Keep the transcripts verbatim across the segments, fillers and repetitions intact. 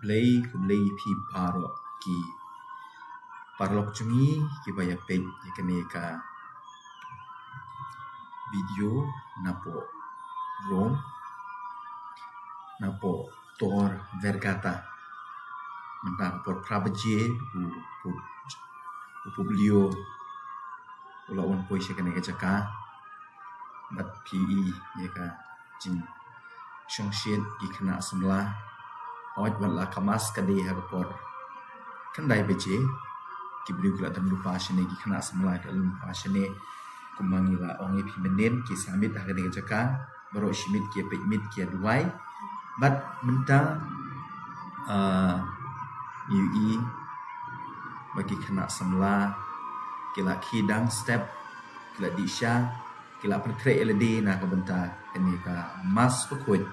Khublei, khublei ïa phi baroh ki paralok jong ngi kiba ïa peit ïa kane ka video napoh Rome, napoh Tor Vergata. Mynta ka por phra baje u Pope, u Pope Leo u la wan poi sha kane ka jaka. Bad phi i ïa ka jingshongshit ki khynnah samla. Hooid, wat la ka mass ka dei ha ka por khyndai baje, ki briew ki la dang lypa shane, ki khynnah samla ki la lypa shane. Kumba ngi la ong ïa phi mynnin, ki sa miet ha kane ka jaka, baroh shi miet ki ïa peit miet, ki ïa duwai. Bad mynta, ah, ngi ïohi ba ki khynnah samla ki la khie dang step, ki la dih sha, ki la pynkhreh ïa lade na ka bynta kane ka mass bakhuid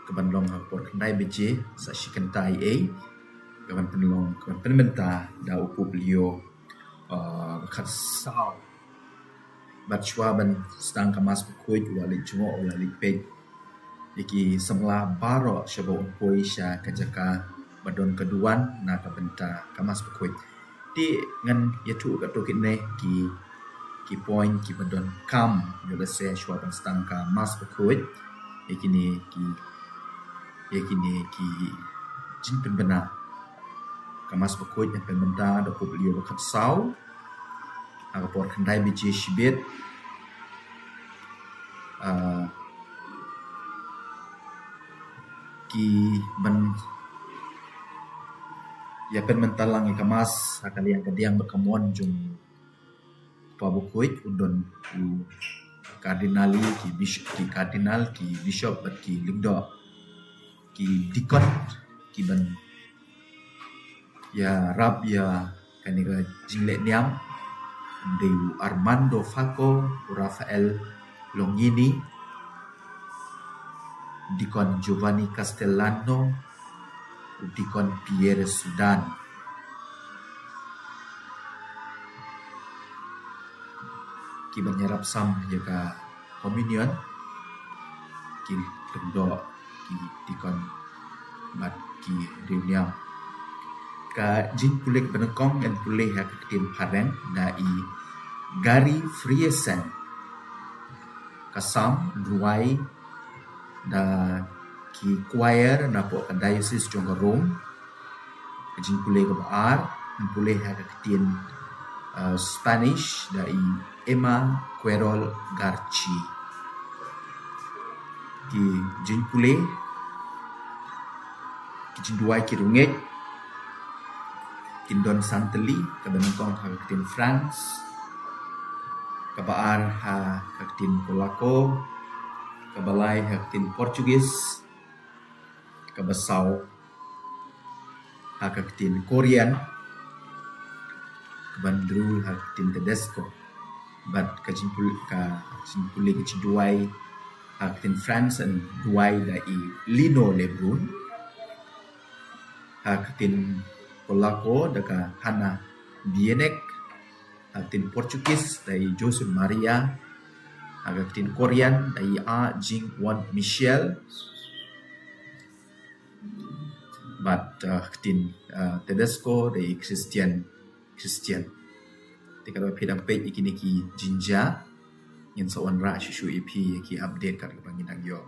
kaban long ha ka por khyndai baje, sa shi kynta eiei, kaban pynlong, kaban pynmynta da u Pope Leo, ah, ba khatsaw. Bad shuwa ban sdang ka mass bakhuid, u la leit jngoh, u la leit peit ïa ki samla baroh sha ba un poi sha ka jaka ba don ka duwan na ka bynta ka mass bakhuid. Te ngan ïathuh katto katne ki, ki point kiba donkam, ïoh lehse shuwa ban sdang ka mass bakhuid, ïa kine ki, ïa kine ki jingpynbna. Ka mass bakhuid ngan pynmynta da u Pope Leo ba khatsaw ha ka por khyndai baje shibit. Ah, kiban ïa pynmynta lang ïa ka mass ha ka liang ka diang bad ka mon jong u Kpa Bakhuid, u don u cardinal, ki bishop, ki cardinal, ki bishop bad ki lyngdoh, ki deacon, kiban ïarap ïa kane ka jingleh niam, dei u Armando Facco, u Rafael Longini, Deacon Giovanni Castellano, u Deacon Pierre Sudan. Kiban ïarap sam ïa ka communion, ki lyngdoh, ki deacon bad ki riewniam. Ka jingpule ba nyngkong ngan pule ha ka ktien phareng da i Gary Friesen. Ka Salm ruwai da ki choir napoh ka diocese jong ka Rome. Ka jingpule kaba ar ngan pule ha ka ktien, uh, Spanish da i Emma Querol Garchi. Ki jingpule, ki jingduwai ki rungeit kin don san tylli, kaba nyngkong ha ka ktien France, kaba ar ha ka ktien Polako, kaba lai ha ka ktien Portuguese, kaba saw ha ka ktien Korean, kaba hynriew ha ka ktien Tedesco. Bad ka jingpule, ka jingpule ka jingduwai ha ka ktien France ngan duwai da i Lino Lebrun, ha ka ktien Polako da ka Hanna Bienek, ha ka ktien Portuguese da i Jose Maria, ha ka ktien Korean da i A Jing Won Michel, bad, uh, ktien, uh, Tedesco da i Christian, Christian. Te katba phi dang peit ïa kine ki jingjia, ngin sa wanrah shuh shuh ïa phi ïa ki update katba ngi dang ïoh.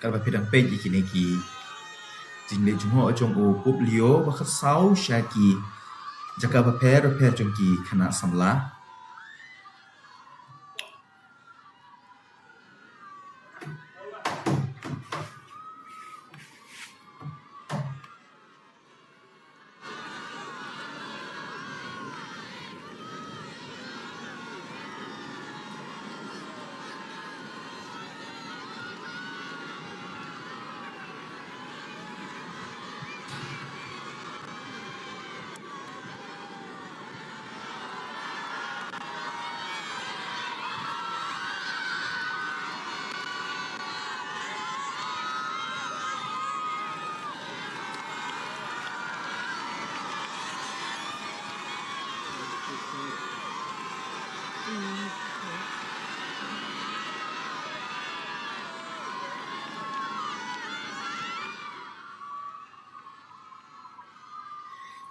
Katba phi dang peit ïa kine ki jingleit jngoh jong u Pope Leo ba khatsaw sha ki jaka bapher bapher jong ki khynnah samla.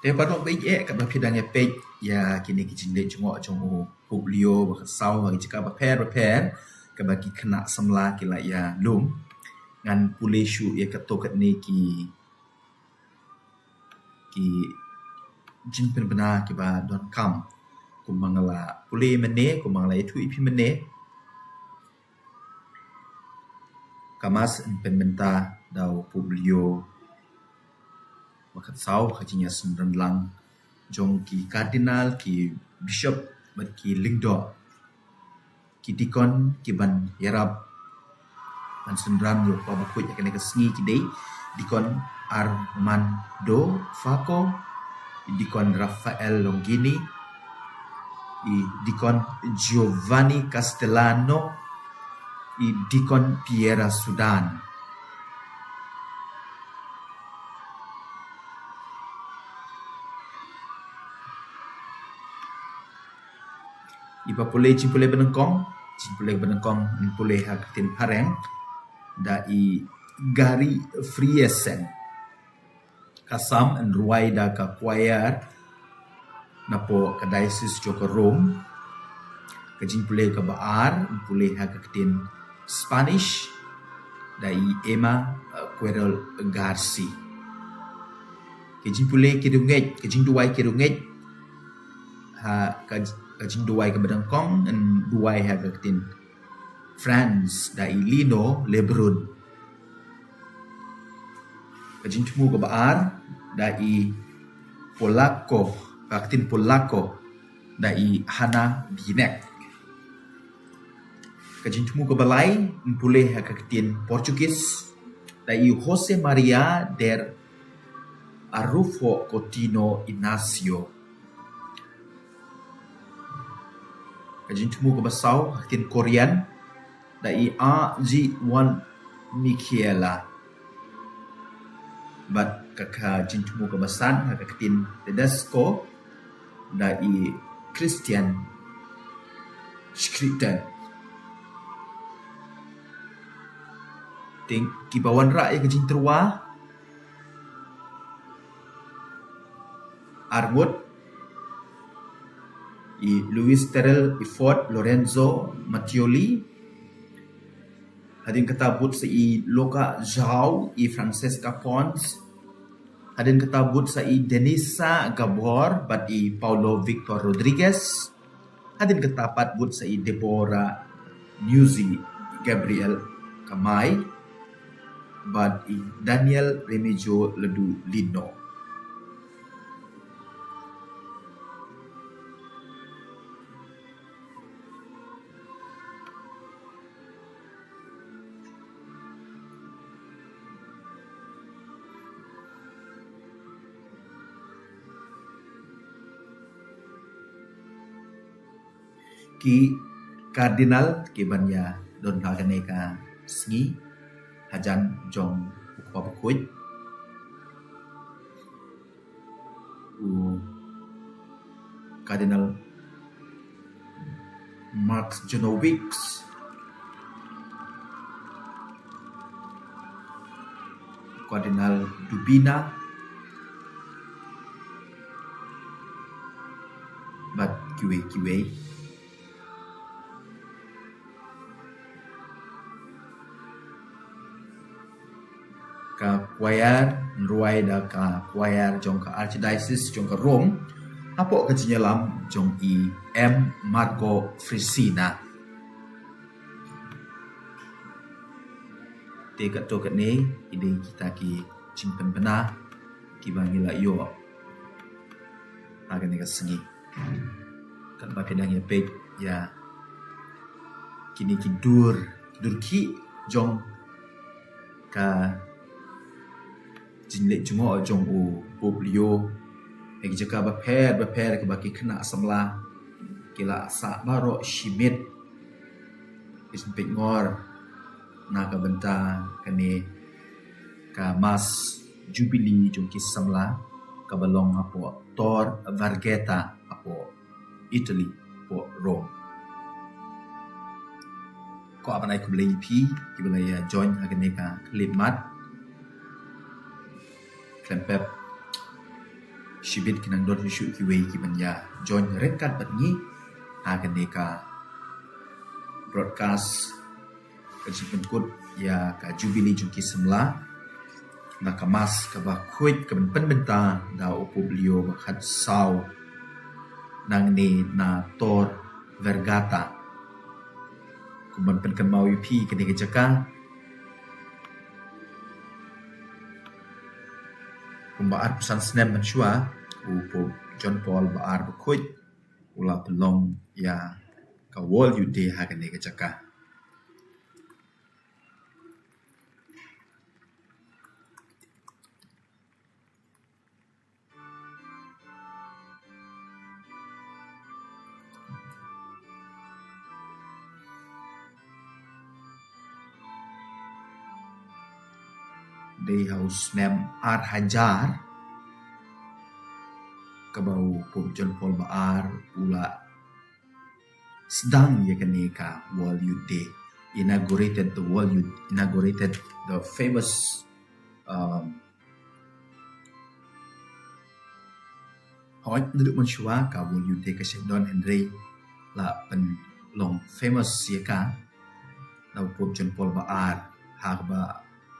Te paralok ba ïeit, katba phi dang ïa peit ïa kine ki jingleit jngoh jong u Pope Leo ba khatsaw ha ki jaka bapher bapher kaba ki khynnah samla ki la ïa lum, ngan pule shuh ïa kato katne ki ki jingpynbna kiba donkam. Kumba nga la pule mynne, kumba nga la ïathuh ïa phi mynne, ka Mass yn pynmynta da u Pope Leo ba khatsaw ha ka jingïasynran lang jong ki Cardinal, ki Bishop bad ki lyngdoh. Ki deacon kiban ïarap ban synran ïa u Kpa Bakhuid ha kane ka sngi ki dei Deacon Armando Faco, i Deacon Rafael Longini, i Deacon Giovanni Castellano, i Deacon Piera Sudan. Iba pule jingpule ba nyngkong, jingpule ba nyngkong yn pule ha ka ktien phareng da i Gary Friesen. Ka Salm yn rwai da ka choir napoh ka Diocese jong ka Rome. Ka jingpule kaba ar yn pule ha ka ktien Spanish da i Emma, uh, Querol Garci. Ka jingpule ki rungeit, ka jingduwai ki rungeit, ha ka, ka jingduwai kaba nyngkong yn duwai ha ka ktien French da i Lino Lebrun. Ka jingthmu kaba ar da i Polacco, ka ktien Polacco da i Hana Binek. Ka jingthmu kaba lai yn pule ha ka ktien Portuguese da i Jose Maria der Arrufo Coutinho Inácio. Ka jingthmu kaba saw ha ka ktien Korean da i A G Won Michaela. Bad ka, ka jingthmu kaba san ha ka ktien Tedesco da i Christian Schritter. Te kiba wanrah ïa ka jingtyrwa ar ngut: i Luis Terrell, i Ford Lorenzo Mattioli. Hadien kata bud sa i Luca João, i Francesca Pons. Hadien kata bud sa i Denisa Gabor bad i Paulo Victor Rodriguez. Hadien kata pat bud sa i Deborah Nuzzi, Gabriel Kamai bad i Daniel Remigio Ledu Lino. Ki Cardinal kiban ïa don ha kane ka sngi hajan jong u Kpa Bakhuid, u Cardinal Mark Janowicz, Cardinal Dubina, bad kiwei kiwei. Choir, nrwai da ka choir jong ka Archdiocese jong ka Rome, hapoh ka jingïalam jong i M Marco Frisina. Te katto katne, i dei kita ki jingpynbna kiba ngi la ïoh ha kane ka sngi. Katba phi dang ïa peit ïa kine ki dur, dur ki jong ka jingleh jngoh jong u Pope Leo, ha ki jaka bapher bapher kaba ki khynnah samla ki la sah baroh shi miet ki jingpeit ngor na ka bynta kane ka Mass Jubilee jong ki samla kaba long hapoh Tor Vergata hapoh Italy, hapoh Rome. Ko aban ai khublei ïa phi kiba la ïa join ha kane ka khyllipmat. Khlem pep shibit ki nang don shuh shuh kiwei kiban ïa join ryngkat bad ngi ha kane ka broadcast ka jingpynkut ïa ka Jubilee jong ki samla na ka Mass kaba khuid kaban pynbynta da u Pope Leo ba khatsaw nangne na Tor Vergata. Kumban pynkynmaw ïa phi kane ka jaka, kumba arphew san snem mynshuwa u Pope John Paul ba ar bakhuid u la pynlong ïa ka World Youth Day ha kane ka jaka. Dei ha u snem ar hajar kaba u Pope John Paul ba ar u la sdang ïa kane ka World Youth Day, inaugurated the World Youth, inaugurated the famous, um, hooid, naduh mynshuwa ka World Youth Day ka shah don, hynrei la pynlong famous ïa ka da u Pope John Paul ba ar, ha kaba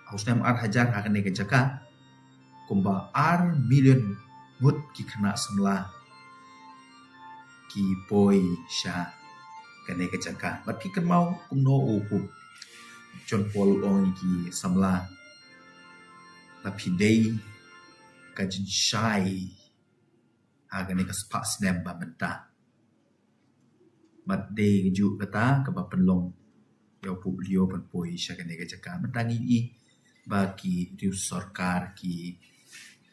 ha u snem ar hajar ha kane ka jaka kumba ar million ngut ki khynnah samla ki poi sha kane ka jaka. Bad phi kynmaw kumno u Pope John Paul u ong ïa ki samla, la phi dei ka jingshai ha kane ka spah snem ba mynta. Bad dei kajuh kata kaba pynlong ïa u Pope Leo ban poi sha kane ka jaka. Mynta ngi i ba ki riew sorkar, ki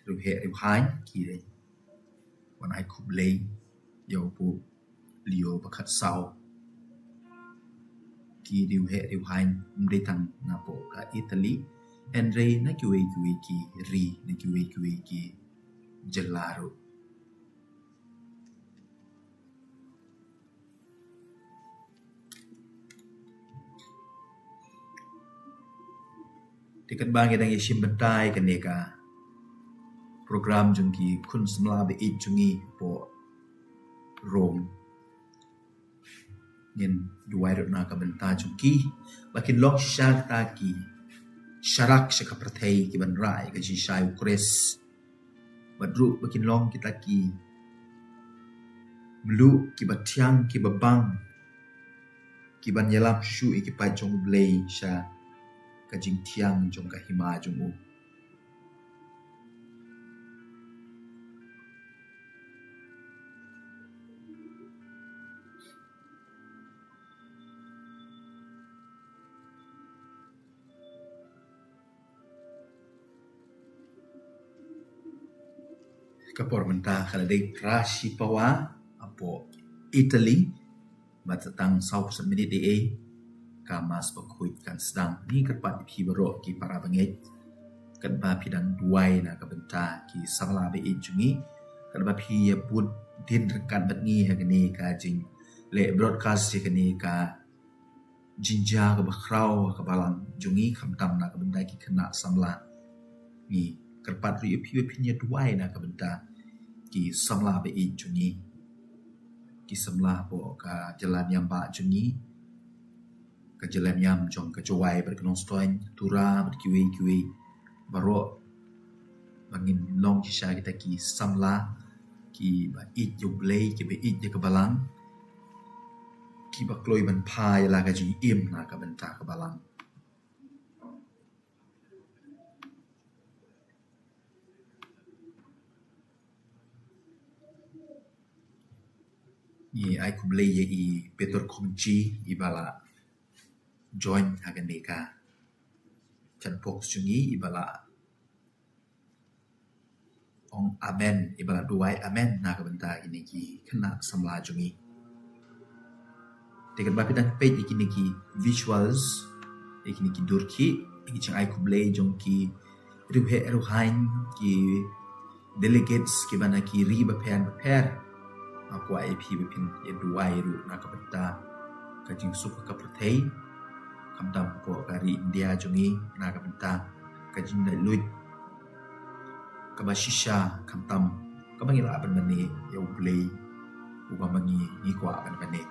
riew heh riew haiñ ki dei wan ai khublei ïa u Pope Leo ba khatsaw. Ki riew heh riew haiñ ym dei tang napoh ka Italy, hynrei na kiwei kiwei ki ri, na kiwei kiwei ki jylla ruh. Te katba ngi dang ïashim bynta ïa kane ka program jong ki khun samla ba ïeit jong ngi hapoh Rome, ngin duwai ruh na ka bynta jong ki ba kin long shisha kita ki sharak sha ka pyrthei kiban rah ïa ka jingshai u Khrist. Bad ruh ba kin long kita ki mluh kiba thiang kiba bang kiban ïalam shuh ïa ki paid jong U Blei sha ka jingthiang jong ka hima jong u. Ka por mynta ka la dei phra shi pawa hapoh Italy. Bad tang saw phew san minit ei ei ka Mass bakhuid kan sdang. Ngi kyrpad ïa phi baroh ki para bangeit katba phi dang duwai na ka bynta ki samla ba ïeit jong ngi, katba phi ïa bud dien ryngkat bad ngi ha kane ka jingleh broadcast ïa kane ka jingjia kaba khraw ha ka balang jong ngi, khamtam na ka bynta ki khynnah samla. Ngi kyrpad ruh ïa phi ba phin ïa duwai na ka bynta ki samla ba ïeit jong ngi, ki samla hapoh ka jylla niam ba jong ngi, ka jylla niam jong ka Jowai bad ka Nongstoiñ, Tura bad kiwei kiwei baroh ba ngin long shisha kita ki samla kiba ïeit ïa U Blei, kiba ïeit ïa ka Balang, kiba kloi ban phah ïa la ka jingim na ka bynta ka Balang. Ngi ai khublei ïa i Peter Khongchi iba la join ha kane ka chat box jong ngi, iba la ong amen, iba la duwai amen na ka bynta kine ki khynnah samla jong ngi. Te katba phi dang peit ïa kine ki visuals, ïa kine ki dur khih, ïa ki jingai khublei jong ki riewheh riewhaiñ, ki delegates kiba na ki ri bapher bapher. Nga kwah ïa phi ba phin ïa duwai ruh na ka bynta ka jingsuk ka pyrthei, khamtam hapoh ka ri India jong ngi, na ka bynta ka jinglaitluid kaba shisha, khamtam kaba ngi lah ban mane ïa U Blei uba ma ngi ngi kwah ban mane.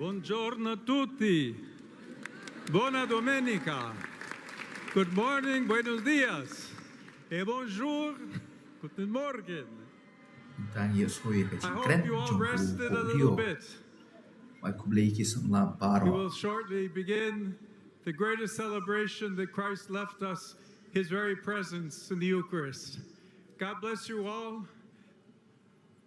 Buongiorno a tutti. Buona domenica. Good morning, buenos dias. E bonjour, guten Morgen. Tang ïa sngewbha ka jingkren jong u audio. Ai khublei ki samla baroh. We will shortly begin the greatest celebration that Christ left us, his very presence in the Eucharist. God bless you all,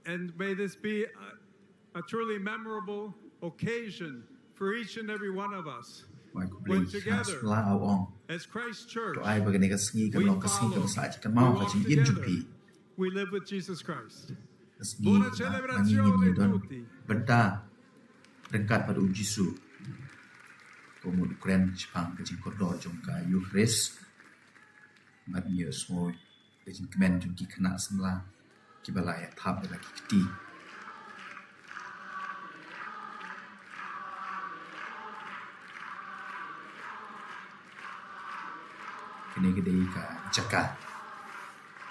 and may this be a, a truly memorable occasion for each and every one of us. Ai khublei ki samla, u ong. As Christ's church, to ai ba kane ka sngi kan long ka sngi kaba sah jingkynmaw ha ka jingim jong phi. We live with Jesus Christ. Ka sngi kaba ma ngi ngin ïadon bynta ryngkat bad u Jisu. Kumno u kren shaphang ka jingkordor jong ka Eucharist. Bad ngi ïohsngew ka jingkmen jong ki khynnah samla. kiba la ïa thap da la ki kti. Kane ka dei ka jaka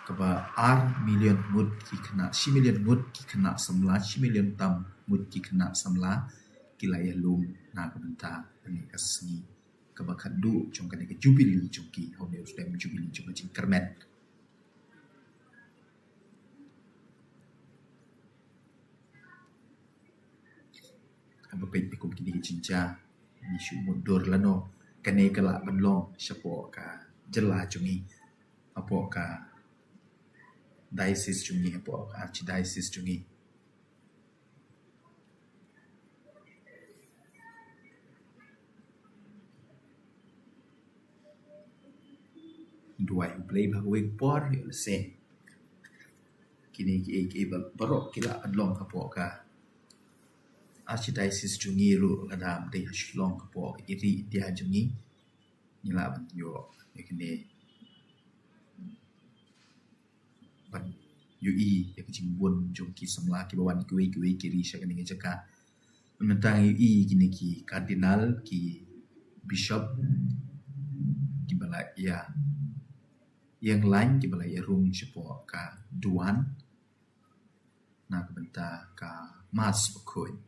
kaba ar million ngut ki khynnah, shi million ngut ki khynnah samla, shi million tam ngut ki khynnah samla ki la ïalum na ka bynta kane ka sngi kaba khadduh jong kane ka jubili jong ki, ha une u snem jubili jong ka jingkyrmen. Haba peit ïa kum kine ki jingjia, ngi shu mutdur lano kane ka lah ban long shapoh ka jylla jong ngi, hapoh ka diocese jong ngi, hapoh ka archdiocese jong ngi. Duwai U Blei ba ha kawei ka por ïoh lehse kine kiei kiei ba baroh ki lah ban long hapoh ka archdiocese jong ngi ruh, lada ym dei ha Shillong, hapoh ka ri India jong ngi, ngi lah ban ïoh ïa kine, ban ïohi ïa ka jingbun jong ki samla kiba wan kiwei kiwei ki ri sha kane ka jaka. Mynta ngi ïohi kine ki cardinal, ki bishop kiba la ïa ïeng lain, kiba la ïa rung shapoh ka duwan na ka bynta ka Mass Bakhuid.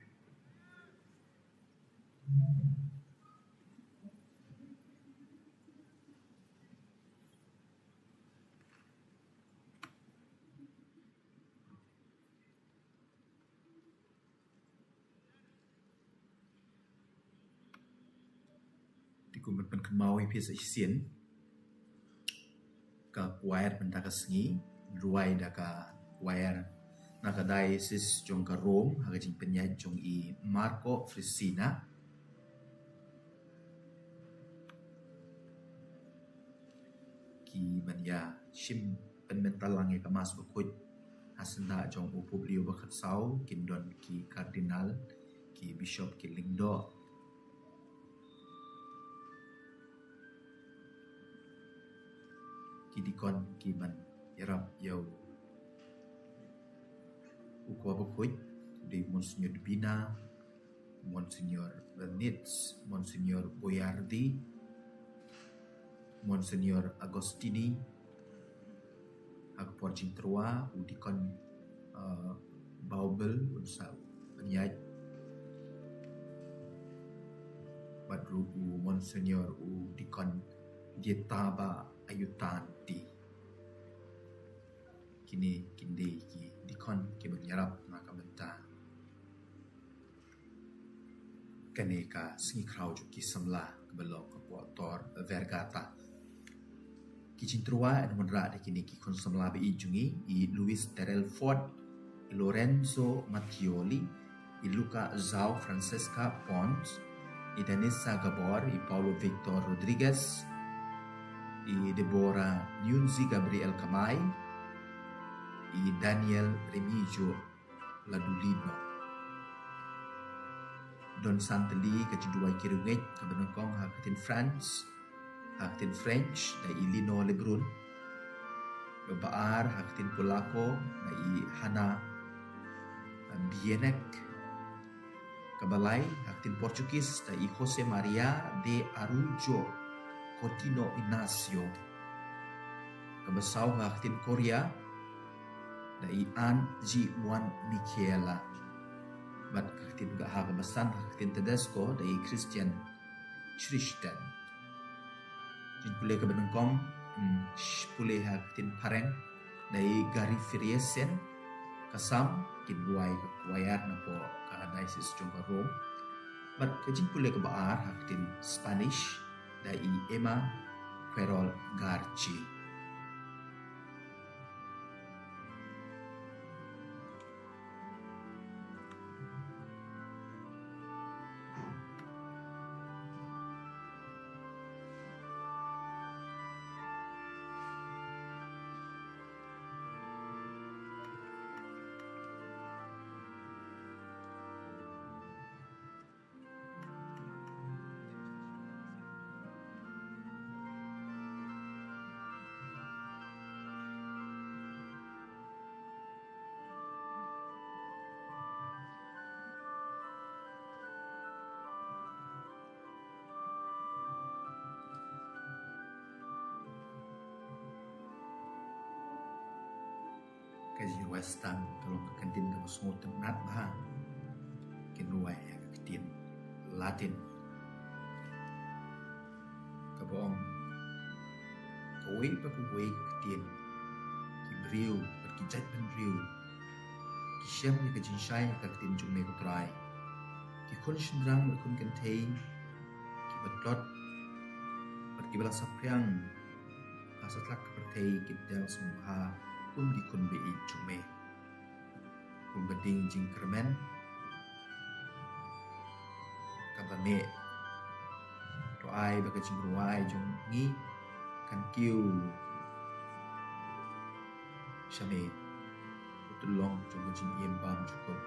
Te kumno ban pynkynmaw ïa phi sa shisien, ka choir mynta ka sngi, rwai da ka choir na ka diocese jong ka Rome ha ka jingpynïaid jong i Marco Frisina, ki ban ïa shim pynmynta lang ïa ka Mass Bakhuid ha syndah jong u Pope Leo ba khatsaw, kin don ki cardinal, ki bishop, ki lyngdoh, ki deacon, ki ban ïarap ïa u, u kpa bakhuid, u dei Monsignor Debina, Monsignor Bernitz, Monsignor Boiardi, Monsignor Agostini, ha ka por jingtyrwa u deacon, uh, Baubel un sa pynïaid, bad ruh u Monsignor u deacon Getaba Ayutanti. Kine kin dei ki deacon kiban ïarap na ka bynta kane ka sngi khraw jong ki samla kaba long hapoh Tor Vergata. Ki jingtyrwa yn wanrah da kine ki khun samla ba ïeit jong ngi, i Luis Terrell Ford, i Lorenzo Mattioli, i Luca Zhao, Francesca Pons, i Danessa Gabor, i Paulo Victor Rodriguez, i Deborah Nyunzi Gabriel Kamai, i Daniel Remigio Ladulino. Don san tylli ka jingduwai ki riewngeit kaba nyngkong ha ka ktien France, ha ka ktien French da i Lino Lebrun. Kaba ar ha ka ktien Polako da i Hana Bienek. Kaba lai ha ka ktien Portuguese da i Jose Maria de Araújo Coutinho Inácio. Kaba saw ha ka ktien Korea da i An Ji Wan Michaela. Bad ka ktien ka ha kaba san ha ka ktien Tedesco da i Christian Schrichten. Jingpule kaba nyngkong, hmm, sh-, pule ha ka ktien Phareng da i Gary Firiesen. Ka sam, kin rwai ka choir napoh ka diocese jong ka Rome. Bad ka jingpule kaba ar ha ka ktien Spanish da i Emma Querol Garchi. Ka jingrwai sdang ka long ka kyntien kaba sngewtynnat bha. Kin rwai ïa ka ktien Latin kaba ong, kawei pa kawei ka ktien, ki briew bad ki jaitbynriew ki shem ïa ka jingshai ha ka ktien jong me ko Trai. Ki khun shynrang bad khun kynthei kiba tlot bad kiba la saphriang ha satlak ka pyrthei kin ïeng sngewbha kum ki khun ba ïeit jong me. Kum ka ding jingkyrmen kaba meh, to ai ba ka jingrwai jong ngi kan kiew sha me, u tyllong jong ka jingim bymjukut.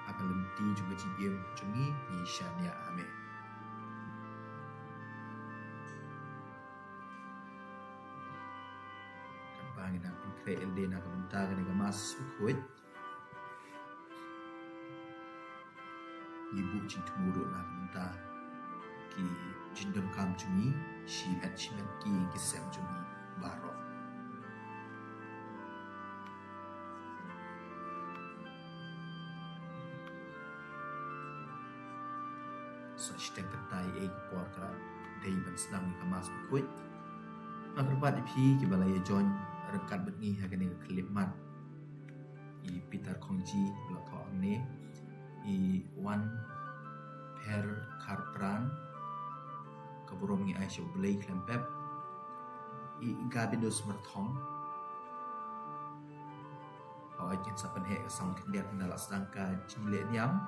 Ha ka lynti jong ka jingim jong ngi, ngi shaniah ha me. Katba ngin nang pynkhreh ïalade na ka bynta kane ka Mass Bakhuid, ngi buh jingthmu ruh na ka bynta ki jingdonkam jong ngi, shimet shimet ki ïing ki sem jong ngi baroh. Sa shiteng kynta ïa ka por ka la dei ban sdang ïa ka Mass Bakhuid. Nga kyrpad ïa phi kiba la ïa join ryngkat bad ngi ha kane ka khyllipmat. I Peter Khongji ba la thoh hangne, i Wan Pher Kharpran, ka burom ngi ai sha U Blei khlem pep, i Gabinus Myrthong. Hooid, ngin sa pynheh ka sawng khyndiat ynda la sdang ka jingleh niam.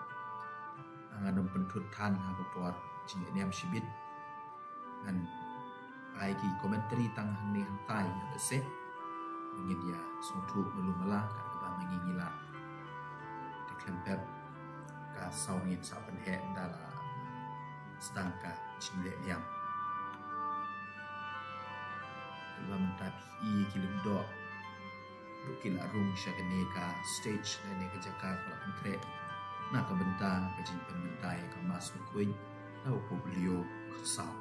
Ngan ym pynthut than ha ka por jingleh niam shibit. Ngan ai ki commentary tang hangne hangtai, ngan ïa seh. Ngin ïa sngewthuh malu mala kat kaba ma ngi ngi lah. Te khlem pep ka sawng ngin sa pynheh ynda la sdang ka jingleh niam. Te ba mynta phi i ki lyngdoh ruh ki la rung sha kane ka stage, kane ka jaka ka la pynkhreh na ka bynta ka jingpynmynta ïa ka Mass Bakhuid da u Pope Leo khatsaw.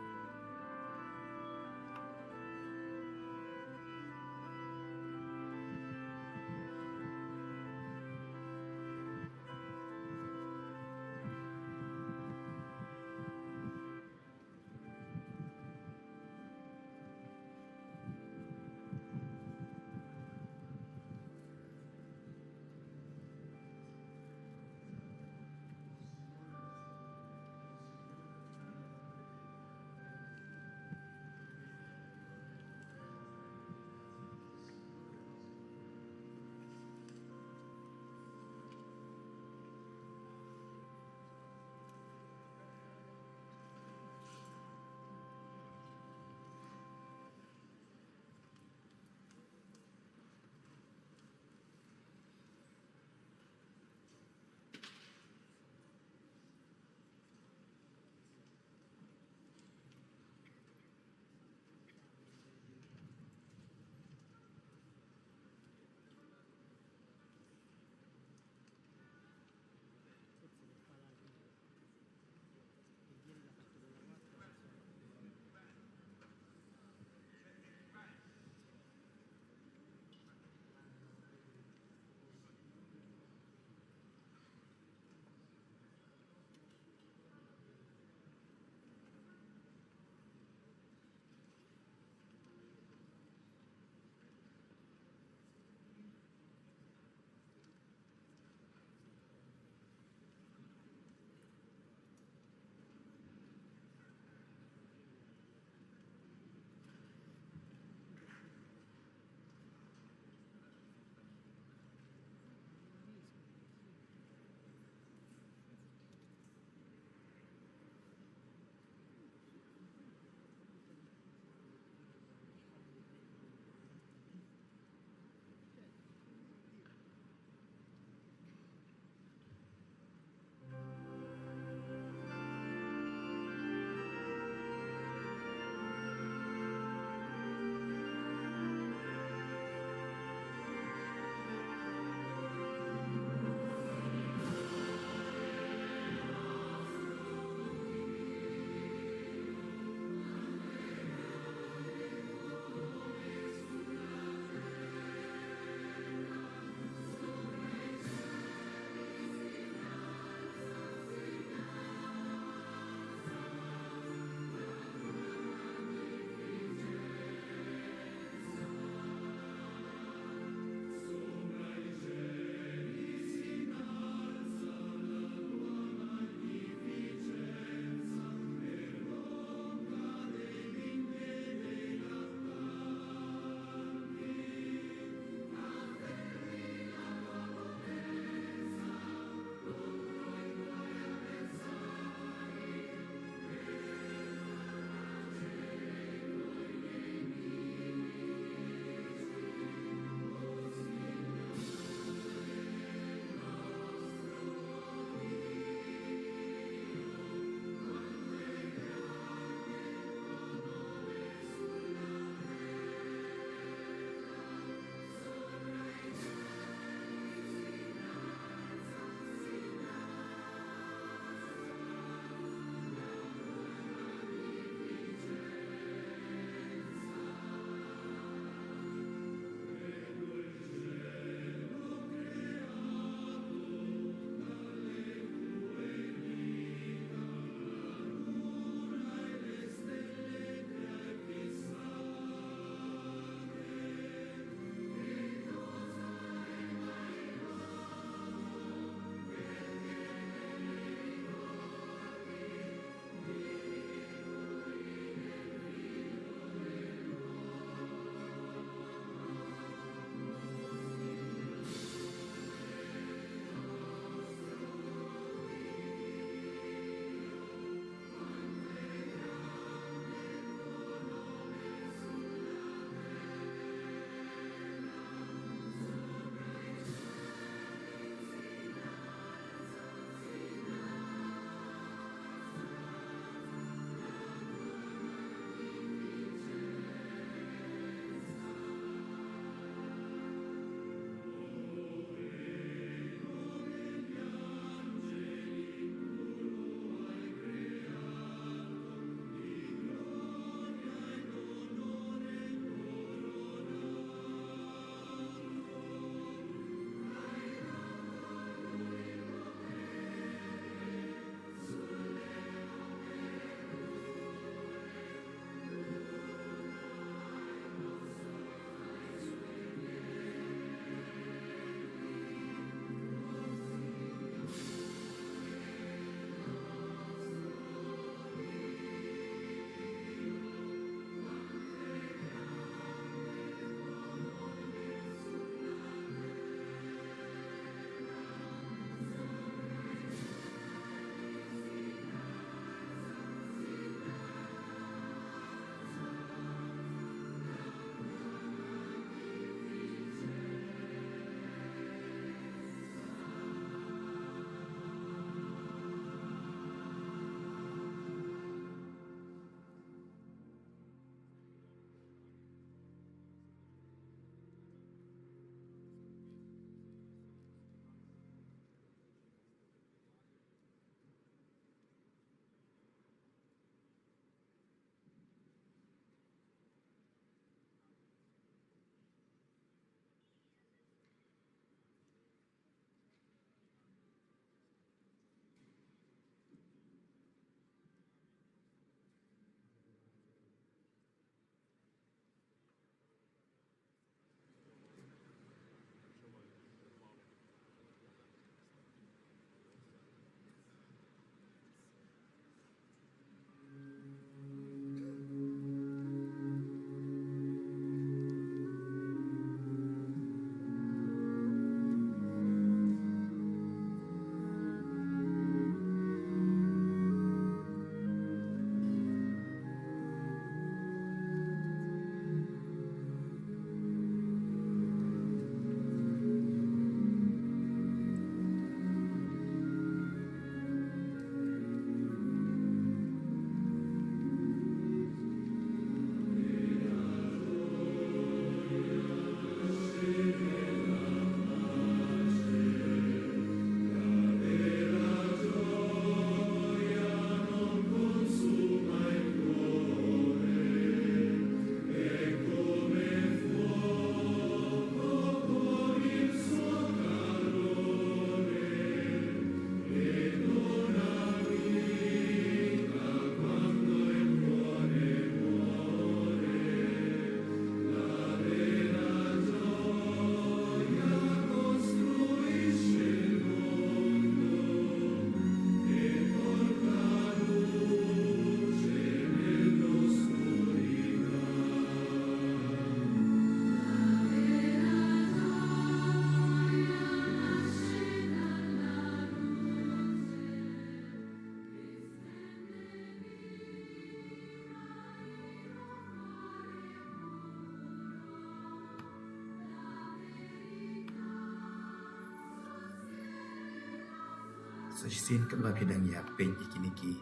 Sa shisien katba phi dang ïa peit ïa kine ki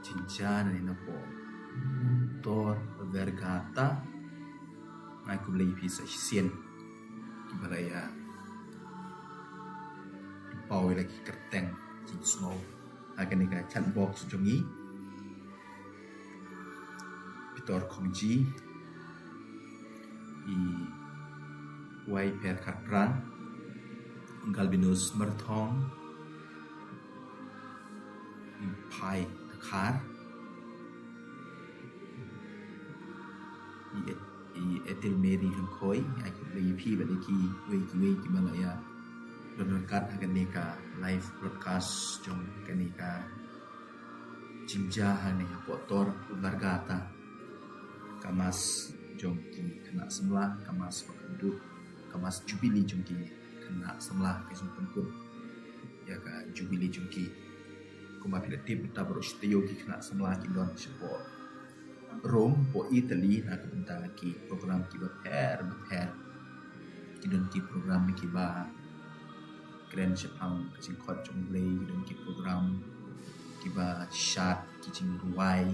jingjia na ne na poh Tor Vergata. Nga ai khublei ïa phi sa shisien kiba la ïa paw ïa la ki kyrteng jingsngew ha kane ka chat box jong ngi. Pitor Khongji, i Wai Pher Kharpran, Galbinus Marthong, i Phai Dkhar, i, i Etil Mary Lyngkhoi, ai khublei ïa phi bad ïa kiwei kiwei kiba la ïa don ryngkat ha kane ka live broadcast jong kane ka jingjia ha kane hapoh Tor Vergata. Ka mass jong ki khynnah samla, ka mass ba kynduh, ka mass jubilee jong ki khynnah samla, ka jingpynkut ïa ka jubilee jong ki. Kumba phi la tip, mynta baroh shi taïew ki khynnah samla ki don shapoh Rome, hapoh Italy, na ka bynta ki program kiba pher ba pher. Ki don ki program kiba kren shaphang ka jingkhot jong U Blei, ki don ki program kiba shad, ki jingrwai,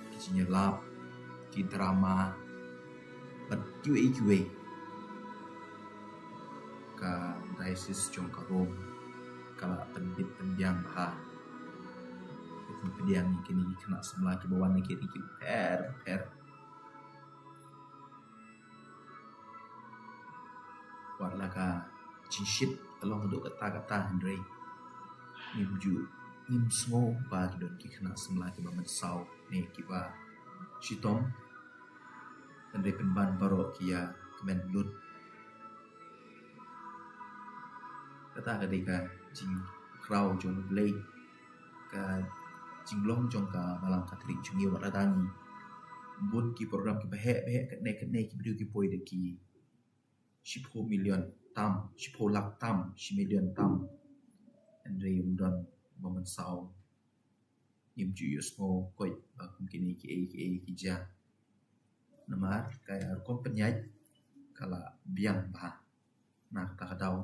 ki jingïalap, ki drama bad kiwei kiwei. Ka diocese jong ka Rome ka la pynbit pynbiang bha, ka pynbiang ïa kine ki khynnah samla kiba wan na ki ri ki pher pher. Wat la ka jingshit ka long haduh katta katta, hynrei ngim ju, ngim sngew ba ki don ki khynnah samla kiba mynsaw ne kiba shitom. Hynrei pynban baroh ki ïa kmen lut. Kata ka dei ka jingkhraw jong U Blei, ka jinglong jong ka Balang Katholik jong ngi. Wat la dang bun ki program kiba heh ba heh, katne katne ki briew ki poi da ki shiphew million tam, shiphew lak tam, shi million tam, hynrei ym don ba mynsaw. Ngim ju ïohsngew koit ba kum kine kiei kiei ki jia. Namar ka rukom pynïaid ka la biang bha. Na kata ka daw,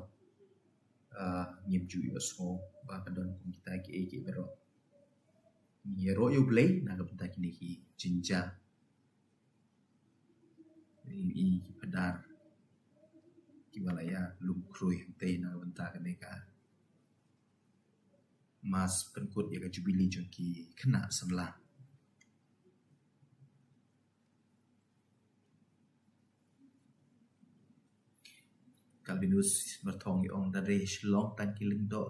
ah, ngim ju ïohsngew ba ka don kum kita kiei kiei baroh. Ngi ïaroh ïa U Blei na ka bynta kine ki jingjia. Ngi i ki phadar kiba la ïa lum khrui hangtei na ka bynta kane ka mass pynkut ïa ka jubilee jong ki khynnah samla. Galbinus Marthong i ong, da dei Shillong tang ki lyngdoh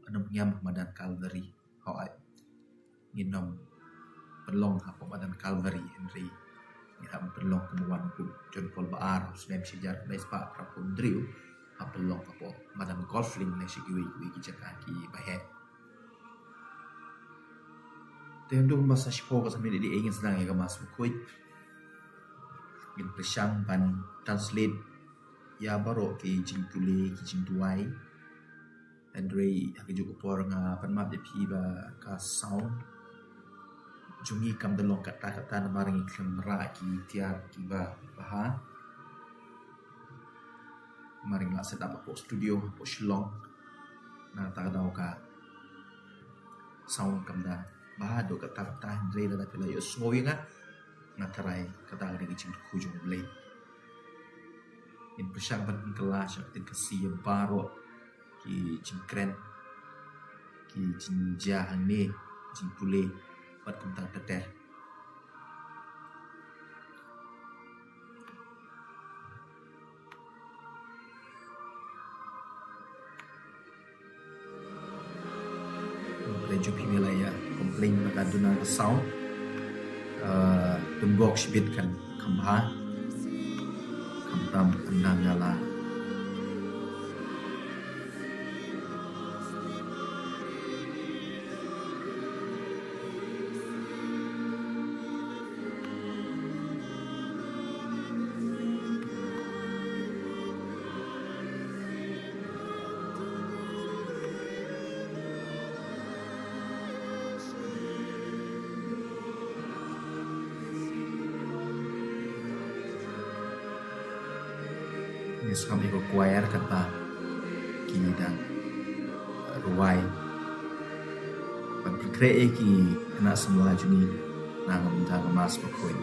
ynnym ngiam ha madan Calvary. Hooid, ngin nym pynlong hapoh madan Calvary, hynrei ngi hap pynlong kumba wan u John Paul ba ar ha u snem shi hajar khyndai spah phra phew hynriew, hap pynlong hapoh madan Golf Link ne shi kiwei kiwei ki jaka kiba heh. Te haduh kumba sa shiphew ka san minit dei ngin sdang ïa ka Mass Bakhuid. Ngin pyrshang ban translate ïa baroh ki jingpule, ki jingduwai. Hynrei ha kajuh ka por nga pan map ïa phi ba ka sound jong ngi kam da long katta katta namar ngi khlem rah ki tiar kiba bha. Namar ngi la set up hapoh studio hapoh Shillong. Na kata ka daw ka sound kam da bha haduh katta katta, hynrei lada phi la ïohsngew ïa nga, nga tharai kata ka dei ka jingkyrkhu jong U Blei. Ngin pyrshang ban pynkylla sha ka ktien Khasi ïa baroh ki jingkren, ki jingjia hangne, jingpule bad kumta ter ter. Pynban jong phi me la ïa complain ba ka duna ka sound. Uh, pynbok shibit kan kham bha. Khamtam kan dang ïa la. Ngi sngap ïa ka choir kata. Ki dang rwai ban pynkhreh ïa ki khynnah samla jong ngi na ka bynta ka Mass Bakhuid.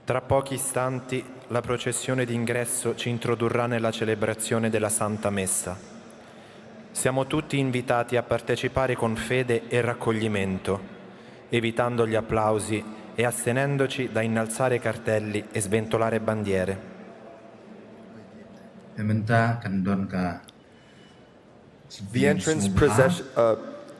Tra pochi istanti la processione d'ingresso ci introdurrà nella celebrazione della Santa Messa. Siamo tutti invitati a partecipare con fede e raccoglimento, evitando gli applausi e astenendoci da innalzare cartelli e sventolare bandiere. Te mynta kan don ka The entrance procession, uh,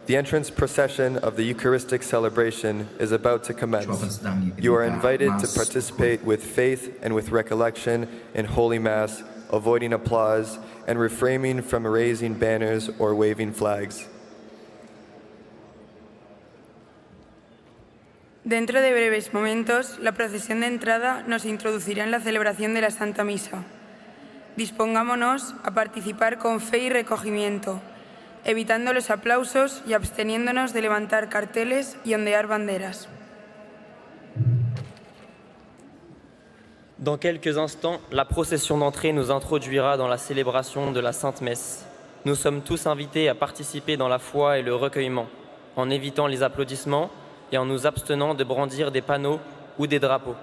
the entrance procession of the Eucharistic celebration is about to commence. You are invited to participate with faith and with recollection in Holy Mass, avoiding applause and refraining from raising banners or waving flags. Dentro de breves momentos, la procesión de entrada nos introducirá en la celebración de la Santa Misa. Dispongámonos a participar con fe y recogimiento, evitando los aplausos y absteniéndonos de levantar carteles y ondear banderas. Dans quelques instants, la procession d'entrée nous introduira dans la célébration de la Sainte Messe. Nous sommes tous invités à participer dans la foi et le recueillement, en évitant les applaudissements et en nous abstenant de brandir des panneaux ou des drapeaux.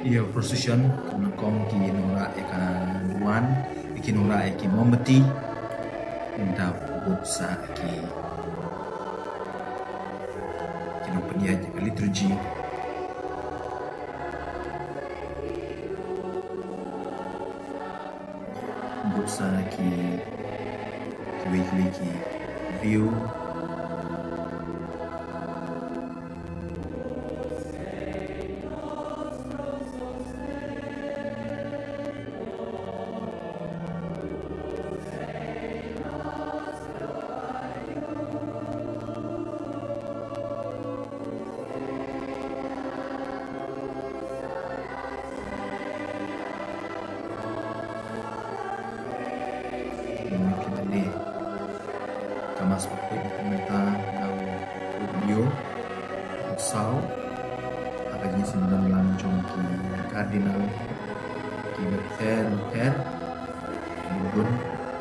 Ïa ka procession, nyngkong ki nongrah ïa ka duwan, ki nongrah ïa ki mombati, ynda bud sa ki, ki nongpynïaid ïa ka liturgy. Bud sa ki, kiwei kiwei ki view. Ka Mass Bakhuid mynta dang ïoh saw ha ka jingsynshar lang jong ki Cardinal, ki bapher bapher, ki bun,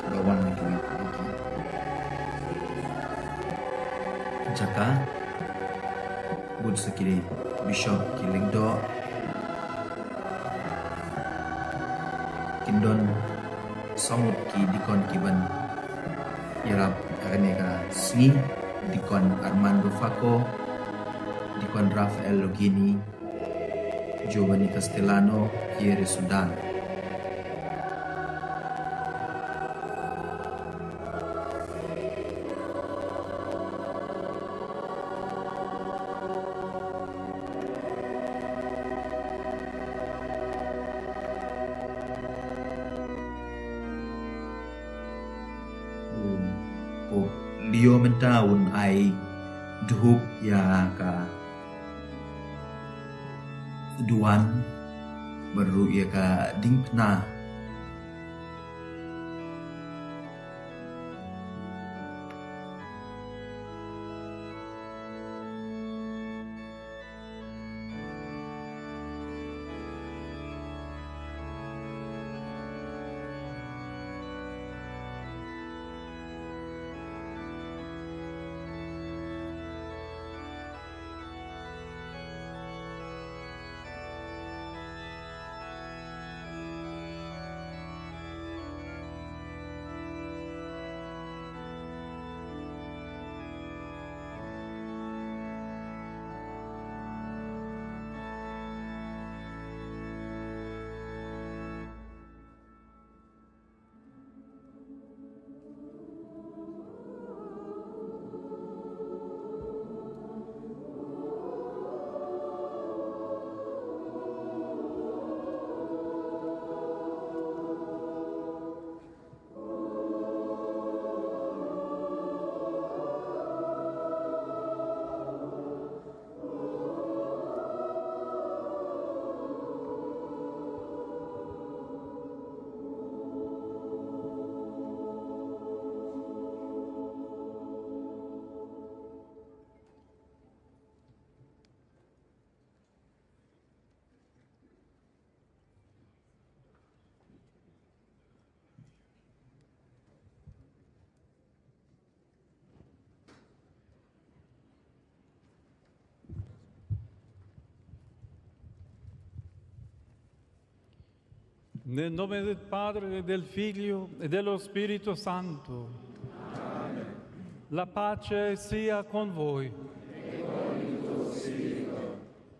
ki ba wan na ki, ki jaka. Bun sa ki Bishop, ki Lyngdoh, kin don saw ngut ki deacon ki ban ïarap ha kane ka sngi: Deacon Armando Faco, Deacon Rafael Logini, Giovanni Castellano, Pierre Sudan. U Pope Leo mynta un ai dhup ïa ka duwan bad ruh ïa ka diengphna. Nel nome del Padre, del Figlio e dello Spirito Santo. La pace sia con voi.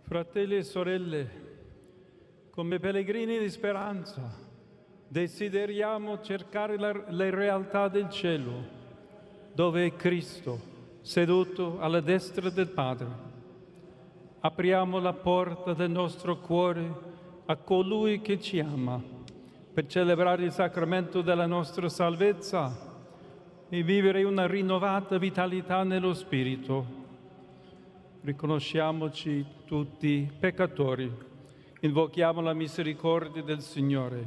Fratelli e sorelle, come pellegrini di speranza, desideriamo cercare la, le realtà del cielo, dove è Cristo, seduto alla destra del Padre. Apriamo la porta del nostro cuore a colui che ci ama, per celebrare il sacramento della nostra salvezza e vivere una rinnovata vitalità nello Spirito. Riconosciamoci tutti peccatori, invochiamo la misericordia del Signore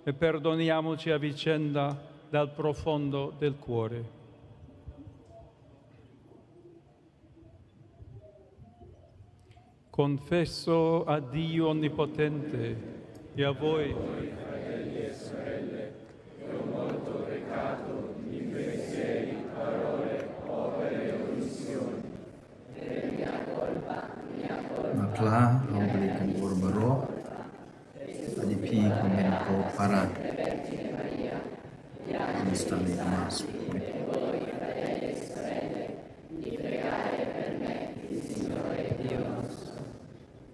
e perdoniamoci a vicenda dal profondo del cuore. Confesso a Dio Onnipotente e a voi, fratelli e sorelle, che ho molto peccato in pensieri, parole e omissioni. Nga kla ha u Blei kum bor baroh. Para. Sta nei mas.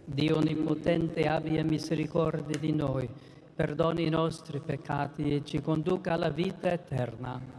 Dio Onnipotente abbia misericordia di noi, perdoni i nostri peccati e ci conduca alla vita eterna.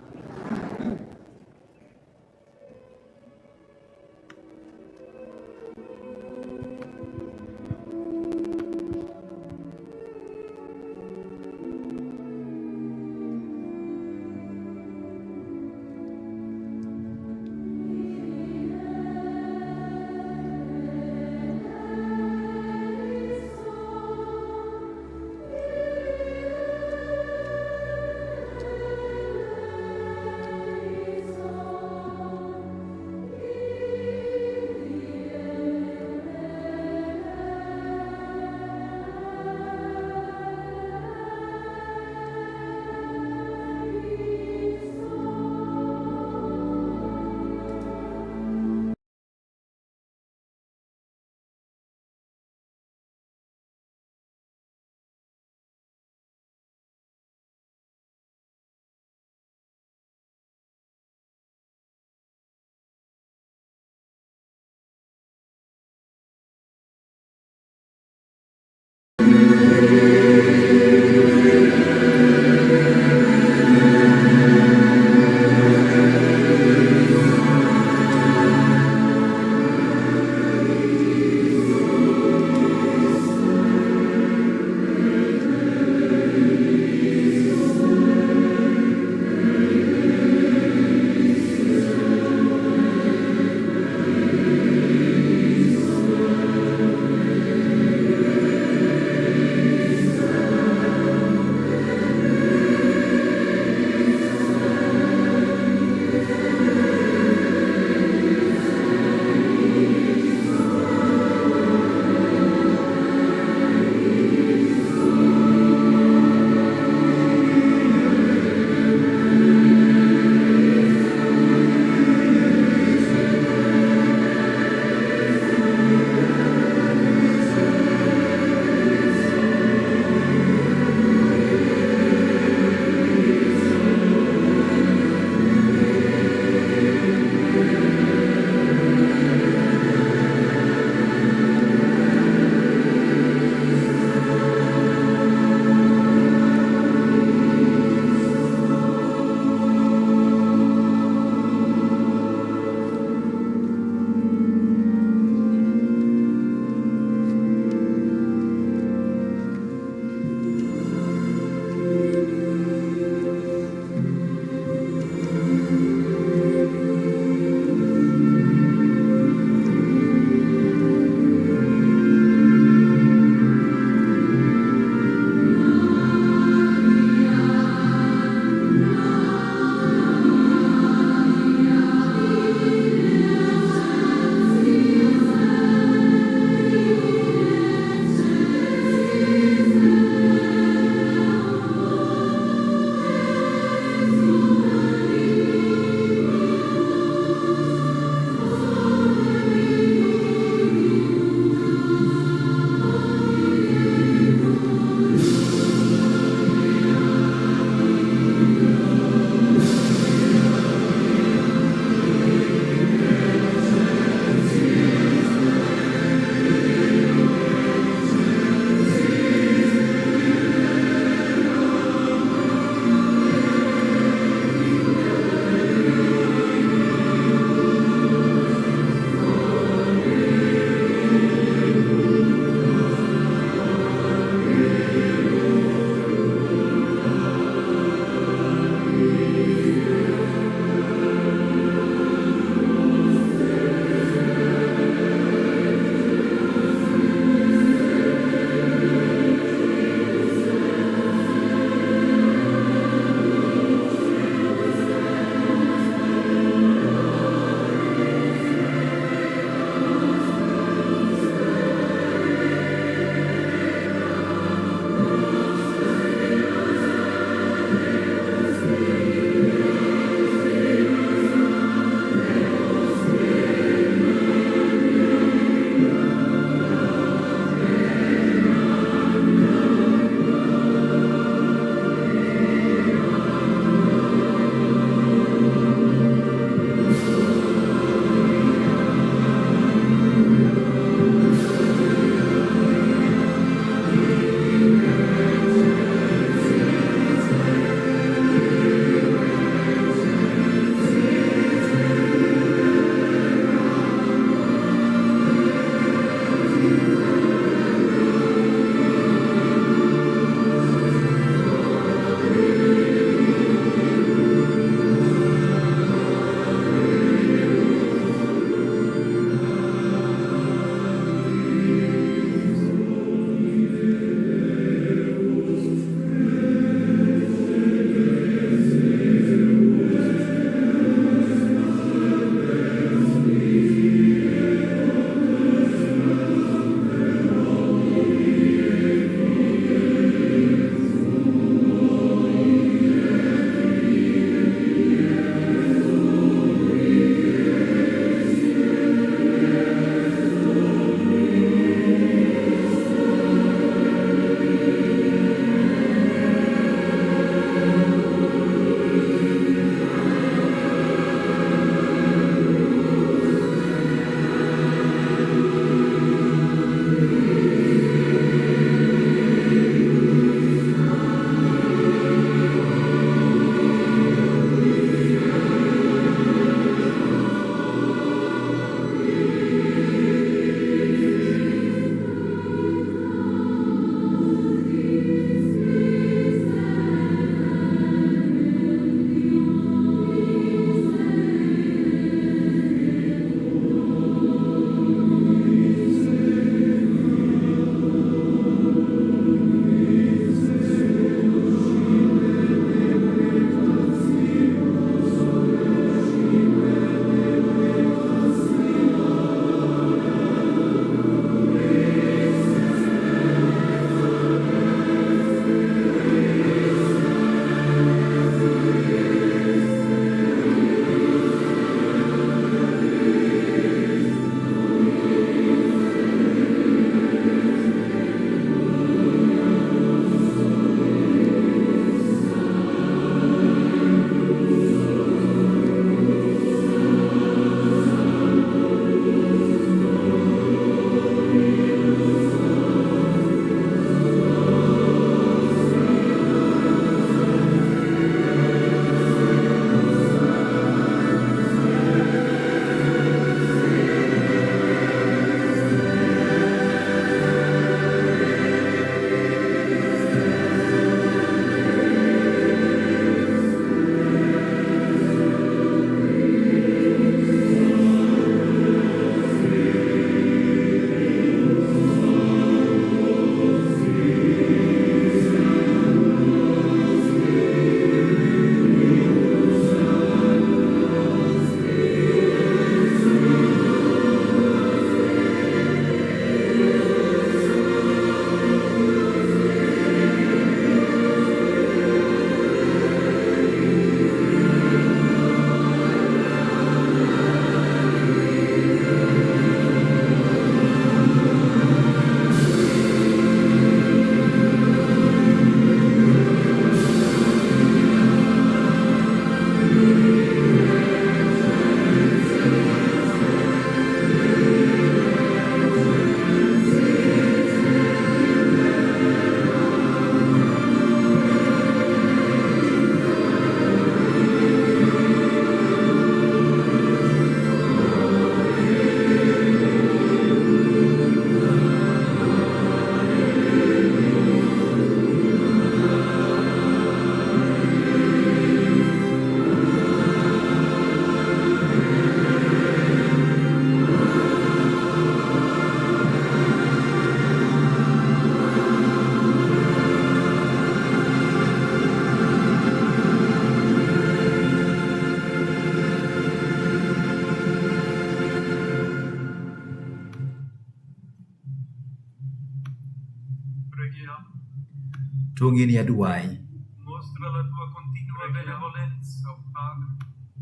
To ngin ïa duwai. Mostra la tua continua benevolenza, o Padre,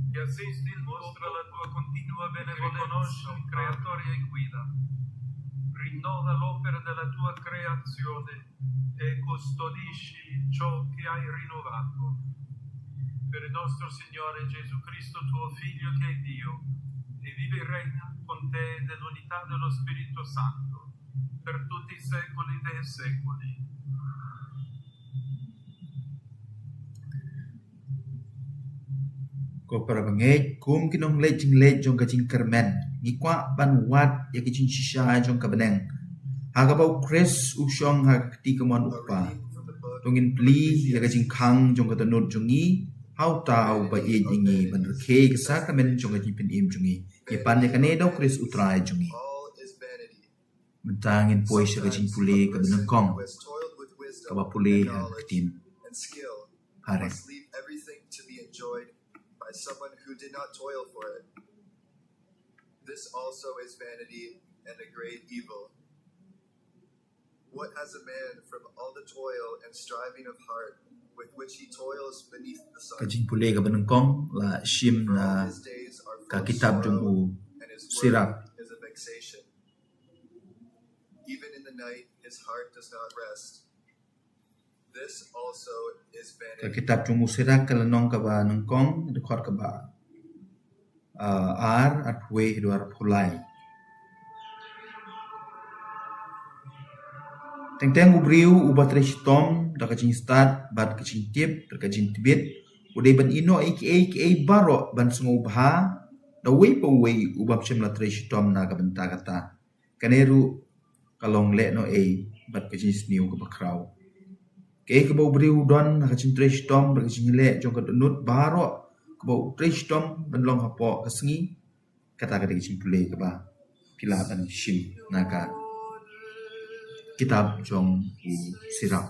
che assisti il popolo, mostra la tua continua benevolenza, che riconosce il Creatore e guida. Rinnova l'opera della tua creazione e custodisci ciò che hai rinnovato. Per il nostro Signore Gesù Cristo, tuo Figlio, che è Dio, e vive e regna con te nell'unità dello Spirito Santo, per tutti i secoli dei secoli. Ko para bangeit, kum ki nongleit jingleit jong ka jingkyrmen, ngi kwah ban wad ïa ka jingshisha jong ka bneng, ha kaba u Khrist u shong ha ka kti kamon u Kpa. To ngin plie ïa ka jingkhang jong ka dohnud jong ngi ha uta uba ïeit ïa ngi, ban rakhe ïa ka sakramen jong ka jingpynim jong ngi. Ngi pan ïa kane da u Khrist u Trai jong ngi. Mynta ngin poi sha ka jingpule kaba nyngkong, kaba pule ha ka ktien phareng. Must leave everything to be enjoyed by someone who did not toil for it. This also is vanity and a great evil. What has a man from all the toil and striving of heart with which he toils beneath the sun? Ka jingpule kaba nyngkong la shim na ka kitab jong u Sirak. Even in the night, his heart does not rest. This also is vanity. Ka kitab jong u Sirak ka lynnong kaba nyngkong, dkhot kaba, ah, ar, arphew wei haduh arphew lai. Teng teng u briew uba trei shitom da ka jingstad bad ka jingtip, da ka jingtbit, u dei ban ïehnoh ïa kiei kiei baroh ban sngewbha da uwei pa uwei u bym shym la trei shitom na ka bynta kata. Kane ruh ka long lehnohei bad ka jingsniew kaba khraw. Kaei kaba u briew u don ha ka jingtrei shitom bad ka jingleh jong ka dohnud baroh kaba u trei shitom ban long hapoh ka sngi, kata ka dei ka jingpule kaba phi lah ban shim na ka kitab jong u Sirak.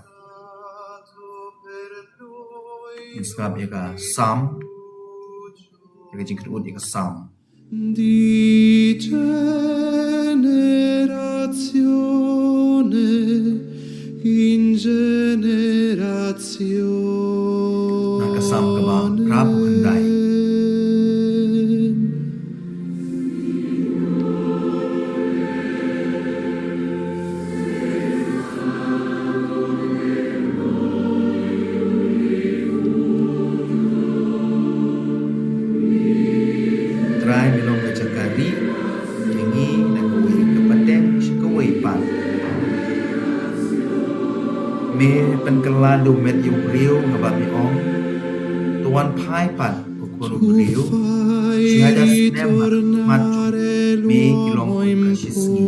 Ngin sngap ïa ka Salm, ïa ka jingkynnoh ïa ka Salm. Di generazione in generazione. Na ka Salm kaba phra phew khyndai. Trai, me long ka jaka rieh ïa ngi na kawei ka pateng sha kawei pat. Me pynkylla da u met ïa u briew haba me ong, to wan phai pat, ko khun u briew. Shi hajar snem ha khmat jong me ki long kum ka shisngi.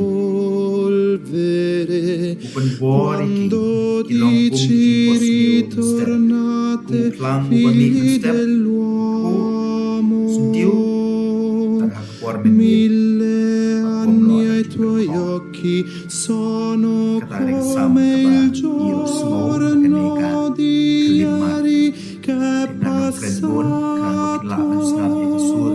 U pynbor ïa ki, ki long kum ki jingkorsniew mynstep. Kum u phlang uba mih mynstep, u syntiew tang ha ka por mynmiet, bad kumno ha ka jingkyrkhu. Kata ka dei ka Salm kaba ngi ïohsngew ha kane ka khyllipmat. Te nga nongkren bun, khnang ba phin lah ban sngap ïa ka sur,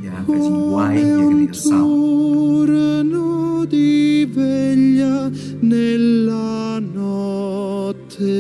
ïa ka jingduwai ïa kane ka Salm. Turno di veglia nella notte.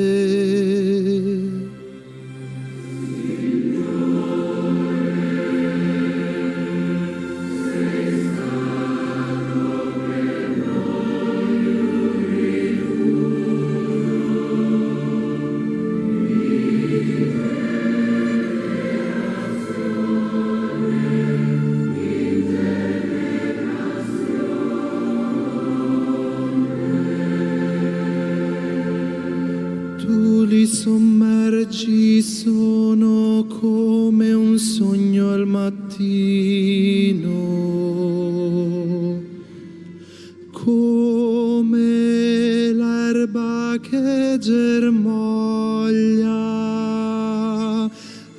Tu li sommergi sono come un sogno al mattino, come l'erba che germoglia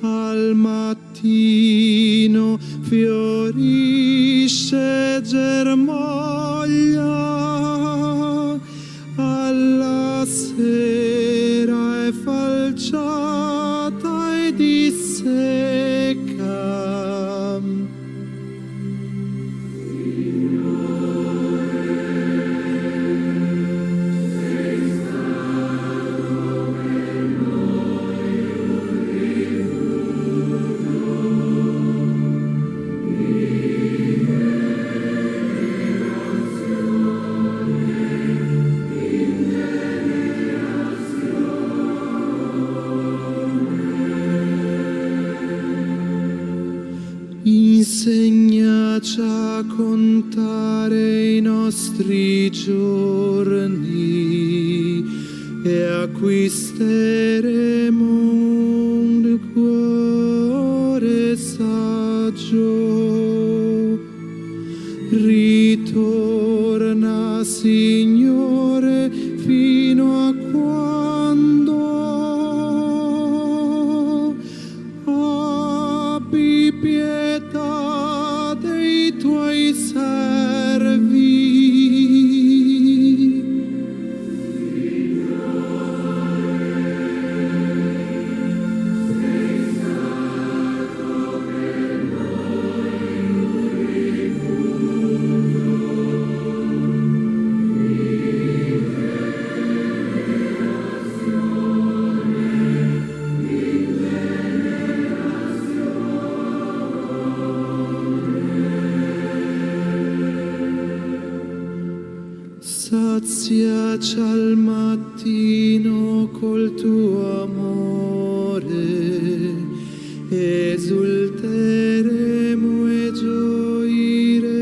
al mattino, fiorisce, germoglia, alla sera è falciata e dissecca. I nostri giorni e acquisteremo un cuore saggio. Ritorna, Signore, fino a quando? Abbi pietà dei tuoi servi. Saziaci al mattino col tuo amore, esulteremo e gioiremo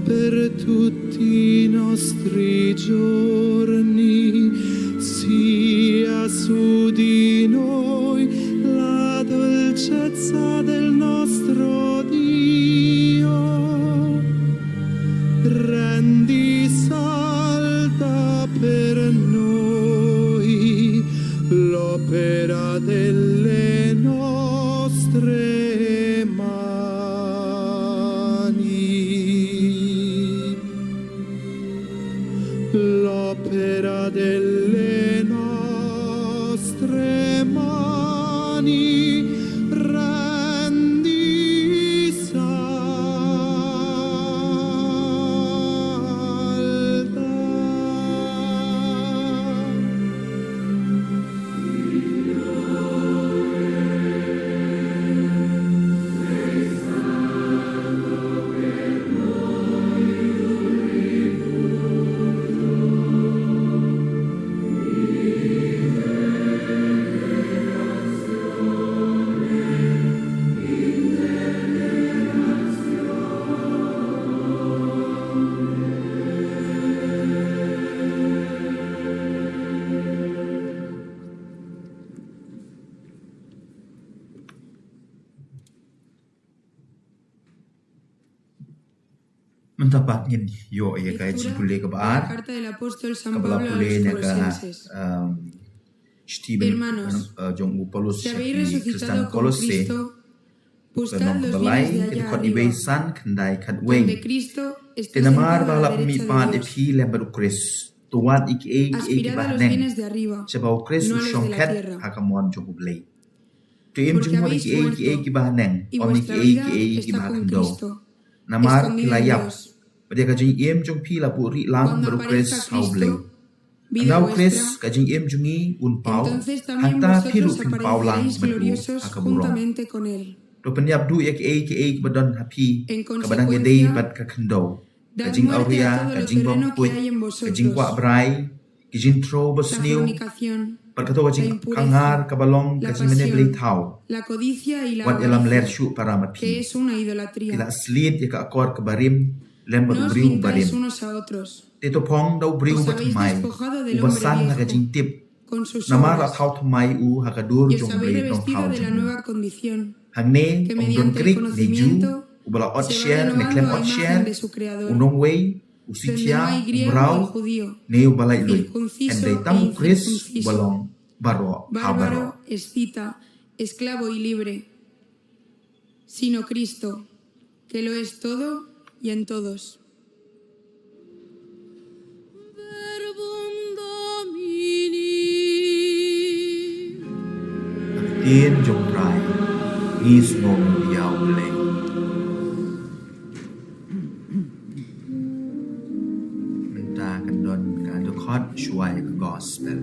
per tutti i nostri giorni. Sia su di noi la dolcezza del nostro Dio. Rendi salda per noi l'opera delle nostre mani. L'opera delle nostre mani rendi salda. Mynta pat ngin ïoh ïa ka jingpule kaba ar, kaba la pule na ka, um, Stephen, uh, jong u Paulus sha ki Khristan Kolosse. Ka nong kaba lai, ka dkhot iwei san khyndai khatwei. Te namar ba la pynmih pat ïa phi lem bad u Khrist, to wad ïa kiei kiei kiba haneng, sha ba u Khrist u shong khet ha ka mon jong u Blei. To im jingmut ïa kiei kiei kiba haneng, ym ïa kiei kiei kiba ha khyndew. Namar phi la ïap, bad ïa ka jingim jong phi la buhrieh lang bad u Khrist ha u Blei. Ynda u Khrist ka jingim jong ngi un paw, hangta phi ruh phin paw lang bad u ha ka burom. To pynïap duh ïa kiei kiei kiba don ha phi, kaba dang ïadei bad ka khyndew, ka jingawria, ka jingbymkhuid, ka jingkwah brai, ki jingthro basniew, bad kato ka jingkhanghar kaba long ka jingmane blei thaw. Wat ïalam ler shuh para ma phi. Phi la sliet ïa ka akor kaba rim lem bad u briew uba rim. Te to phong da u briew uba thymmai, uba san ha ka jingtip. Namar la thaw thymmai u ha ka dur jong u Blei Nongthaw jong u. Hangne ym don Grik ne Jiw, uba la ot sher ne khlem ot sher, u nongwei, u sithiah, u mraw, ne uba laitluid. Hynrei tang u Khrist uba long baroh ha baroh. Bárbaro, escita, esclavo y libre, sino Cristo, que lo es todo y en todos. Verbum Domini. Ka ktien jong u Trai, ngi sngewbha ïa u Blei. Mynta kan don ka dkhot shuwa ïa ka gospel.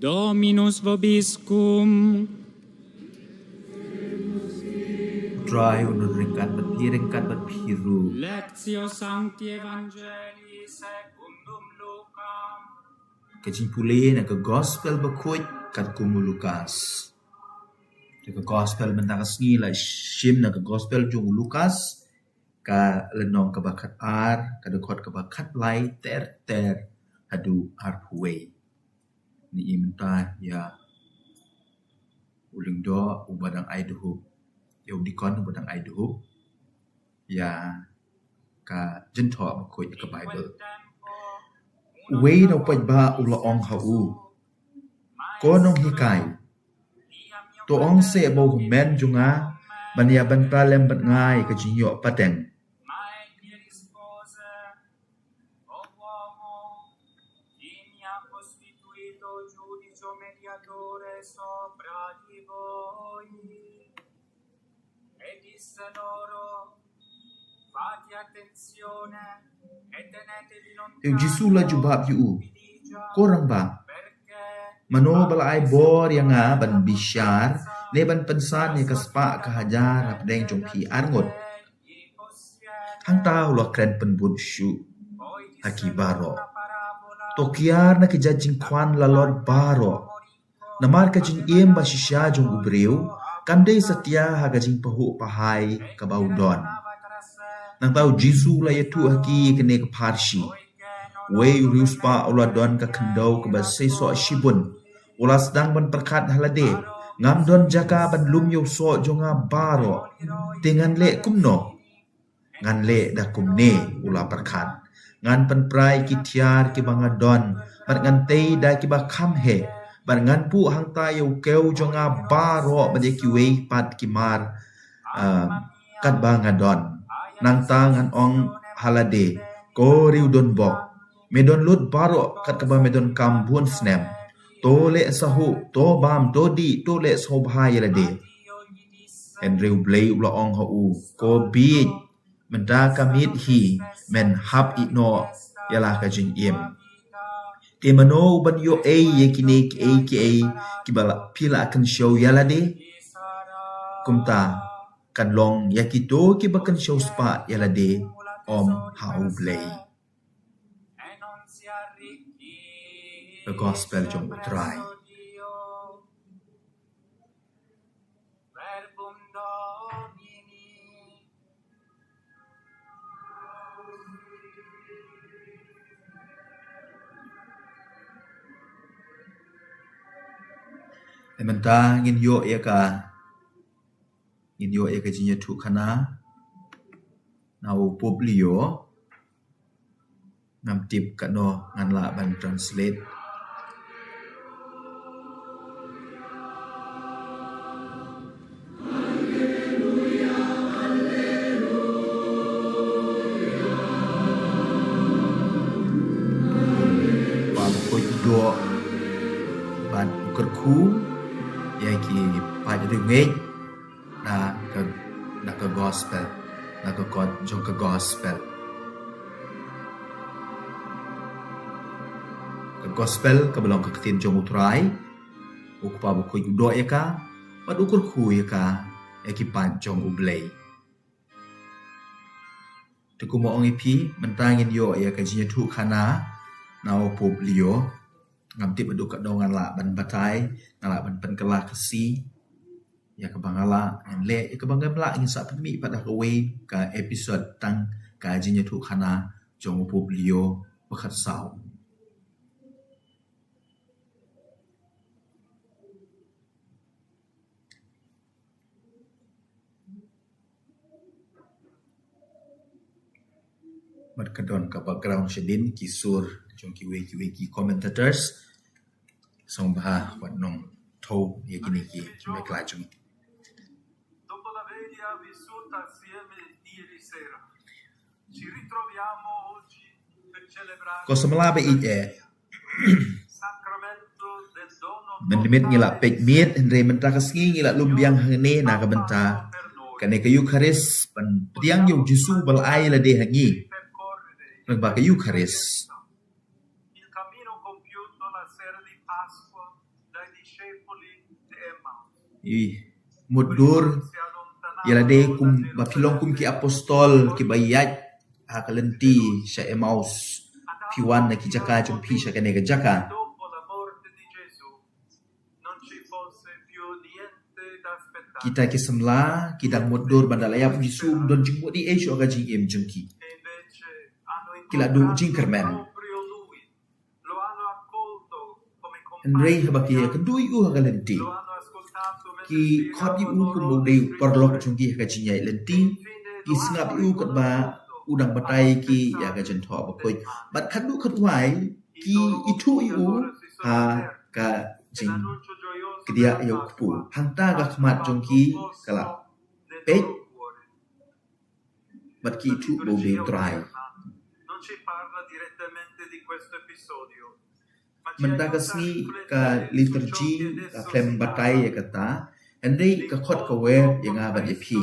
Dominus vobiscum. Trai un ryngkat bad phi, ryngkat bad phi ruh. Lectio Sancti Evangelii secundum Lucam. Ka jingpule na ka gospel bakhuid katkum u Lukas. Ka gospel mynta ka sngi la shim na ka gospel jong u Lukas, ka lynnong kaba khatar, ka dkhot kaba khatlai ter ter haduh arphew wei. Ngi mynta ïa u lyngdoh uba dang ai duhup, ïa u dikon uba dang ai duhup ïa ka jingthoh bakhuid ka Baibl. Uwei na u paidbah u la ong ha u, Ko nonghikai, to ong seh ba u hynmen jong nga ban ïa bynta lem bad nga ïa ka jingïoh pateng. Ma egli rispose, O uomo, chi mi ha costituito giudice mediatore sopra di voi. E disse loro, Fate attenzione e tenetevi lontano. Te u Jisu la jubab ïa u, Ko rangbah, mano ba la ai bor ïa nga ban bishar ne ban pynsan ïa ka spah ka hajar hapdeng jong phi arngut? Hangta u la kren pynbun shuh ha ki baroh, To kiar na ki jait jingkhwan lalor baroh. Namar ka jingim ba shisha jong u briew kam dei satia ha ka jingpahuh pahai kaba u don. Nangta u Jisu u la ïathuh ha ki ïa kane ka pharshi, Uwei u riewspah u la don ka khyndew kaba seisoh shibun. U la sdang ban pyrkhat ha lade, Ngam don jaka ban lum ïa u soh jong nga baroh. Te ngan leh kumno? Ngan leh da kumne, u la pyrkhat. Ngan pynpra ïa ki thiar kiba nga don, bad ngan tei da kiba kham heh, bad ngan buh hangta ïa u kew jong nga baroh bad ïa kiwei pat ki mar, ah, katba nga don. Nangta ngan ong ha lade, Ko riewdonbok, me don lut baroh kat kaba me donkam bun snem. To leh sahuh, to bam, to dih, to leh sngewbha ïa lade. Hynrei U Blei u la ong ha u, Ko bieit, mynta ka miet hi men hap ïehnoh ïa la ka jingim. Te mano u ban ïoh ei ïa kine kiei kiei kiba la, phi la kynshew ïa lade? Kumta kan long ïa kito kiba kynshew spah ïa lade, ym ha U Blei. The Gospel jong U Trai. Te mynta ngin ïoh ïa ka, ngin ïoh ïa ka jingïathuhkhana na u Pope Leo. Ngam tip katno ngan lah ban translate. Ba bakhuid u doh bad u kyrkhu ïa ki paid riewngeit na ka, na ka gospel, na ka kot jong ka gospel. Ka gospel kaba long ka ktien jong U Trai, U Kpa bakhuid u doh ïa ka bad u kyrkhu ïa ka ïa ki paid jong U Blei. Te kumba ong ïa phi, mynta ngin ïoh ïa ka jingïathuhkhana na u Pope Leo. Ngam tip haduh katno ngan lah ban batai, ngan lah ban pynkylla Khasi. Ïa kaba nga lah ngan leh, ïa kaba ngam lah ngin sa pynmih pat ha kawei ka episode tang ka jingïathuhkhana jong u Pope Leo ba khatsaw. Bad ka don ka background shadien, ki sur jong kiwei kiwei ki commentators. Sngewbha wat nang thew ïa kine ki, ki mekla jong ngi. Dopo l'averla vissuta assieme ieri sera, ci ritroviamo oggi per celebrare. Ko samla ba ïeit eh. Sacramento del dono. Mynmiet ngi la peit miet, hynrei mynta ka sngi ngi la lum biang hangne na ka bynta kane ka Eucharist, ban pdiang ïa u Jisu ba la ai lade ha ngi. Lyngba ka Eucharist. Il cammino compiuto la sera di Pasqua I mutdur ïa lade kum ba phi long kum ki apostol kiba ïaid ha ka lynti sha Emmaus. Phi wan na ki jaka jong phi sha kane ka jaka. Kita ki samla ki dang mutdur ban da la ïap u Jisu, ym don jingmut ei ei shuh ha ka jingim jong ki. Ki la duh jingkyrmen. Hynrei haba ki ïakynduh ïa u ha ka lynti, ki khot ïa u kum u dei u paralok jong ki ha ka jingïaid lynti. Ki sngap ïa u katba u dang batai ïa ki ïa ka jingthoh bakhuid. Bad khatduh khatwai ki ithuh ïa u ha ka jingkdiah ïa u kpu. Hangta ka khmat jong ki ka la peit bad ki ithuh ba u dei u Trai. Mynta ka sngi ka liturgi ka khlem batai ïa kata, hynrei ka khot ka wer ïa nga bad ïa phi.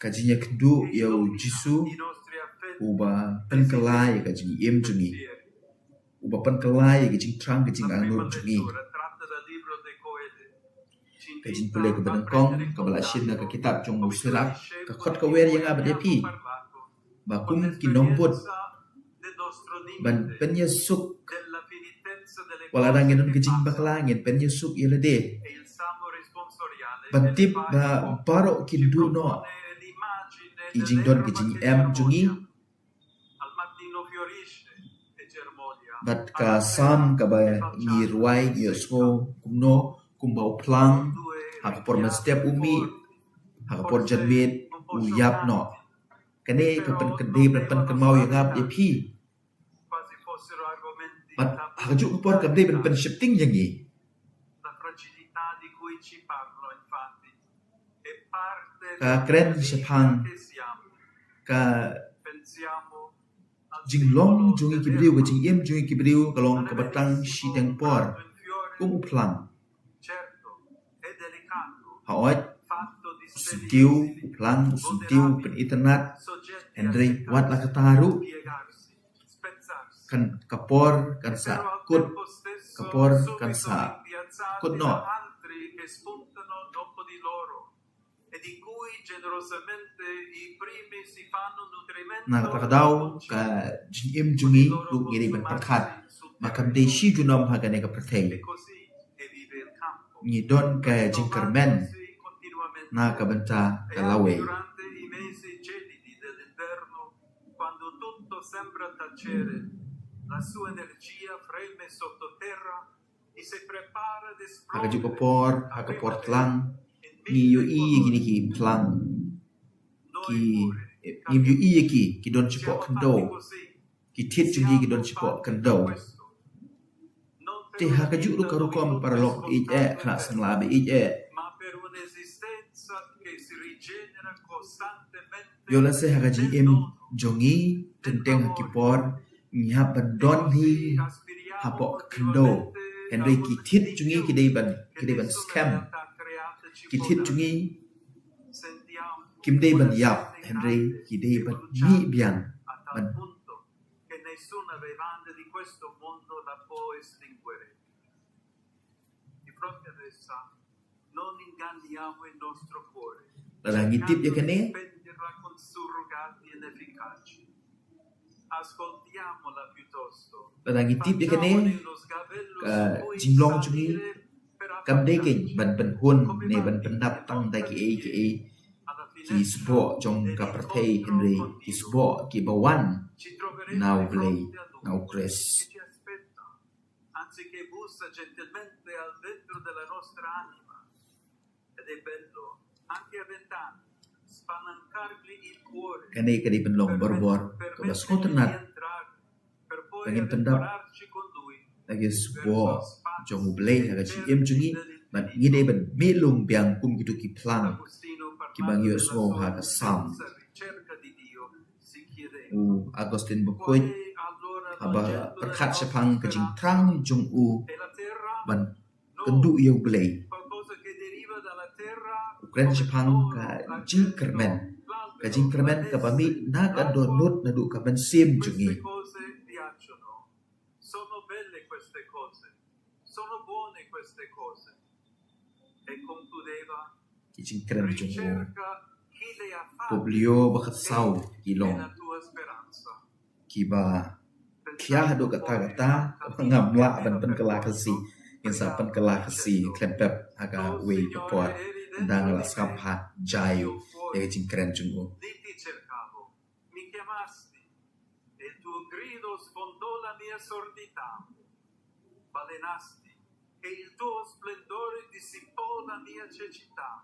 Ka jingïakynduh ïa u Jisu uba pynkylla ïa ka jingim jong ngi, uba pynkylla ïa ka jingthrang ka jingangnud jong ngi. Ka jingpule kaba nyngkong kaba la shim na ka kitab jong u Sirak ka khot ka wer ïa nga bad ïa phi ba kum ki nongbud ban pynïasuk, wat la dang ngin don ka jingbakla, ngin pynïasuk ïa lade ban tip ba baroh kin duh noh ki jingdon ka jingem jong ngi. Bad ka Salm kaba ngi rwai ngi ïohsngew kumno, kumba u phlang ha ka por mynstep u mih, ha ka por janmiet u ïap noh. Kane ka pyn, ka dei ban pynkynmaw ïa nga bad ïa phi. Bad ha kajuh ka por kam dei ban pynsheptieng ïa ngi. Ka kren shaphang ka jinglong jong ngi ki briew, ka jingim jong ngi ki briew ka long kaba tang shiteng por kum u phlang. Hooid, u syntiew u phlang, u syntiew u pynitynnad, hynrei wat la katta ruh kan, ka por kan sa kut, ka por kan sa kut noh. Na kata ka daw ka jingim jong ngi ruh ngi dei ban pyrkhat ba kam dei shi junom ha kane ka pyrthei. Ngi don ka jingkyrmen na ka bynta ka lawei. Quando tutto sembra tacere, la sua energia freme sottoterra e si prepara di... Ha kajuh ka por, ha ka por tlang, ngi ïohi ïa kine ki phlang. Ki, ngim ïohi ïa ki, ki don shapoh khyndew. Ki thied jong ngi ki don shapoh khyndew. Te ha kajuh ruh ka rukom, paralok ba ïeit eh, khynnah samla ba ïeit eh, ïoh lehse ha ka jingim jong ngi teng teng ha ki por ngi hap ban don hi hapoh ka khyndew, hynrei ki thied jong ngi ki dei ban, ki dei ban skhem. Ki thied jong ngi kim dei ban ïap, hynrei ki dei ban mih biang, ban... Lada ngi tip ïa kane, lada ngi tip ïa kane, ka jinglong jong ngi kam dei keiñ ban pynhun ne ban pyndap tang da kiei kiei ki sboh jong ka pyrthei, hynrei ki sboh kiba wan na U Blei, na U Khrist. Anzi, che bussa gentilmente al dentro della nostra anima. Ed è bello, anche a vent'anni, spalancargli il cuore. Kane ka dei ban long borbor kaba sngewtynnat ba ngin pyndap da ki sboh jong U Blei ha ka jingim jong ngi, bad ngi dei ban mih lum biang kum kito ki phlang kiba ngi ïohsngew ha ka Salm. U Augustine Bakhuid haba pyrkhat shaphang ka jingthrang jong u ban kynduh ïa U Blei, u kren shaphang ka jingkyrmen, ka jingkyrmen kaba mih na ka dohnud naduh ka mynsiem jong ngi. Sono belle queste Sono buone queste cose. E concludeva: Ki jingkren jong u Ricerca chi le ha fatte Pope Leo ba khatsaw ki long nella tua speranza. Kiba khia haduh katta katta, ngam lah ban pynkylla Khasi. Ngin sa pynkylla Khasi khlem pep ha kawei ka por. Ynda nga la sngap ha jai ïa ka jingkren jong u. Lì ti cercavo, mi chiamasti, e il tuo grido sfondò la mia sordità. Balenasti, e il tuo splendore dissipò la mia cecità.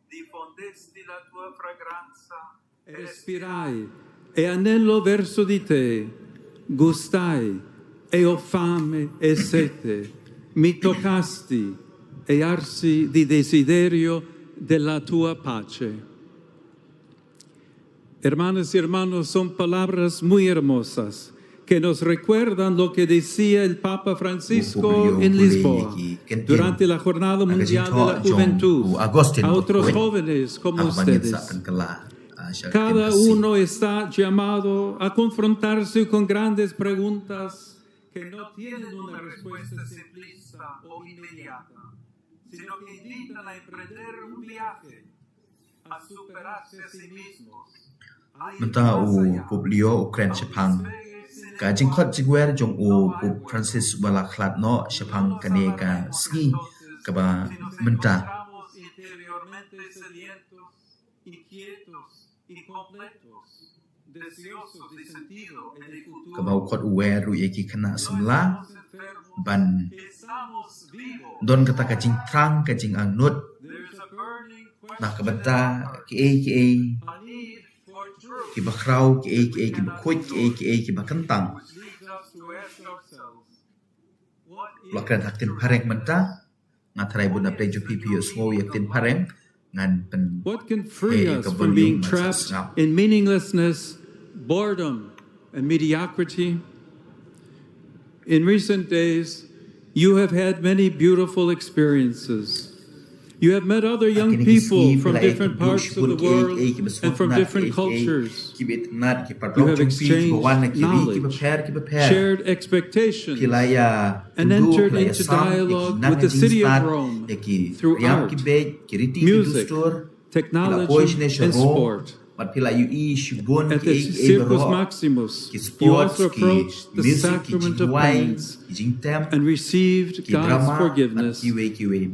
Diffondesti la tua fragranza e Respirai e anello verso di te, gustai e ho fame e sete, mi toccasti e arsi di desiderio della tua pace. Hermanas y hermanos, son palabras muy hermosas que nos recuerdan lo que decía el Papa Francisco en Lisboa durante la Jornada Mundial de la Juventud a otros jóvenes como ustedes. Cada uno está llamado a confrontarse con grandes preguntas que no tienen una respuesta simplista o inmediata, sino que invitan a emprender un viaje, a superarse a sí mismos, a ir Mynta más u allá. Pope Leo u kren shaphang ka jingkhot jingwer jong u Pope Francis ba la khlad noh shaphang kane ka sngi kaba mynta. Interiormente sedientos, inquietos, incompletos, deseosos de sentido en el futuro. Kaba u khot u wer ruh ïa ki khynnah samla ban Estamos vivos. don kata ka jingthrang, ka jingangnud. There's a burning Na ka question bynta kiei kiei a need for truth kiba khraw, kiei kiei kiba khuid, kiei kiei kiba kyntang. leads us to ask ourselves, what La kren ha ktien phareng mynta. Nga tharai bun na pdeng jong phi phi ïohsngew ïa ktien phareng. Ngan pyn What can eh, free ïa us ka from being volume ban trapped sngap. in meaninglessness, boredom, and mediocrity? In recent days, you have had many beautiful experiences. You have met other young people from different parts of the world and from different cultures. You have exchanged knowledge, shared expectations, and entered into dialogue with the city of Rome through art, music, technology, and sport. At the Circus Maximus, you also approached the sacrament of penance and received God's forgiveness,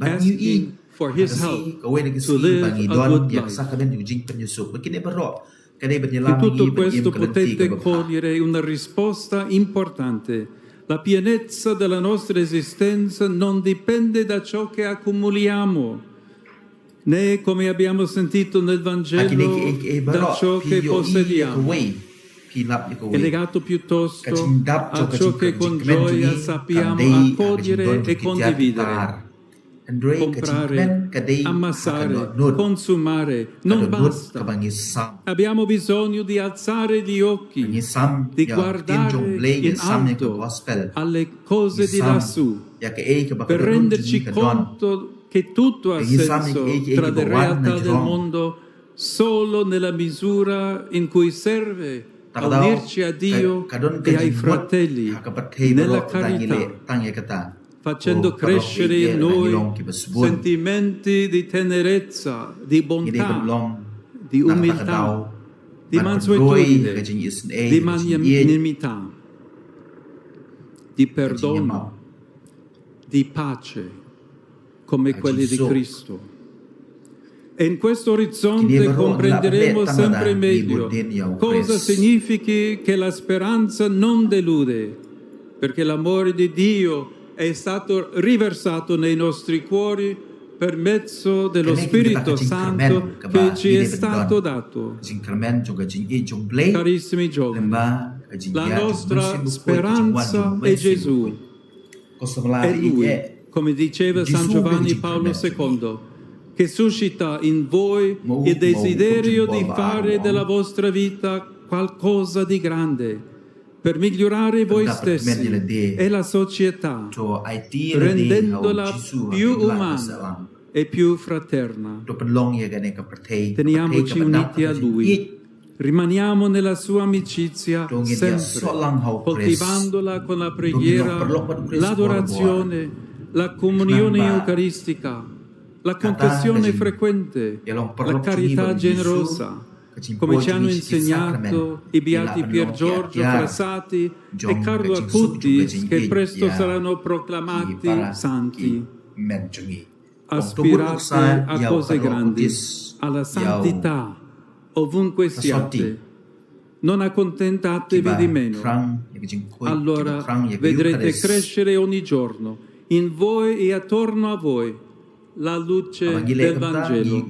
asking for His help to live a good life. In tutto questo potete cogliere una risposta importante. La pienezza della nostra esistenza non dipende da ciò che accumuliamo, né, come abbiamo sentito nel Vangelo, da ciò che possediamo. È legato piuttosto a ciò che con gioia sappiamo accogliere e condividere, comprare, ammassare, consumare. Non basta. Abbiamo bisogno di alzare gli occhi, di guardare in alto alle cose di lassù, per renderci conto che tutto ha senso tra le realtà del mondo solo nella misura in cui serve a unirci a Dio e ai fratelli nella carità, facendo crescere in noi sentimenti di tenerezza, di bontà, di umiltà, di mansuetudine, di magnanimità, di perdono, di pace, come quelli di Cristo. E in questo orizzonte comprenderemo sempre meglio cosa significhi che la speranza non delude, perché l'amore di Dio è stato riversato nei nostri cuori per mezzo dello Spirito Santo che ci è stato dato. Carissimi giovani, la nostra speranza è Gesù. È Lui, come diceva San Giovanni Paolo secondo, che suscita in voi il desiderio di fare della vostra vita qualcosa di grande, per migliorare voi stessi e la società, rendendola più umana e più fraterna. Teniamoci uniti a Lui. Rimaniamo nella sua amicizia sempre, coltivandola con la preghiera, l'adorazione, la comunione eucaristica, la confessione frequente, la carità generosa, come ci hanno insegnato i beati Pier Giorgio Frassati e Carlo Acutis, che presto saranno proclamati santi. Aspirate a cose grandi, alla santità, ovunque siate. Non accontentatevi di meno. Allora vedrete crescere ogni giorno, in voi e attorno a voi, la luce del Vangelo.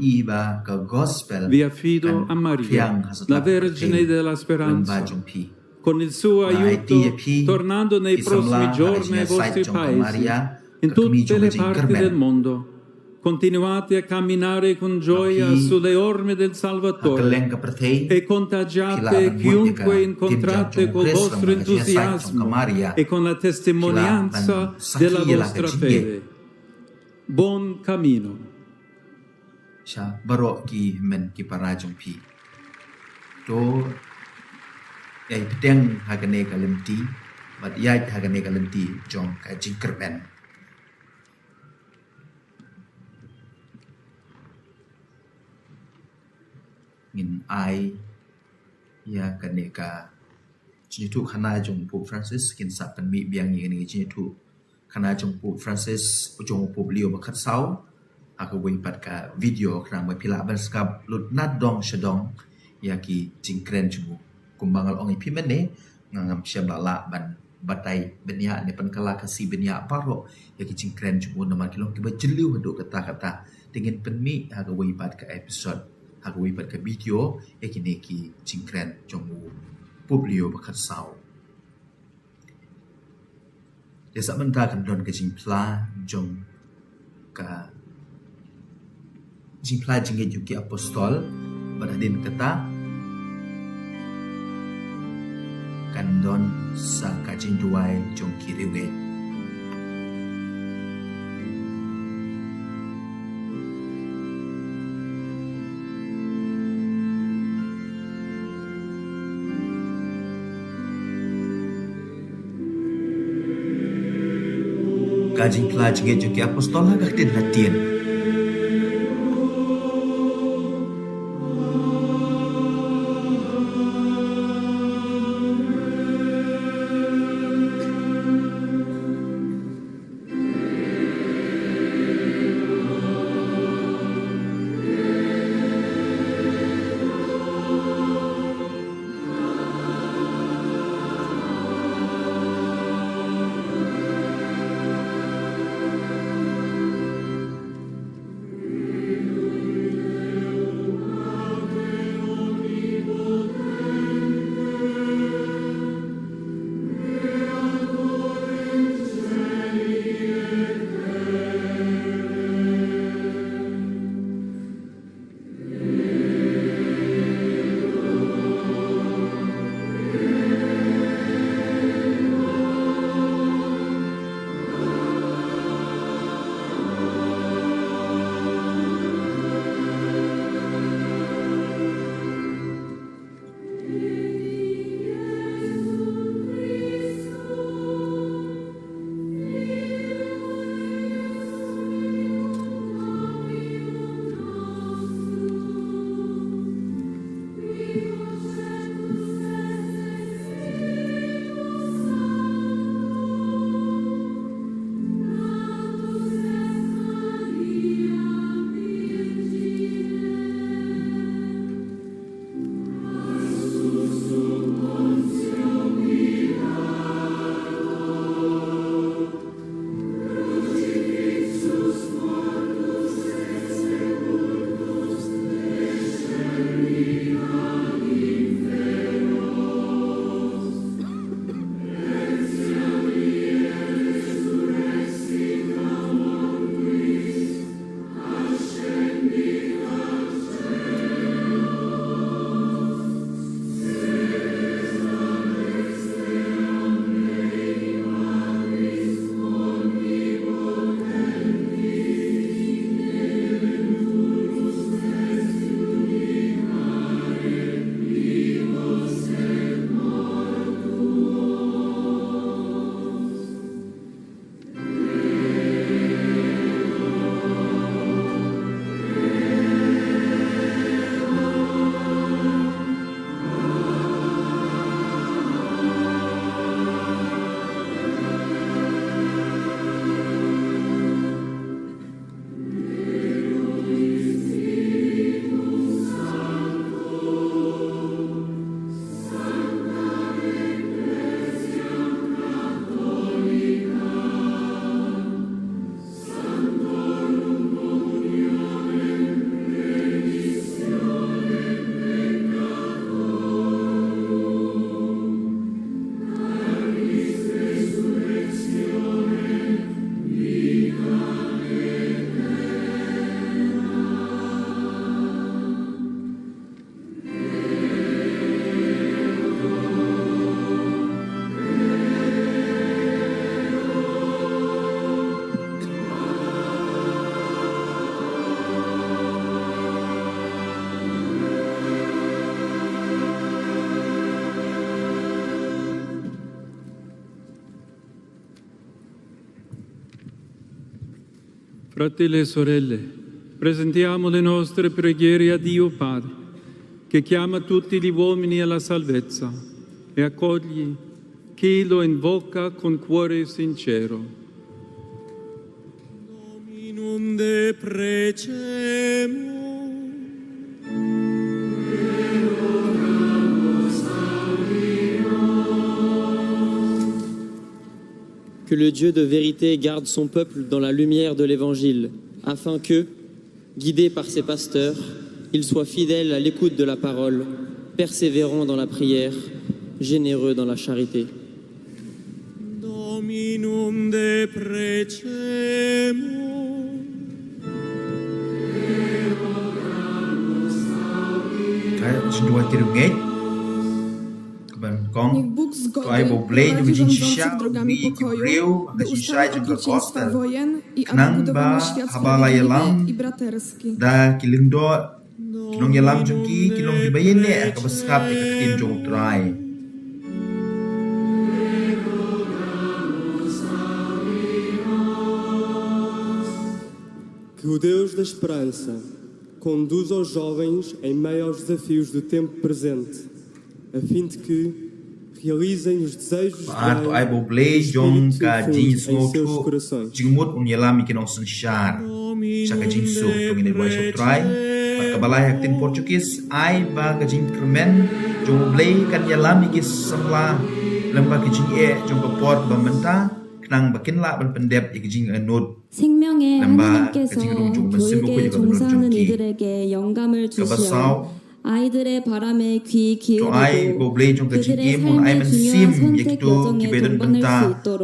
Vi affido a Maria, la Vergine della Speranza. Con il suo aiuto, tornando nei prossimi giorni ai vostri paesi, in tutte le parti del mondo, continuate a camminare con gioia sulle orme del Salvatore e contagiate chiunque incontrate col vostro entusiasmo e con la testimonianza della vostra fede. Buon cammino. Sha baroh ki hynmen ki para jong phi. To, ïai pdiang ha kane ka lynti, bad ïaid ha kane ka lynti jong ka jingkyrmen. Ngin ai ïa kane ka jingïathuh khana jong Pope Francis, kin sa pynmih biang ïa kane ka jingïathuh khana jong Pope Francis, jong Pope Leo ba khatsaw, ha kawei pat ka video, khnang ba phi lah ban sngap lut na dong sha dong ïa ki jingkren jong u. Kumba nga la ong ïa phi mynne, nga ngam shym la lah ban batai bniah ne pynkylla Khasi bniah baroh ïa ki jingkren jong u, namar ki long kiba jylliew haduh katta katta. Te ngin pynmih ha kawei pat ka episode, ha kawei pat ka video, ïa kine ki jingkren jong u Pope Leo ba khatsaw. Te sa mynta kan don ka jingphla jong ka jingphla jingngeit jong ki apostol, bad hadien kata kan don sa ka jingduwai jong ki riewngeit. Ka jingphla jingngeit jong ki apostol ha ka ktien Latin. Fratelli e sorelle, presentiamo le nostre preghiere a Dio Padre, che chiama tutti gli uomini alla salvezza, e accogli chi lo invoca con cuore sincero. Dominum deprecemur. Que le Dieu de vérité garde son peuple dans la lumière de l'Évangile, afin que, guidé par ses pasteurs, il soit fidèle à l'écoute de la parole, persévérant dans la prière, généreux dans la charité. Dominum deprecemur. Ka jingduwai ki rngeit. Ka ban kong. Niech Bóg To ai zgody Bawblei jung prowadzi jin shisha rządzących drogami wi ki pokoju, briew by ka jin shai uszczelnić jung ka okrucieństwa gospel. Wojen i aby Knang budowanie ba świat haba la sprawiedliwy yalam i braterski. Da ki lyngdoh ki nongïalam jong ki ki long ki ba ïaineh ha kaba sngap ïa ka ktien jong U Trai. Que o Deus da esperança conduza os jovens em meio aos desafios do tempo presente, a fim de que realizem os desejos de Bad to ai Bawblei jong ka jingsngewthuh jingmut un ïalam ïa ki nongsynshar sha ka jingsuk. To ngin ïa duwai sha U Trai. Bad kaba lai ha ka ktien Portuguese, ai ba ka jingkyrmen jong U Blei kan ïalam ïa ki samla lem bad ki jingeh jong ka por kaba mynta, khnang ba kin lah ban pyndep ïa ka jingangnud lem bad ka jingrung jong U Mynsiem Bakhuid ïa ka dohnud jong ki. Kaba saw, to ai Bawblei jong ka jingim un ai mynsiem ïa kito kiba don bynta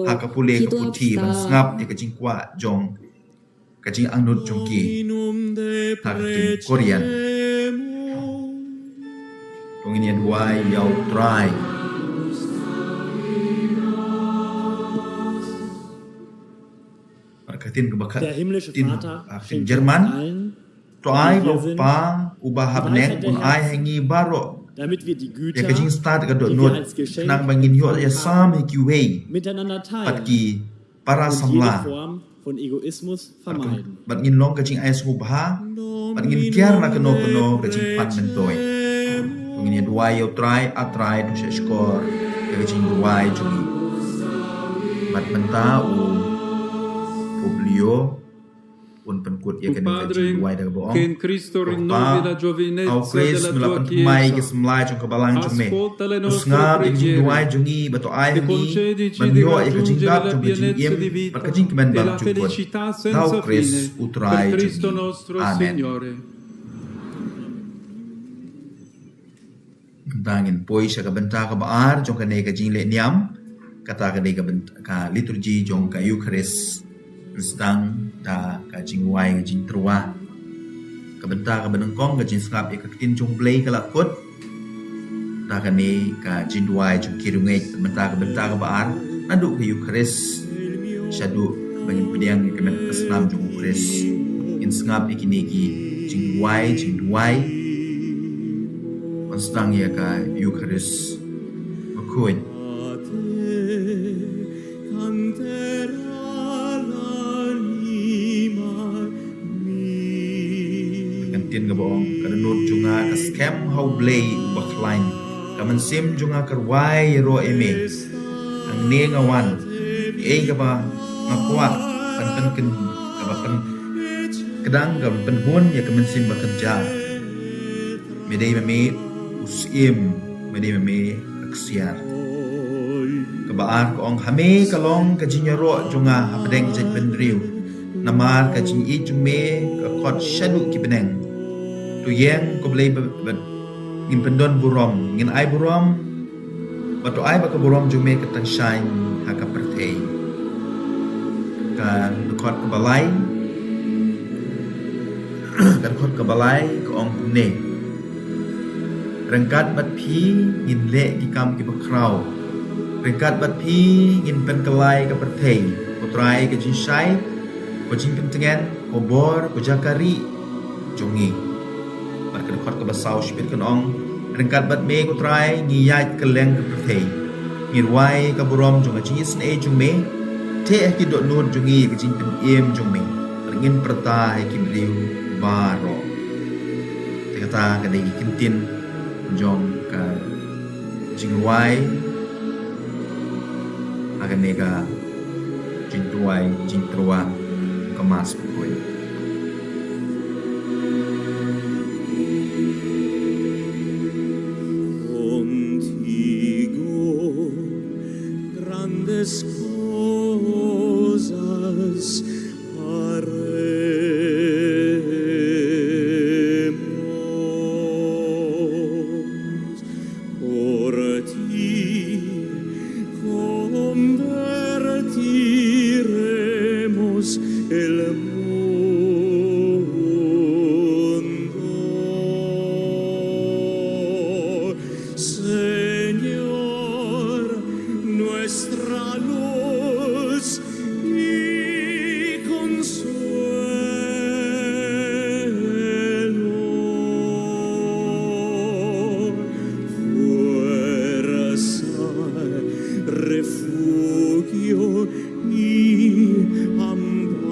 ha ka pule ka puthi ban sngap ïa ka jingkwah jong ka jingangnud jong ki ha ka ktien Korean. To ngin ïa duwai ïa U Trai. Bad ka ktien kaba khat, ktien Jerman. To ai ba U Kpa uba ha bneng un ai ha ngi baroh ïa ka jingstad ka dohnud, khnang ba ngin ïoh ïasam ïa kiwei bad ki para samla. Bad ngin long ka jingai sngewbha bad ngin kiar na kano kano ka jingpan myntoi. To ngin ïa duwai ïa U Trai. A Trai, to shahshkor ïa ka jingduwai jong ngi. Bad mynta u Publio un pynkut ïa kane ka jingduwai da kaba ong: Ko Pa, ha U Khrist me la pynthymmai ïa ki samla jong ka balang jong me. To sngap ïa ka jingduwai jong ngi bad to ai ha ngi ban ïoh ïa ka jinglap jong ka jingim bad ka jingkmen balang jukut. Ha U Khrist U Trai jong ngi. Amen. Mynta ngin poi sha ka bynta kaba ar jong kane ka jingleh niam. Kata ka dei ka bynta ka liturgi jong ka Eucharist. Sdang da ka jingduwai ka jingtyrwa. Ka bynta kaba nyngkong ka jingsngap ïa ka ktien jong U Blei ka la kut. Da kane ka jingduwai jong ki rngeit. Mynta ka bynta kaba ar naduh ka Eucharist shaduh ba ngin pdiang ïa ka met ka snam jong U Khrist. Ngin sngap ïa kine ki jingduwai, jingduwai. Ban sdang ïa ka Eucharist bakhuid. Ka ktien kaba ong: Ka dohnud jong nga ka skhem ha U Blei uba khlaiñ. Ka mynsiem jong nga ka rwai ïaroh ïa me. Hangne nga wan. Ei kaba nga kwah ban pynkyndit, kaba pynkdang, kaba pynhun ïa ka mynsiem bakynja. Me dei ma me u syiem, me dei ma me ka ksiar. Kaba ar ka ong: Ha me ka long ka jingïaroh jong nga hapdeng jaitbynriew. Namar ka jingïeit jong me ka khot shaduh ki bneng. To ïeng ko Blei ba, ba ngin pyndon burom, ngin ai burom. Bad to ai ba ka burom jong me kan tyngshaiñ ha ka pyrthei. Ka dkhot kaba lai, ka dkhot kaba lai ka ong kumne: Ryngkat bad phi ngin leh ki kam kiba khraw. Ryngkat bad phi ngin pynkylla ka pyrthei. Ko Trai ka jingshai, ko jingpyntngen, ko bor, ko jaka rieh jong ngi. Bad ka dkhot kaba saw shibit kan ong: Ryngkat bad me ko Trai ngi ïaid kylleng ka pyrthei. Ngi rwai ka burom jong ka jingisynei jong me. Theh ha ki dohnud jong ngi ka jingpynim jong me. Ngin pyrta ha ki briew baroh. Te kata ka dei ki ktien jong ka jingrwai ha kane ka jingtyrwa, jingtyrwa ka Mass bakhuid. Contigo grandes cosas haremos. Por ti convertiremos el mundo. Señor, nuestra luz y consuelo, fuerza, refugio y amparo.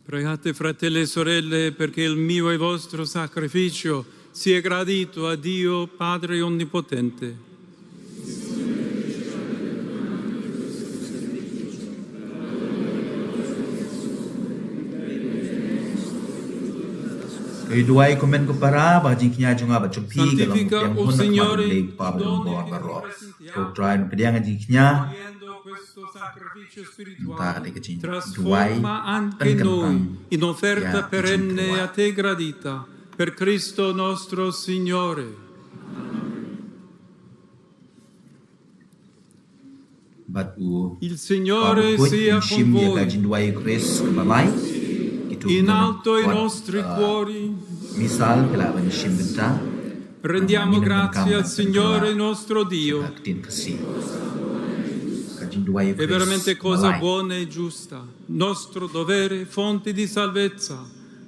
Pregate, fratelli e sorelle, perché il mio e vostro sacrificio sia gradito a Dio Padre Onnipotente. Ïa duwai kumne ko para, ba jingkñia jong nga bad jong phi ka long Santifica, oh Signore, i don de ti, baroh. Ko Trai, pdiang jingkñia. Questo sacrificio spirituale, trasforma anche noi in offerta perenne a te gradita, per Cristo nostro Signore. Bad u Il Signore sia con voi. In alto i nostri cuori. Misal phi lah ban shim bynta. Rendiamo grazie al Signore nostro Dio. È veramente cosa buona e giusta, nostro dovere, fonte di salvezza,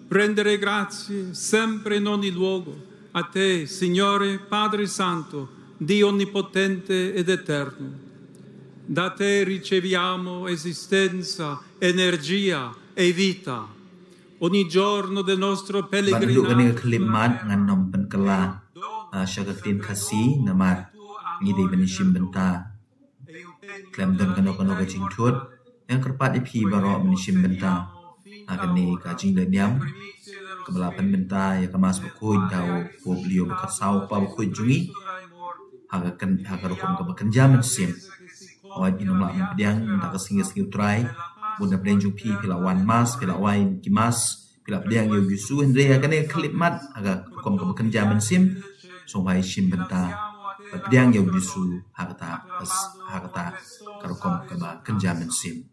rendere grazie sempre in ogni luogo a te, Signore, Padre Santo, Dio onnipotente ed eterno. Da te riceviamo esistenza, energia e vita. Ogni giorno del nostro pellegrinaggio, ngan ym pynkylla sha ka ktien Khasi namar ngi dei ban shim bynta. Khlem don kano kano ka jingthut, ngan kyrpad ïa phi baroh ban shim bynta ha kane ka jingleh niam kaba la pynbynta ïa ka Mass Bakhuid da u Pope Leo ba khatsaw, u Papa Bakhuid jong ngi, ha ka rukom kaba kynja mynsiem. Hooid, ngin ym lah ban pdiang da ka sngi ka sngi, u Trai, bun na pdeng jong phi, phi la wan Mass, phi la wai ki Mass, phi la pdiang ïa u Jisu, hynrei ha kane ka khyllipmat ha ka rukom kaba kynja mynsiem, sngewbha shim bynta ban pdiang ïa u Jisu ha kata, ha kata ka rukom kaba kynja mynsiem.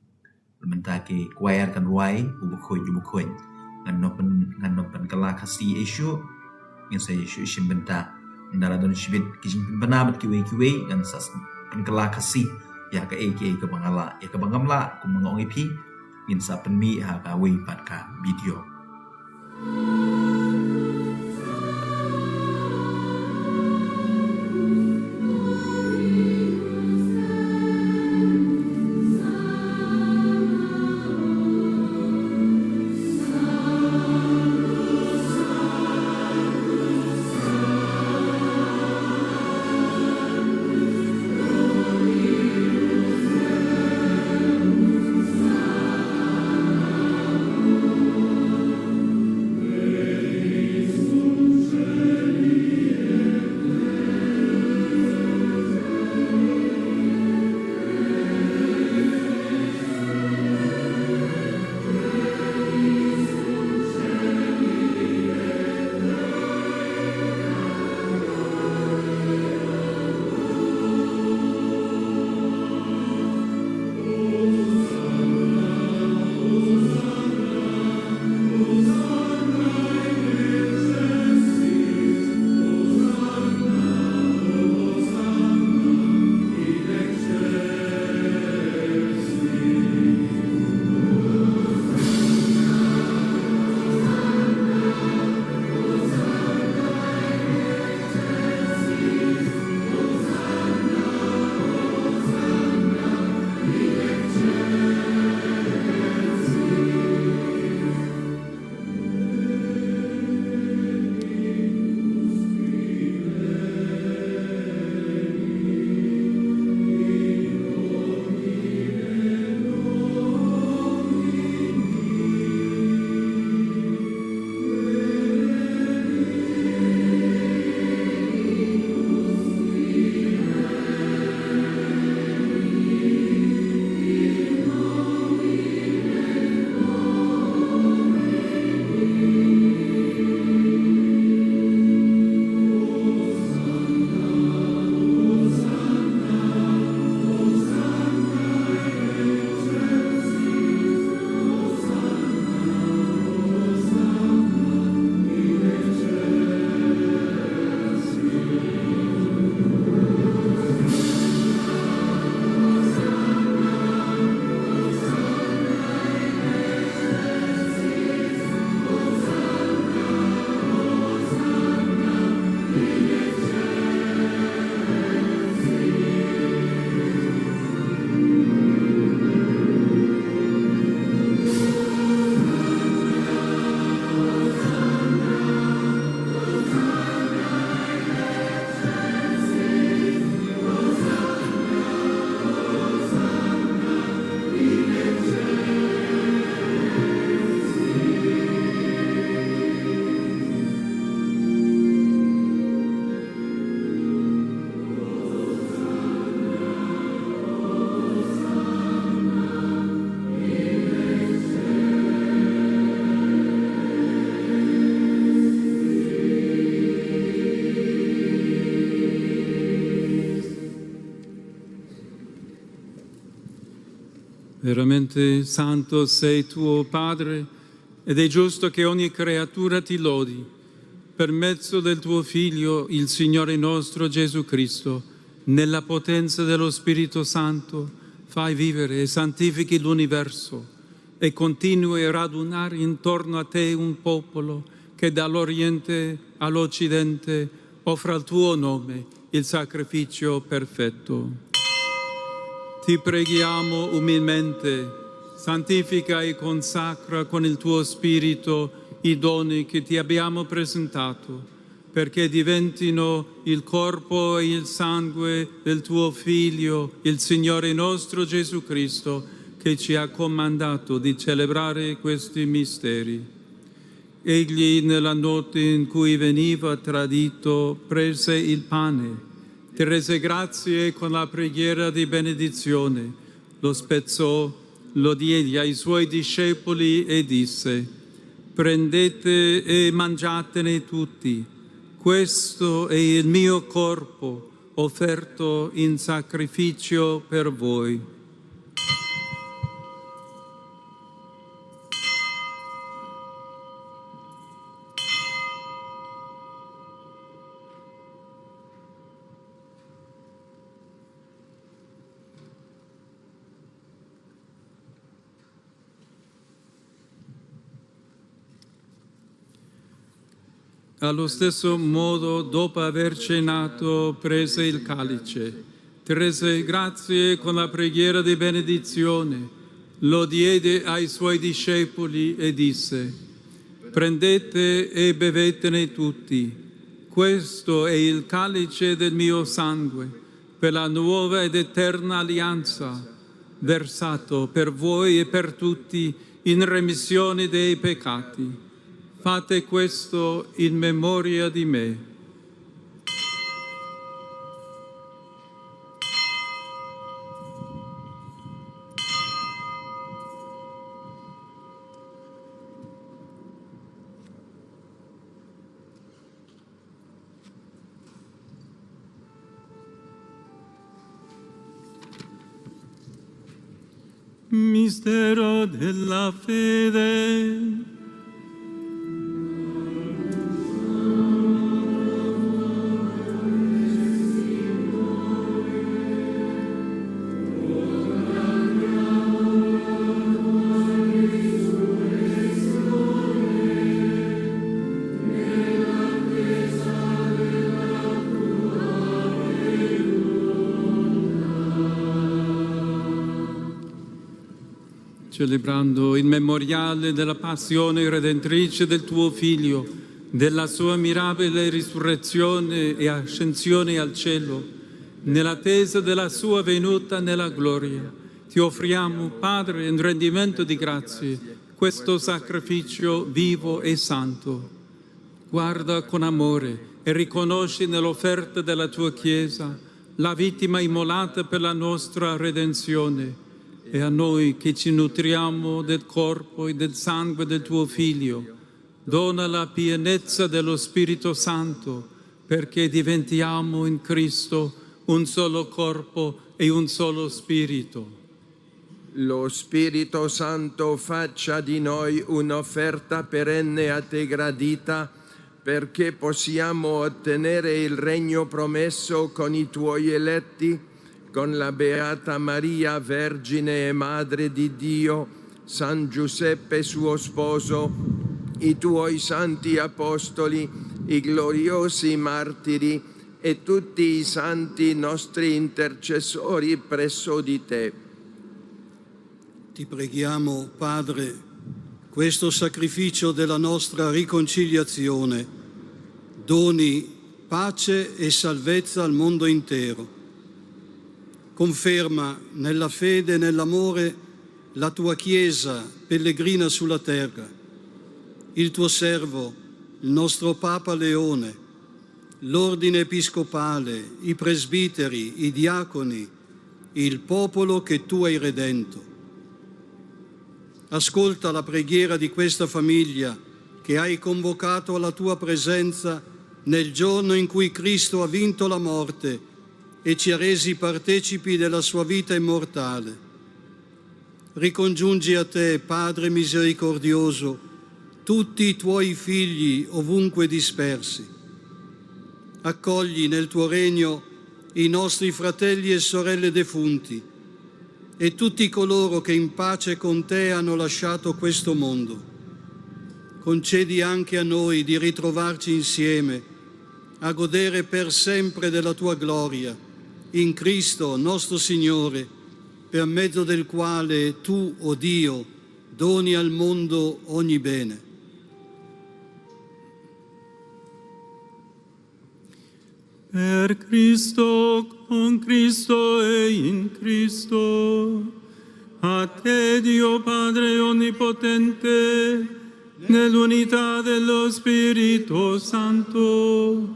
Mynta ki choir kan rwai, U Bakhuid, U Bakhuid. Ngan ym pyn, ngan ym pynkylla Khasi ei shuh, ngin sa ïa shu shim bynta. Ynda la don shibit ki jingpynbna bad kiwei kiwei, ngan sa pynkylla Khasi ïa kaei kaei kaba nga lah, ïa kaba ngam lah, kumba nga ong ïa phi, ngin sa pynmih ha kawei pat ka video. Veramente santo sei tu, o Padre, ed è giusto che ogni creatura ti lodi. Per mezzo del tuo Figlio, il Signore nostro Gesù Cristo, nella potenza dello Spirito Santo, fai vivere e santifichi l'universo, e continui a radunare intorno a te un popolo che dall'Oriente all'Occidente offre al tuo nome il sacrificio perfetto. Ti preghiamo umilmente, santifica e consacra con il tuo Spirito i doni che ti abbiamo presentato, perché diventino il corpo e il sangue del tuo Figlio, il Signore nostro Gesù Cristo, che ci ha comandato di celebrare questi misteri. Egli, nella notte in cui veniva tradito, prese il pane, ti rese grazie con la preghiera di benedizione, lo spezzò, lo diede ai suoi discepoli e disse: "Prendete e mangiatene tutti, questo è il mio corpo offerto in sacrificio per voi." Allo stesso modo, dopo aver cenato, prese il calice, ti rese grazie con la preghiera di benedizione, lo diede ai suoi discepoli e disse: "Prendete e bevetene tutti. Questo è il calice del mio sangue, per la nuova ed eterna alleanza, versato per voi e per tutti in remissione dei peccati. Fate questo in memoria di me." Mistero della fede. Celebrando il memoriale della passione redentrice del tuo Figlio, della sua mirabile risurrezione e ascensione al cielo, nell'attesa della sua venuta nella gloria, ti offriamo, Padre, in rendimento di grazie, questo sacrificio vivo e santo. Guarda con amore e riconosci nell'offerta della tua Chiesa la vittima immolata per la nostra redenzione, e a noi che ci nutriamo del corpo e del sangue del tuo Figlio, dona la pienezza dello Spirito Santo, perché diventiamo in Cristo un solo corpo e un solo spirito. Lo Spirito Santo faccia di noi un'offerta perenne a te gradita, perché possiamo ottenere il regno promesso con i tuoi eletti, con la Beata Maria, Vergine e Madre di Dio, San Giuseppe suo sposo, i tuoi santi apostoli, i gloriosi martiri e tutti i santi nostri intercessori presso di te. Ti preghiamo, Padre, questo sacrificio della nostra riconciliazione doni pace e salvezza al mondo intero. Conferma nella fede e nell'amore la tua Chiesa pellegrina sulla terra, il tuo servo, il nostro Papa Leone, l'ordine episcopale, i presbiteri, i diaconi, il popolo che tu hai redento. Ascolta la preghiera di questa famiglia che hai convocato alla tua presenza nel giorno in cui Cristo ha vinto la morte e ci ha resi partecipi della sua vita immortale. Ricongiungi a te, Padre misericordioso, tutti i tuoi figli ovunque dispersi. Accogli nel tuo regno i nostri fratelli e sorelle defunti e tutti coloro che in pace con te hanno lasciato questo mondo. Concedi anche a noi di ritrovarci insieme a godere per sempre della tua gloria, in Cristo nostro Signore, per mezzo del quale tu, o Dio, doni al mondo ogni bene. Per Cristo, con Cristo e in Cristo, a te Dio Padre onnipotente, nell'unità dello Spirito Santo,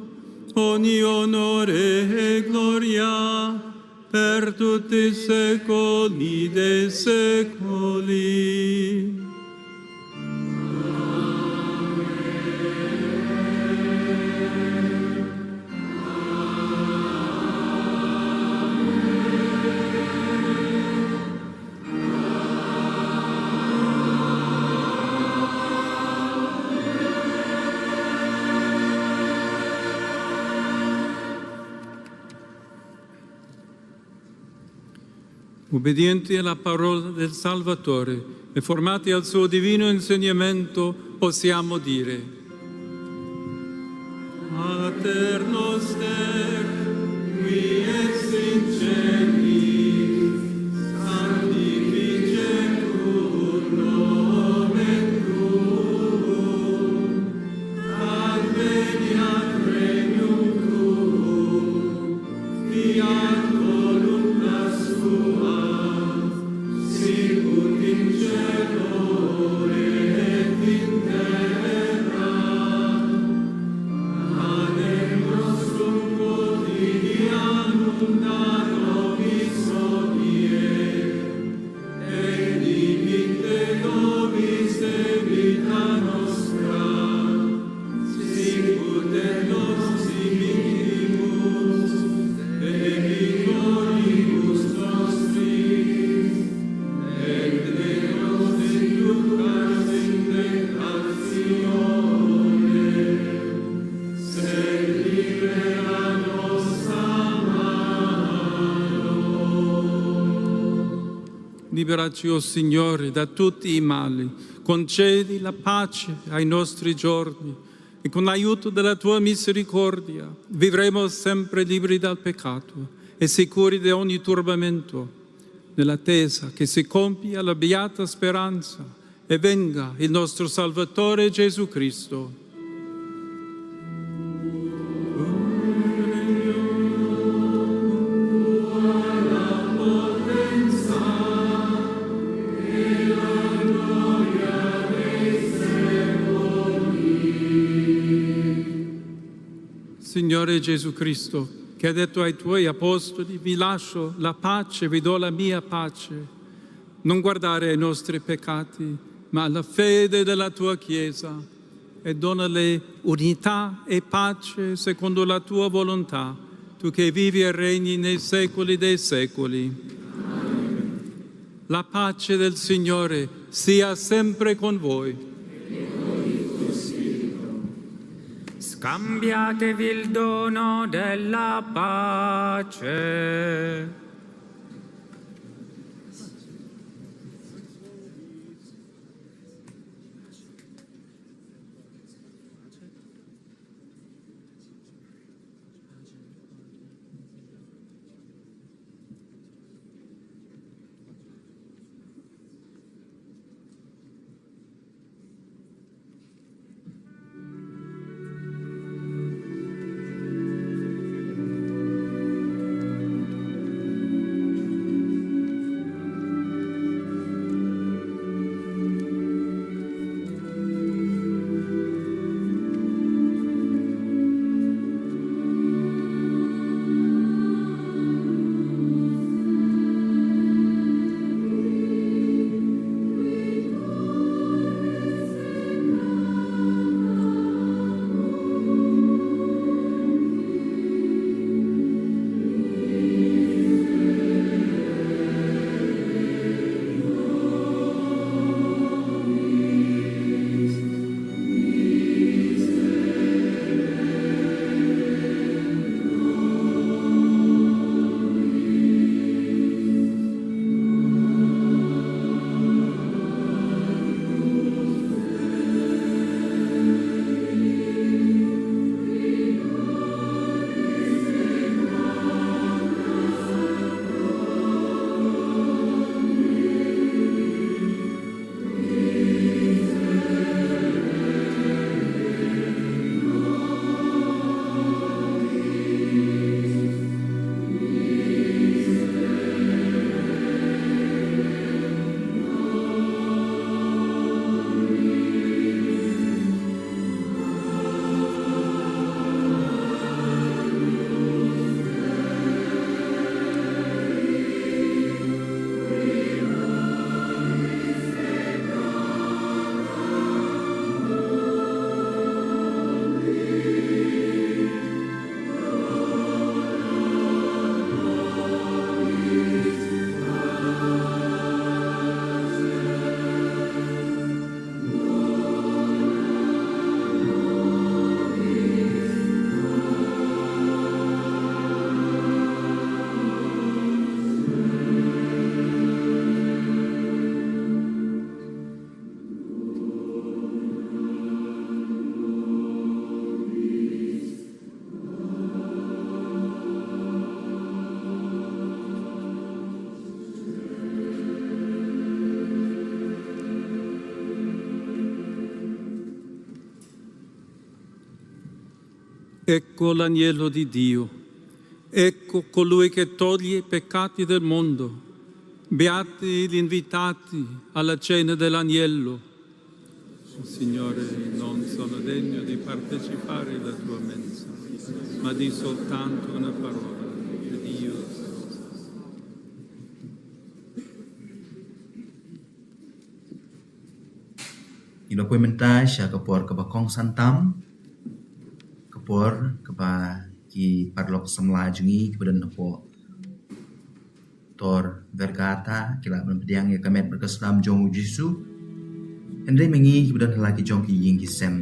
ogni onore e gloria per tutti i secoli dei secoli. Ubbidienti alla parola del Salvatore e formati al suo divino insegnamento, possiamo dire: Pater noster, qui es in celis, sanctificetur nomen tuum, adveniat regnum tuum, fiat voluntas tua, sicut in caelo et in terra. Panem nostrum quotidianum da nobis hodie, et dimitte nobis debita nostra, sicut et nos dimittimus debitoribus nostris, et ne nos inducas in tentatione, sed libera nos a malo. Liberaci, o Signore, da tutti i mali, concedi la pace ai nostri giorni e con l'aiuto della tua misericordia vivremo sempre liberi dal peccato e sicuri di ogni turbamento, nell'attesa che si compia la beata speranza e venga il nostro Salvatore Gesù Cristo. Signore Gesù Cristo, che hai detto ai tuoi apostoli: "Vi lascio la pace, vi do la mia pace", non guardare ai nostri peccati, ma alla fede della tua Chiesa, e donale unità e pace secondo la tua volontà, tu che vivi e regni nei secoli dei secoli. La pace del Signore sia sempre con voi. Scambiatevi il dono della pace. Ecco l'agnello di Dio, ecco colui che toglie i peccati del mondo. Beati gli invitati alla cena dell'agnello. Signore, non sono degno di partecipare alla tua mensa, ma di soltanto una parola e io sarò salvato. Ngi la poi mynta sha ka por kaba kongsan tam, ka por kaba ki paralok samla jong ngi kiba don hapoh tor Vergata ki lah ban pdiang ïa ka met bad ka snam jong u Jisu. Hynrei ma ngi kiba don ha la ki jong ki ïing ki sem,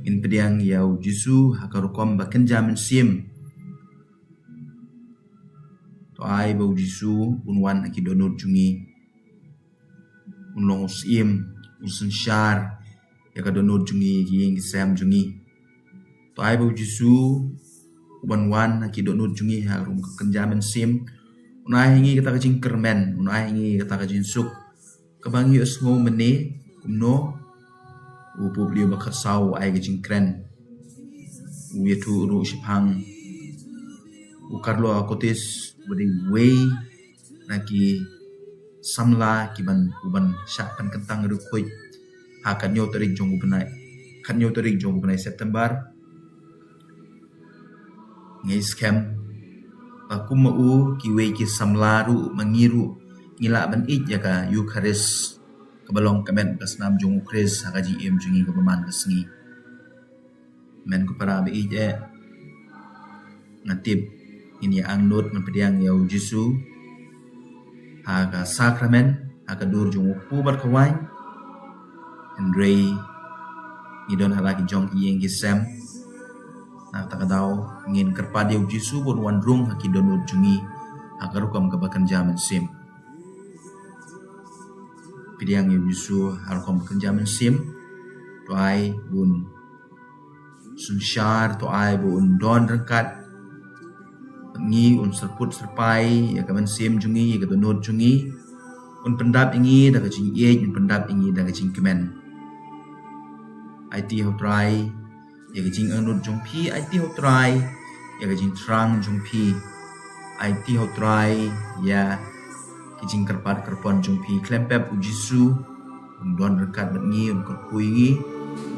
ngin pdiang ïa u Jisu ha ka rukom ba kynja mynsiem. To ai ba u Jisu un wan ha ki dohnud jong ngi, un long u syiem, un synshar ïa ka dohnud jong ngi, ki ïing ki sem jong ngi. To ai ba u Jisu u ban wan ha ki dohnud jong ngi ha rukom ka kynja mynsiem. Un ai ha ngi kata ka jingkyrmen, un ai ha ngi kata ka jingsuk kaba ngi ïohsngew mynne, kumno u Pope Leo ba khatsaw u ai ka jingkren, u ïathuh ruh shaphang u Carlo Acutis, uba dei uwei na ki samla ki ban, u ban shah pynkyntang riewkhuid ha ka hynñiew tarik jong u bnai, ka hynñiew tarik jong u bnai September. Ngi skhem ba kum ma u, kiwei ki samla ruh, ma ngi ruh, ngi lah ban ïeit ïa ka Eukharist kaba long ka met ka snam jong u Khrist ha ka jingim jong ngi kaba man ka sngi. Men ko para ba ïeit eh, nga tip ngin ïa angnud ban pdiang ïa u Jisu ha ka sakramen, ha ka dur jong u kpu bad ka waiñ. Hynrei ngi don ha la ki jong ki ïing ki sem, na kata ka daw ngin kyrpad ïa u Jisu ba un wan rung ha ki dohnud jong ngi ha ka rukom kaba kynja mynsiem. Pdiang ïa u Jisu ha rukom kynja mynsiem. To ai ba un synshar, to ai ba un don ryngkat bad ngi, un syrput syrpai ïa ka mynsiem jong ngi, ïa ka dohnud jong ngi. Un pyndap ïa ngi da ka jingïeit, un pyndap ïa ngi da ka jingkmen. Aiti ha u Trai ïa ka jingangnud jong phi, aiti ha u Trai ïa ka jingthrang jong phi. Aiti ha u Trai ïa ka jingkyrpad kyrpon jong phi. Khlem pep u Jisu un don ryngkat bad ngi, un kyrkhu ïa ngi,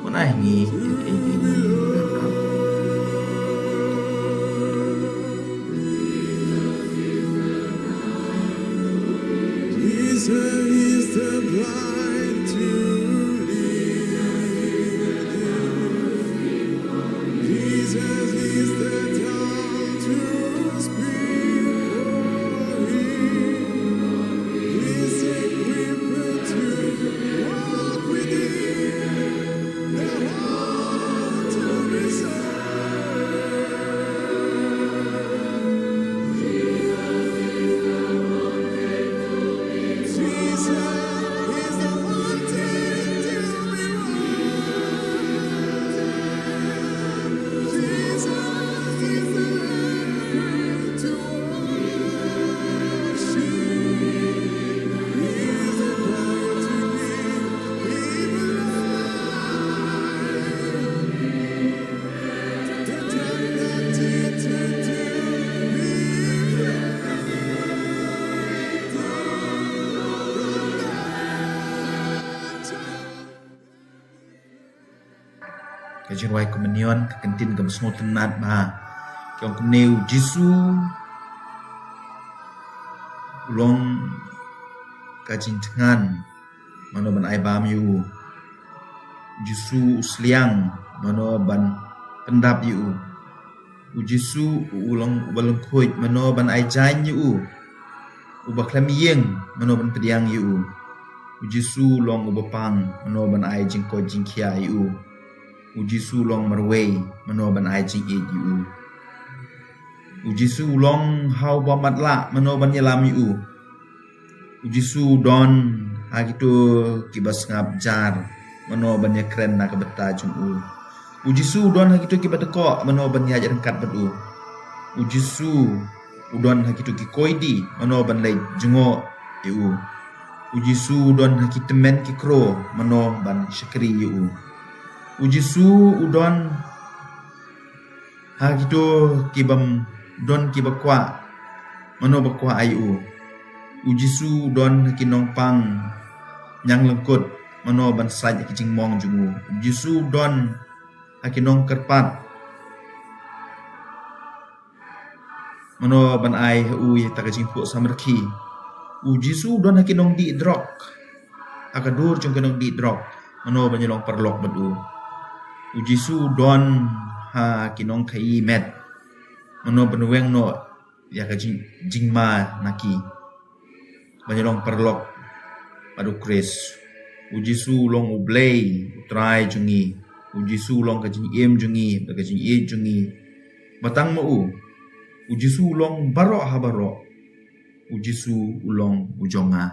un ai ha ngi ïa kaei kaei ba ngi donkam. Jesus is the light to lead. Jesus is the dawn to speak for him. He's equipped to walk with him. The heart to reserve. Ka jingrwai Komunion, ka kyntien kaba sngewtynnat bha. Ka ong kumne: U Jisu u long ka jingthngan mano ban ai bam ïa u. U Jisu u sliang mano ban pyndap ïa u. U Jisu u long uba lyngkhuid mano ban ai jaiñ ïa u. Uba khlem ïing mano ban pdiang ïa u. U Jisu u long uba pang mano ban ai jingkoit jingkhiah ïa u. U Jisu u long marwei mano ban ai jingïeit ïa u. U Jisu u long ha uba matlah mano ban ïalam ïa u. U Jisu u don ha kito kiba sngap jar mano ban ïakren na ka bynta jong u. U Jisu u don ha kito kiba dkoh mano ban ïaid ryngkat bad u. U Jisu u don ha kito ki koidi mano ban leit jngoh ïa u. U Jisu u don ha ki tymmen ki kro mano ban shakri ïa u. U Jisu u don Ha kito ki bym don kiba kwah, mano ba kwah ai u? U Jisu u don ha ki nongpang ñianglyngkut, mano ban sait ha ki jingmong jong u? U Jisu u don ha ki nongkyrpad, mano ban ai ha u ïa kata ka jingphuh samrkhie? U Jisu u don ha ki nongdih drok, ha ka dur jong ki nongdih drok, mano ban ïalong paralok bad u? U Jisu u don ha ki nongkhaii met, mano ban weng noh ïa ka jing, jingma na ki, ban ïalong paralok bad u Khrist? U Jisu u long U Blei, U Trai jong ngi. U Jisu u long ka jingim jong ngi bad ka jingïeit jong ngi. Ba tang ma u, U Jisu u long baroh ha baroh. U Jisu u long u jong nga.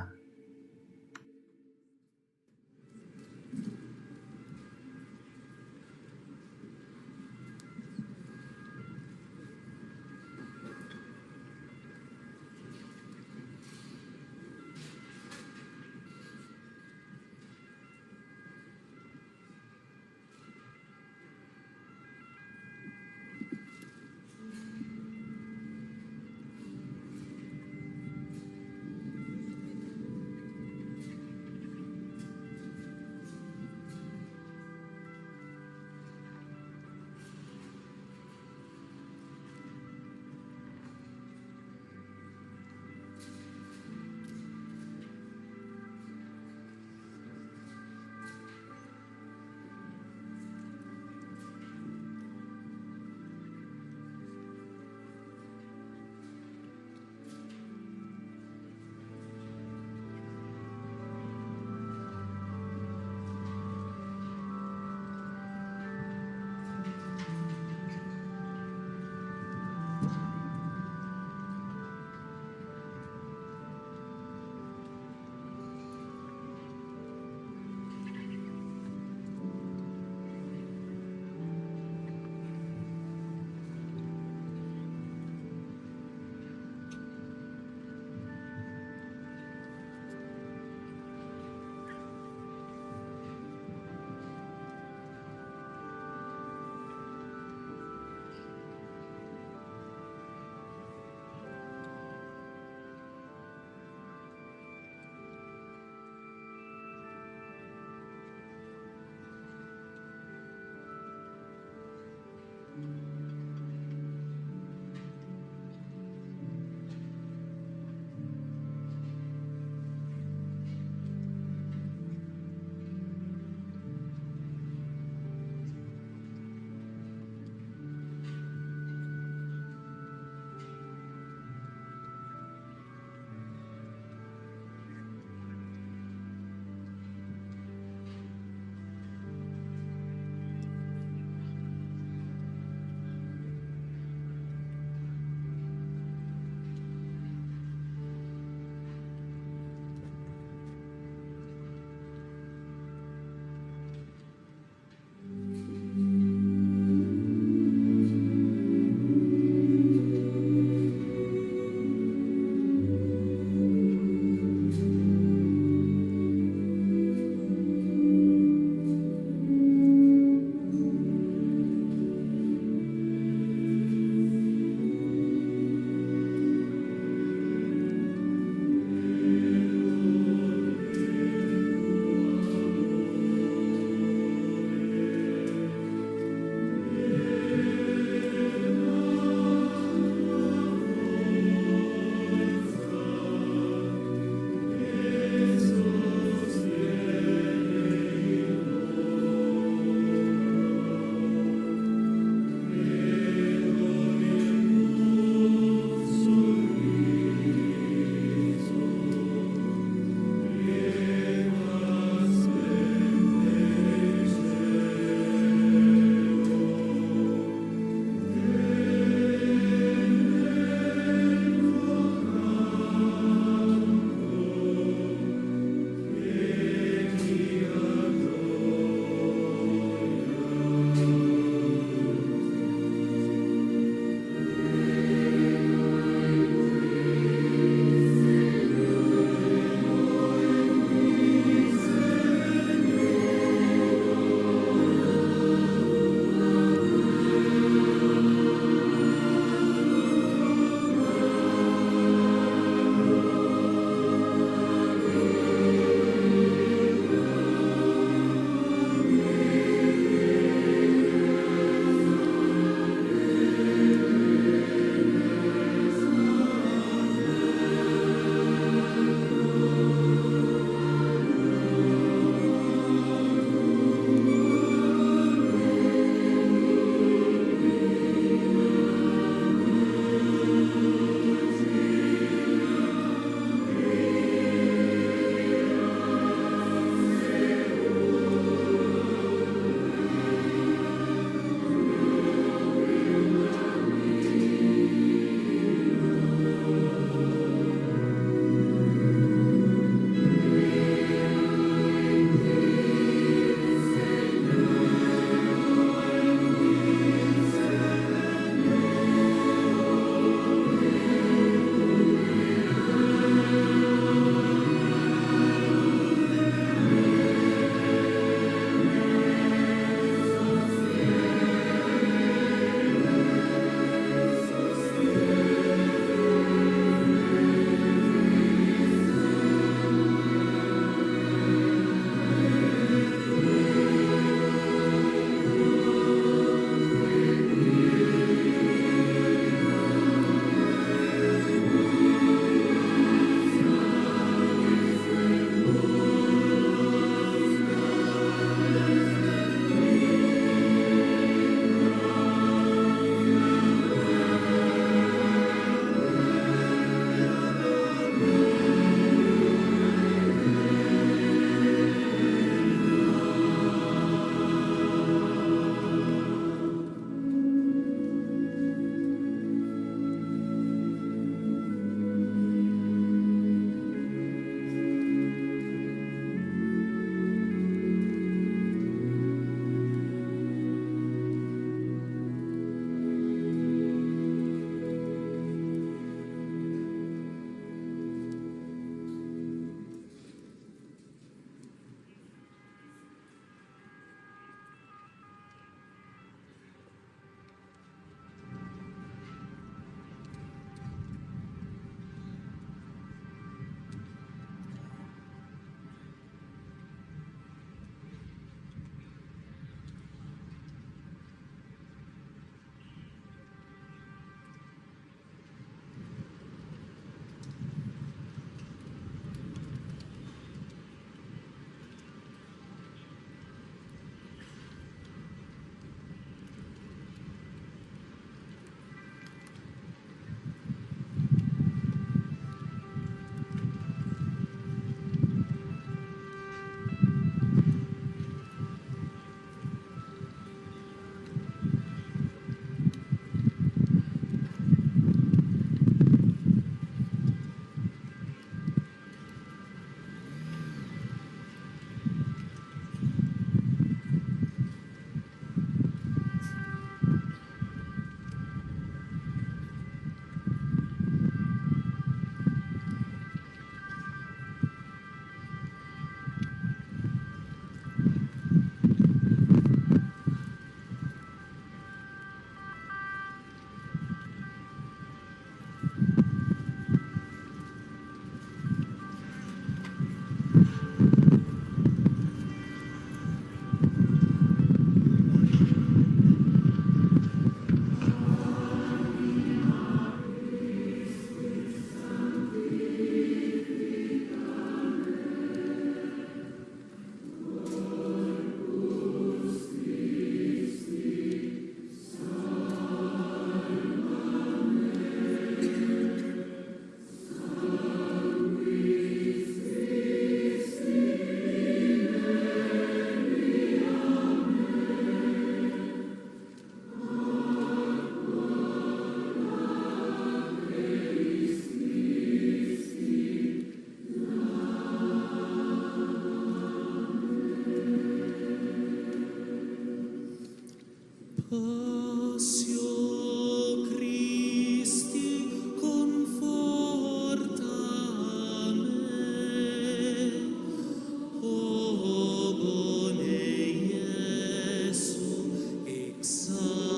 Christi, conforta me. O bone Iesu, exaudi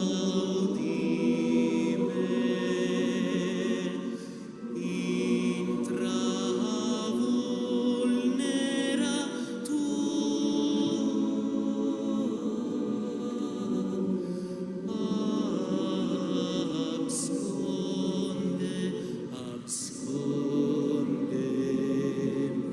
me. Intra, vulnera tuam, absconde, absconde me.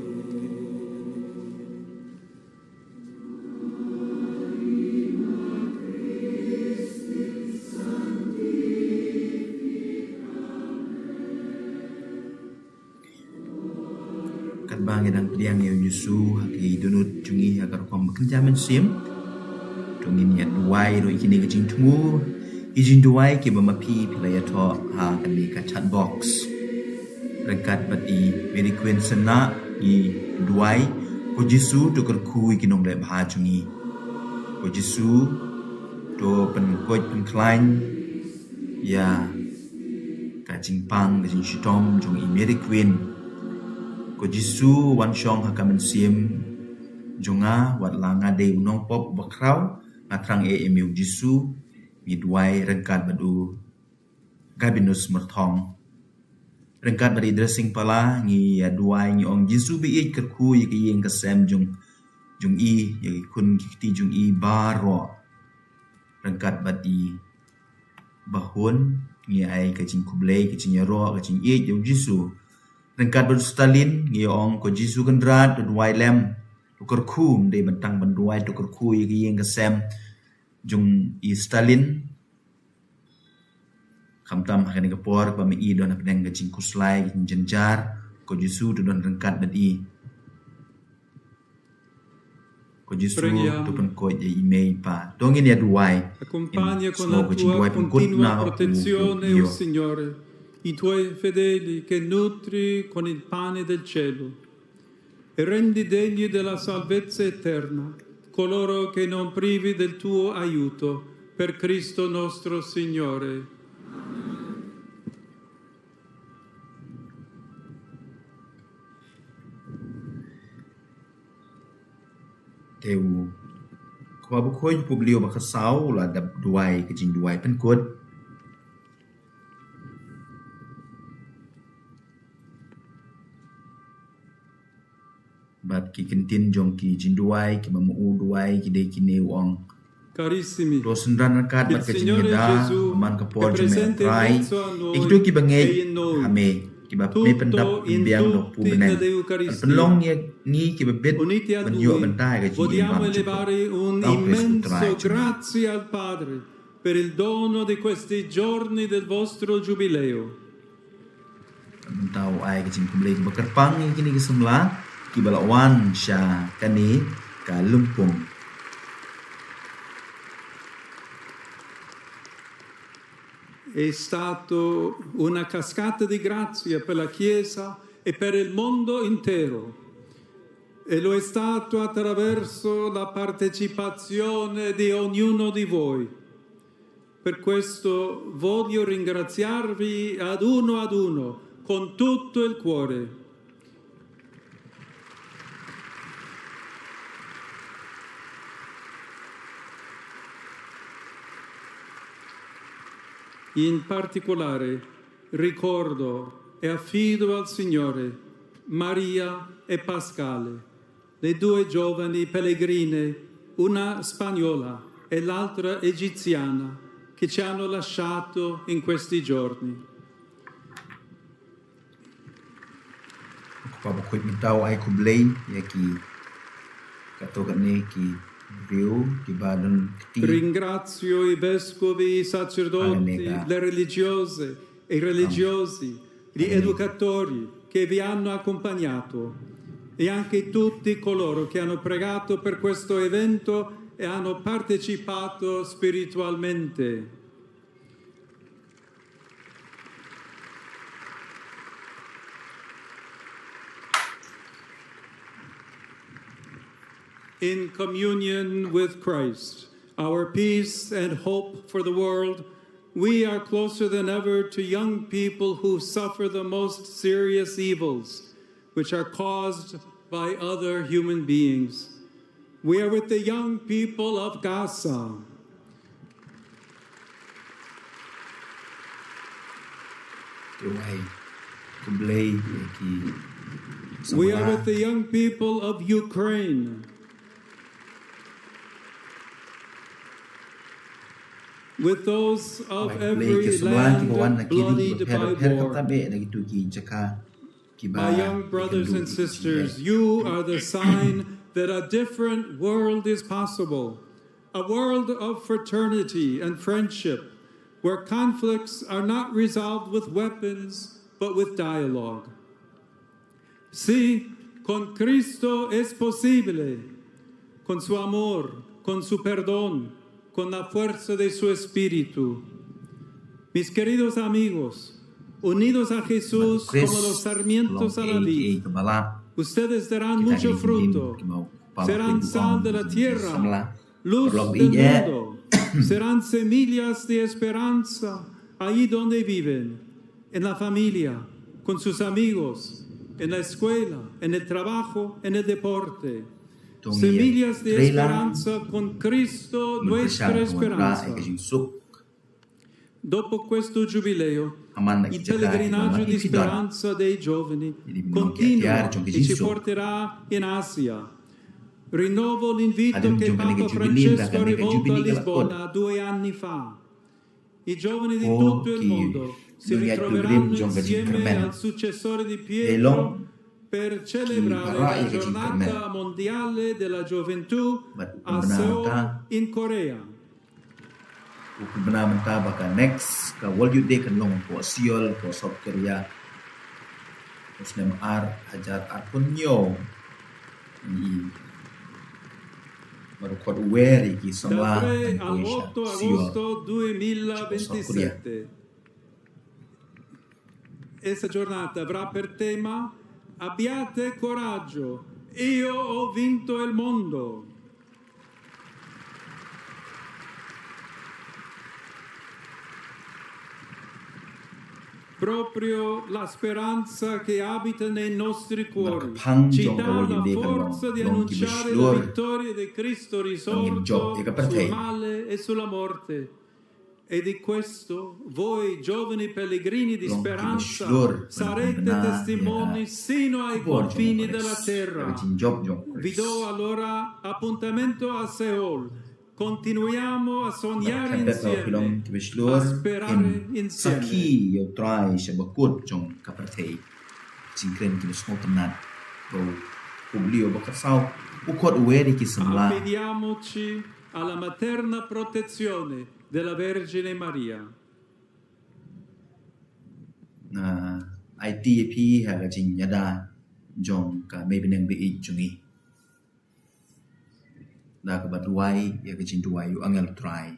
Katba ngi dang pdiang ïa u Jisu ha ki dohnud jong ngi ha ka rukom ba kynja mynsiem, to ngin ïa duwai ruh ïa kine ki jingthmu, ki jingduwai kiba ma phi phi la ïathoh ha kane ka chat box. Ryngkat bad i Mary Queen Synnah ngi duwai: Ko Jisu, to kyrkhu ïa ki nongleh bha jong ngi. Ko Jisu, to pynkoit pynkhlaiñ ïa ka jingpang ka jingshitom jong i Mary Queen. Ko Jisu, wan shong ha ka mynsiem jong nga, wat la nga dei u nongpop uba khraw, nga thrang ïa ïa me u Jisu. Ngi duwai ryngkat bad u Gabinus Myrthong. Ryngkat bad i Dressing Pala ngi ïa duwai, ngi ong: Jisu ba ïeit, kyrkhu ïa ka ïing ka sem jong, jong i, ïa ki khun ki kti jong i baroh. Ryngkat bad i Bahun ngi ai ka jingkhublei, ka jingïaroh, ka jingïeit ïa u Jisu. Ryngkat bad u Stalin ngi ong: Ko Jisu Kynrad, to duwai lem, to kyrkhu, ym dei ban tang ban duwai, to kyrkhu ïa ka ïing ka sem jong i Stalin. Khamtam ha kane ka por ba ma i don hapdeng ka jingkhuslai, ka jingjynjar, Ko Jisu to don ryngkat bad i. Ko Jisu, preghiamo, to pynkoit ïa i mei i pa. To ngin ïa duwai. Accompagna con la tua continua protezione, o Signore, i tuoi fedeli che nutri con il pane del cielo. E rendi degni della salvezza eterna coloro che non privi del tuo aiuto, per Cristo nostro Signore. Te u Kpa Bakhuid, Pope Leo ba khatsaw u la dep duwai ka jingduwai pynkut. Bad ki kyntien jong ki jingduwai kiba ma u duwai ki dei kine, u ong: Carissimi, to synran ryngkat bad ka jingïada ha man ka por jong me, A Trai, ïa kito kiba ngeit ha me, kiba me pyndap pynbiang da u bneng. Bad pynlong ïa ngi kiba bit ban ïoh bynta ïa ka jingim bymjukut. Tang Iesu Trai jong ngi. Grazie al Padre per il dono di questi giorni del vostro giubileo. Mynta u ai ka jingkhublei kaba kyrpang ïa kine ki samla kiba la wan sha kane ka lympung. È stato una cascata di grazia per la Chiesa e per il mondo intero. E lo è stato attraverso la partecipazione di ognuno di voi. Per questo voglio ringraziarvi ad uno ad uno, con tutto il cuore. In particolare ricordo e affido al Signore Maria e Pascale, le due giovani pellegrine, una spagnola e l'altra egiziana, che ci hanno lasciato in questi giorni. Ko Kpa Bakhuid, mynta u ai khublei ïa ki katto katne ki briew kiba don kti. Ringrazio i vescovi, i sacerdoti, le religiose e i religiosi, gli educatori che vi hanno accompagnato, e anche tutti coloro che hanno pregato per questo evento e hanno partecipato spiritualmente. In communion with Christ, our peace and hope for the world, we are closer than ever to young people who suffer the most serious evils, which are caused by other human beings. We are with the young people of Gaza. Te wai khublei ïa ki We are samla. With the young people of Ukraine, with those of Wai khublei ki every samla ki ba wan na land ki ri bloodied ki ba pher by pher ka war. tabeh na kitu ki jaka ki ba My young brothers ïakynduh and ki sisters, jingeh. You are the sign that a different world is possible, a world of fraternity and friendship, where conflicts are not resolved with weapons but with dialogue. Sí, con Cristo es posible, con su amor, con su perdón, con la fuerza de su espíritu. Mis queridos amigos, unidos a Jesús Chris, como los sarmientos a la long ei ei vid, ka bala. Ustedes darán Kita mucho ki fruto, ki mau pa serán ki sal ong de la ki tierra, samla. luz Long del ei eh. Mundo, serán semillas de esperanza allí donde viven, en la familia, con sus amigos, en la escuela, en el trabajo, en el deporte. Tong Semillas de trela. Esperanza con Cristo, Mun nuestra pyrshang ka wanrah ïa esperanza. ka jingsuk. Dopo questo giubileo, Amman na il ki jaka ki pellegrinaggio ba di ki phi don. Speranza dei giovani Ili bi nong ki atiar continua jong ki e ci jingsuk. Porterà in Asia. Rinnovo l'invito Adem che jong kane ka Papa giubili, Francesco ha kane ka rivolto a giubili ka la Lisbona due anni fa. I giovani di Oh, tutto il ki mondo si nong ïa ritroveranno pilgrim jong ka insieme jingkyrmen. al successore di Elong Pietro per ki celebrare bara la ïa ka jingkyrmen. giornata mondiale della gioventù Bad a kumna Seoul, ka in Korea. U kyrmen mynta ba ka next ka World Youth Day kan long ko Seoul, ko South Korea. U snem ar hajar arphew hynñiew. Ni. Bad u khot u wer ïa ki samla Dal tre kan al poi sha otto Seoul. agosto duemilaventisette. Questa giornata avrà per tema: Abbiate coraggio, io ho vinto il mondo. Proprio la speranza che abita nei nostri cuori ci dà la forza di annunciare la vittoria di Cristo risorto sul male e sulla morte. E di questo voi, giovani pellegrini di speranza, sarete testimoni sino ai confini della terra. Vi do allora appuntamento a Seoul. Continuiamo a sognare insieme, a sperare insieme. Sakhi ïa U Trai sha bakut jong ka pyrthei. Jingkren ki sngewtynnat. Ba u Publio Bakasau u khot u wer ïa ki samla. Affidiamoci alla materna protezione della Vergine Maria. Nga aiti ïa phi ha ka jingïada jong ka Mei Bneng ba ïeit jong ngi. Da kaba duwai ïa ka jingduwai u angel Trai.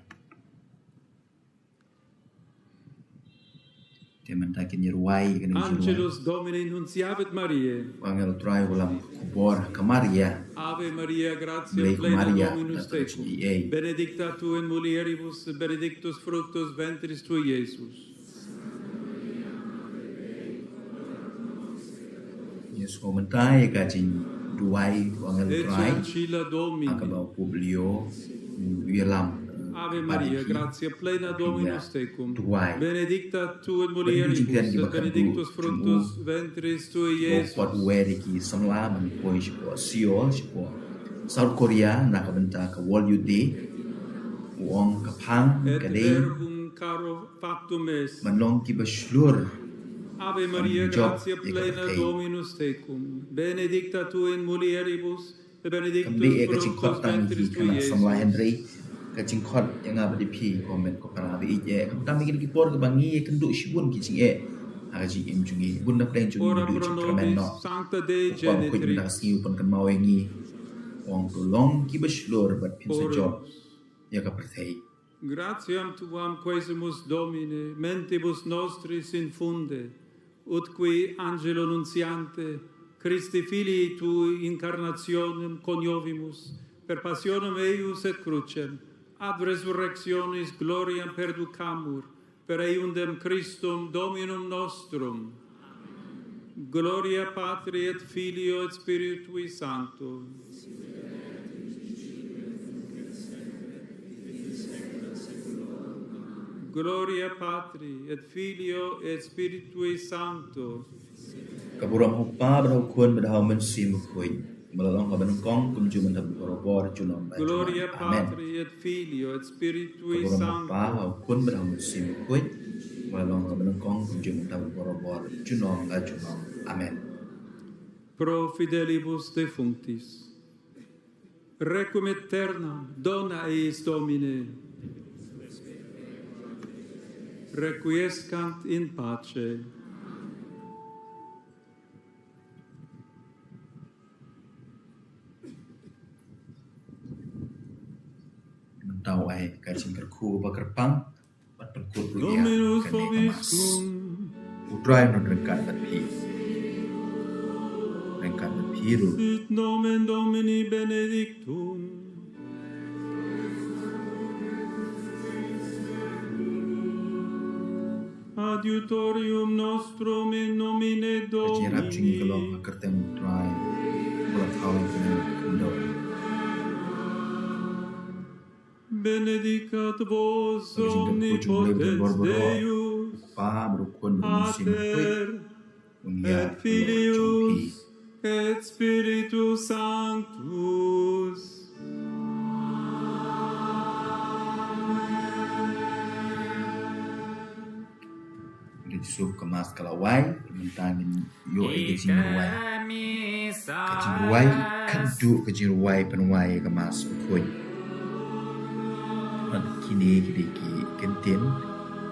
Te mynta kin ïa ruwai ïa kane ka jingruwai. Angelus Domini nunciavit Mariae. U angel Trai u lam khubor ka Maria. Ave Maria, gratia Blei ka plena, Maria, Dominus da ka tecum. jingïeit. Benedicta tu in mulieribus, benedictus fructus ventris tui, Iesus. Ïa sngewbha mynta ïa ka jingduwai u angel Trai. Ecce ancilla Domini. Ha kaba u Publio u ïalam. Ave Maria, gratia plena, Dominus tecum. Duwai. Benedicta tu in Bad ïa ki jingkren mulieribus, kiba kyrduh benedictus jong u. fructus ventris tui, U Iesus. khot u wer ïa ki samla ban poi sha ka Seoul, sha ka South Korea na ka bynta ka World Youth Day. U ong ka phang Et ka dei verbum caro factum est. ban long kiba shlur. Ave Maria, Jop, gratia ïa ka plena, pyrthei. Dominus tecum. Benedicta tu in mulieribus, et Kam benedictus dei ïa ka jingkhot fructus tang ïa ki ventris tui, khynnah samla, Iesus. hynrei ka jingkhot ïa nga bad ïa phi, ko met ko para ba ïeit eh. Khamtam ïa kine ki por kiba ngi ïakynduh shibun ki jingeh ha ka jingim jong ngi. Bun na pdeng jong ngi ngi duh jingkyrmen noh. Ko Kpa ba koit mynta ka sngi u pynkynmaw ïa ngi. U ong to long kiba shlur bad phin sa jop ïa ka pyrthei. Gratiam tuam quaesumus, Domine, mentibus nostris infunde, ut qui angelo nunciante, Christi Filii tui incarnationem coniovimus, per passionem eius et crucem, Ad resurrectionis gloriam perducamur, per eundem Christum Dominum nostrum. Gloria Patri et Filio et Spiritui Sancto. Gloria Patri et Filio et Spiritui Sancto. Ka burom ha u Kpa bad ha u Khun bad ha u Mynsiem Bakhuid. Ba la long haba nyngkong kumjuh mynta bad barabor junom la junom. Gloria Amen. Patri et Filio et Spiritui Sancto. Ka burom ha u Kpa, ha u Khun bad ha u Mynsiem Bakhuid. Ba la long haba nyngkong kumjuh mynta bad barabor junom la junom. Amen. Pro fidelibus defunctis. Requiem aeternam dona eis, Domine. Requiescant in pace. Mynta u ai ka jingkyrkhu ba kyrpang bad pynkut ruh ïa kane ka Mass. U Trai un ryngkat bad phi. Ryngkat bad phi ruh. Sit nomen Domini benedictum. Adiutorium nostrum in nomine Domini. Ka jingïarap jong ngi ka long ha ka kyrteng u Trai, uba la thaw ïa kane ka khyndew. Benedicat vos omnipotens Deus, Kpa, bad u Khun, bad u Mynsiem Bakhuid. Pater, un ïa et Filius, et Spiritus Sanctus. Leit shuh ka Mass ka la wai, mynta ngin ïoh ïa ka jingrwai. Ka jingrwai, ka dei ka jingrwai pynwai ïa ka Mass Bakhuid. Bad kine ki dei ki kyntien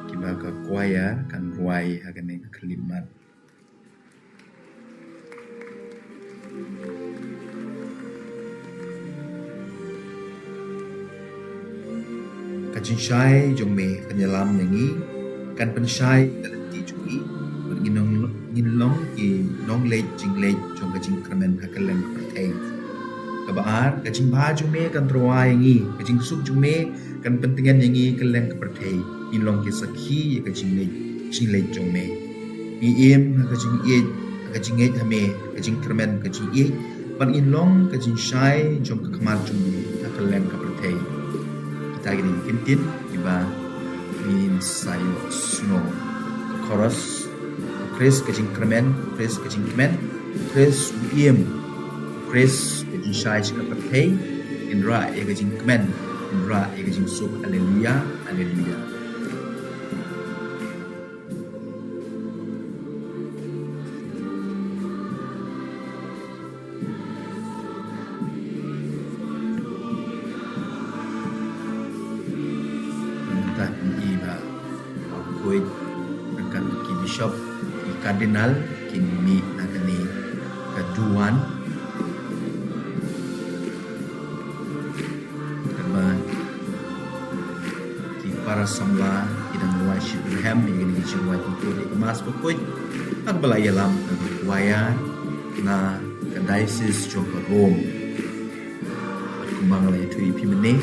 kiba ka choir kan rwai ha kane ka khyllipmat. Ka jingshai jong me kan ïalam ïa ngi, kan pynshai ka lynti jong ngi, bad ngin long, ngin long ki nongleit jingleit jong ka jingkyrmen ha kylleng ka pyrthei. Kaba ar, ka jingbha jong me kan tyrwa ïa ngi, ka jingsuk jong me kan pyntngen ïa ngi kylleng ka pyrthei, ngin long ki sakhi ïa ka jingleit, jingleit jong me. Ngi im ha ka jingïeit, ha ka jingngeit ha me, ka jingkyrmen ka jingïeit, bad ngin long ka jingshai jong ka khmat jong me ha kylleng ka pyrthei. Kita ki dei ki kyntien kiba ngin sa ïohsngew. Ka chorus. U Khrist ka jingkyrmen, u Khrist ka jingkmen, u Khrist u im, u Khrist ka jingshai sha ka pyrthei, ngin rah ïa ka jingkmen, ngin rah ïa ka jingsuk, Alleluia, Alleluia. Mynta ngi ïohi ba ha u Bakhuid ryngkat ki bishop, ki cardinal, kin mih na kane ka duwan. Kaba ki para samla ki dang rwai shitrhem ïa kine ki jingrwai ki kut ïa ka Mass Bakhuid, ha kaba la ïalam da ka choir na ka diocese jong ka Rome. Bad kumba nga la ïathuh ïa phi mynne,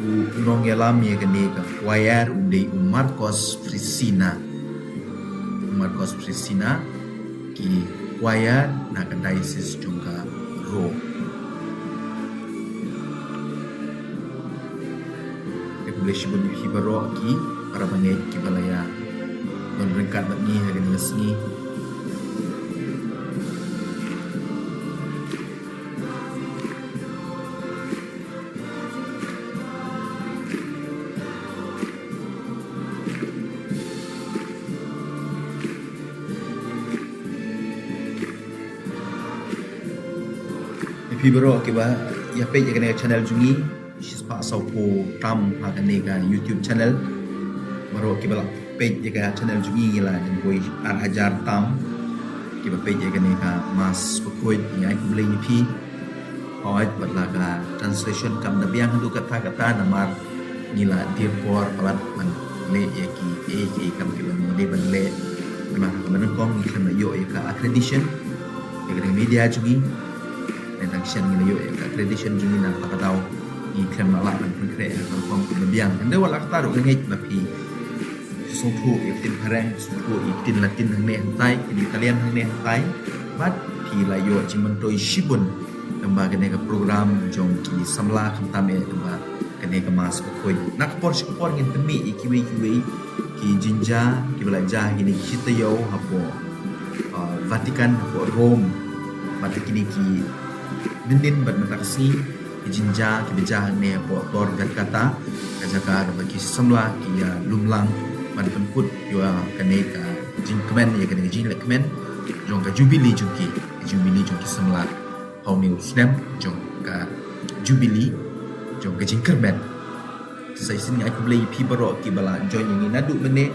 u nongïalam ïa kane ka choir u dei u Marcos Frisina. U Marcos Frisina, ki choir na ka diocese jong ka Rome. Ïa khublei shibun ïa phi baroh ki para bangeit kiba la ïa don ryngkat bad ngi ha kane ka sngi. Ïa phi baroh kiba ïa peit ïa kane ka channel jong ngi, shispah sawphew tam ha kane ka YouTube channel. Baroh kiba la peit ïa ka channel jong ngi, ngi la dang poi ar hajar tam kiba peit ïa kane ka Mass Bakhuid, ngi ai khublei ïa phi. Hooid, wat la ka translation kam da biang haduh katta katta namar ngi la dier por palat ban leh ïa ki, eh, ki kam kiba ngi dei ban leh. Namar ha kaba nyngkong ngi khlem la ïoh ïa ka accreditation ïa ka media jong ngi. Nangta shen ngi la ïoh ïa ka accreditation jong ngi na kata ka daw. Ngi khlem lah ban pynkhreh ha ka rukom kaba biang. Hynrei wat la katta ruh nga ngeit ba phi sngewthuh ïa ka ktien phareng, sngewthuh ïa ka ktien Latin hangne hangtai, ktien Italian hangne hangtai. Bad phi la ïoh jingmyntoi shibun lyngba kane ka program jong ki samla, khamtam eh lyngba kane ka Mass bakhuid. Na ka por sha ka por ngin pynmih ïa kiwei kiwei ki jingjia kiba la jia ha kine ki shi taïew hapoh, ah, Vatican, hapoh Rome. Bad ha kine ki mynnin bad mynta ka sngi, ki jingjia kiba jia hangne hapoh Tor Vergata, ka jaka kaba ki samla ki ïalumlang ban pynkut ïa kane ka jingkmen, ïa kane ka jinglehkmen jong ka jubili jong ki, ka jubili jong ki samla ha une u snem jong ka jubili jong ka jingkyrmen. Sa shisien nga ai khublei ïa phi baroh kiba la join ïa ngi naduh mynne,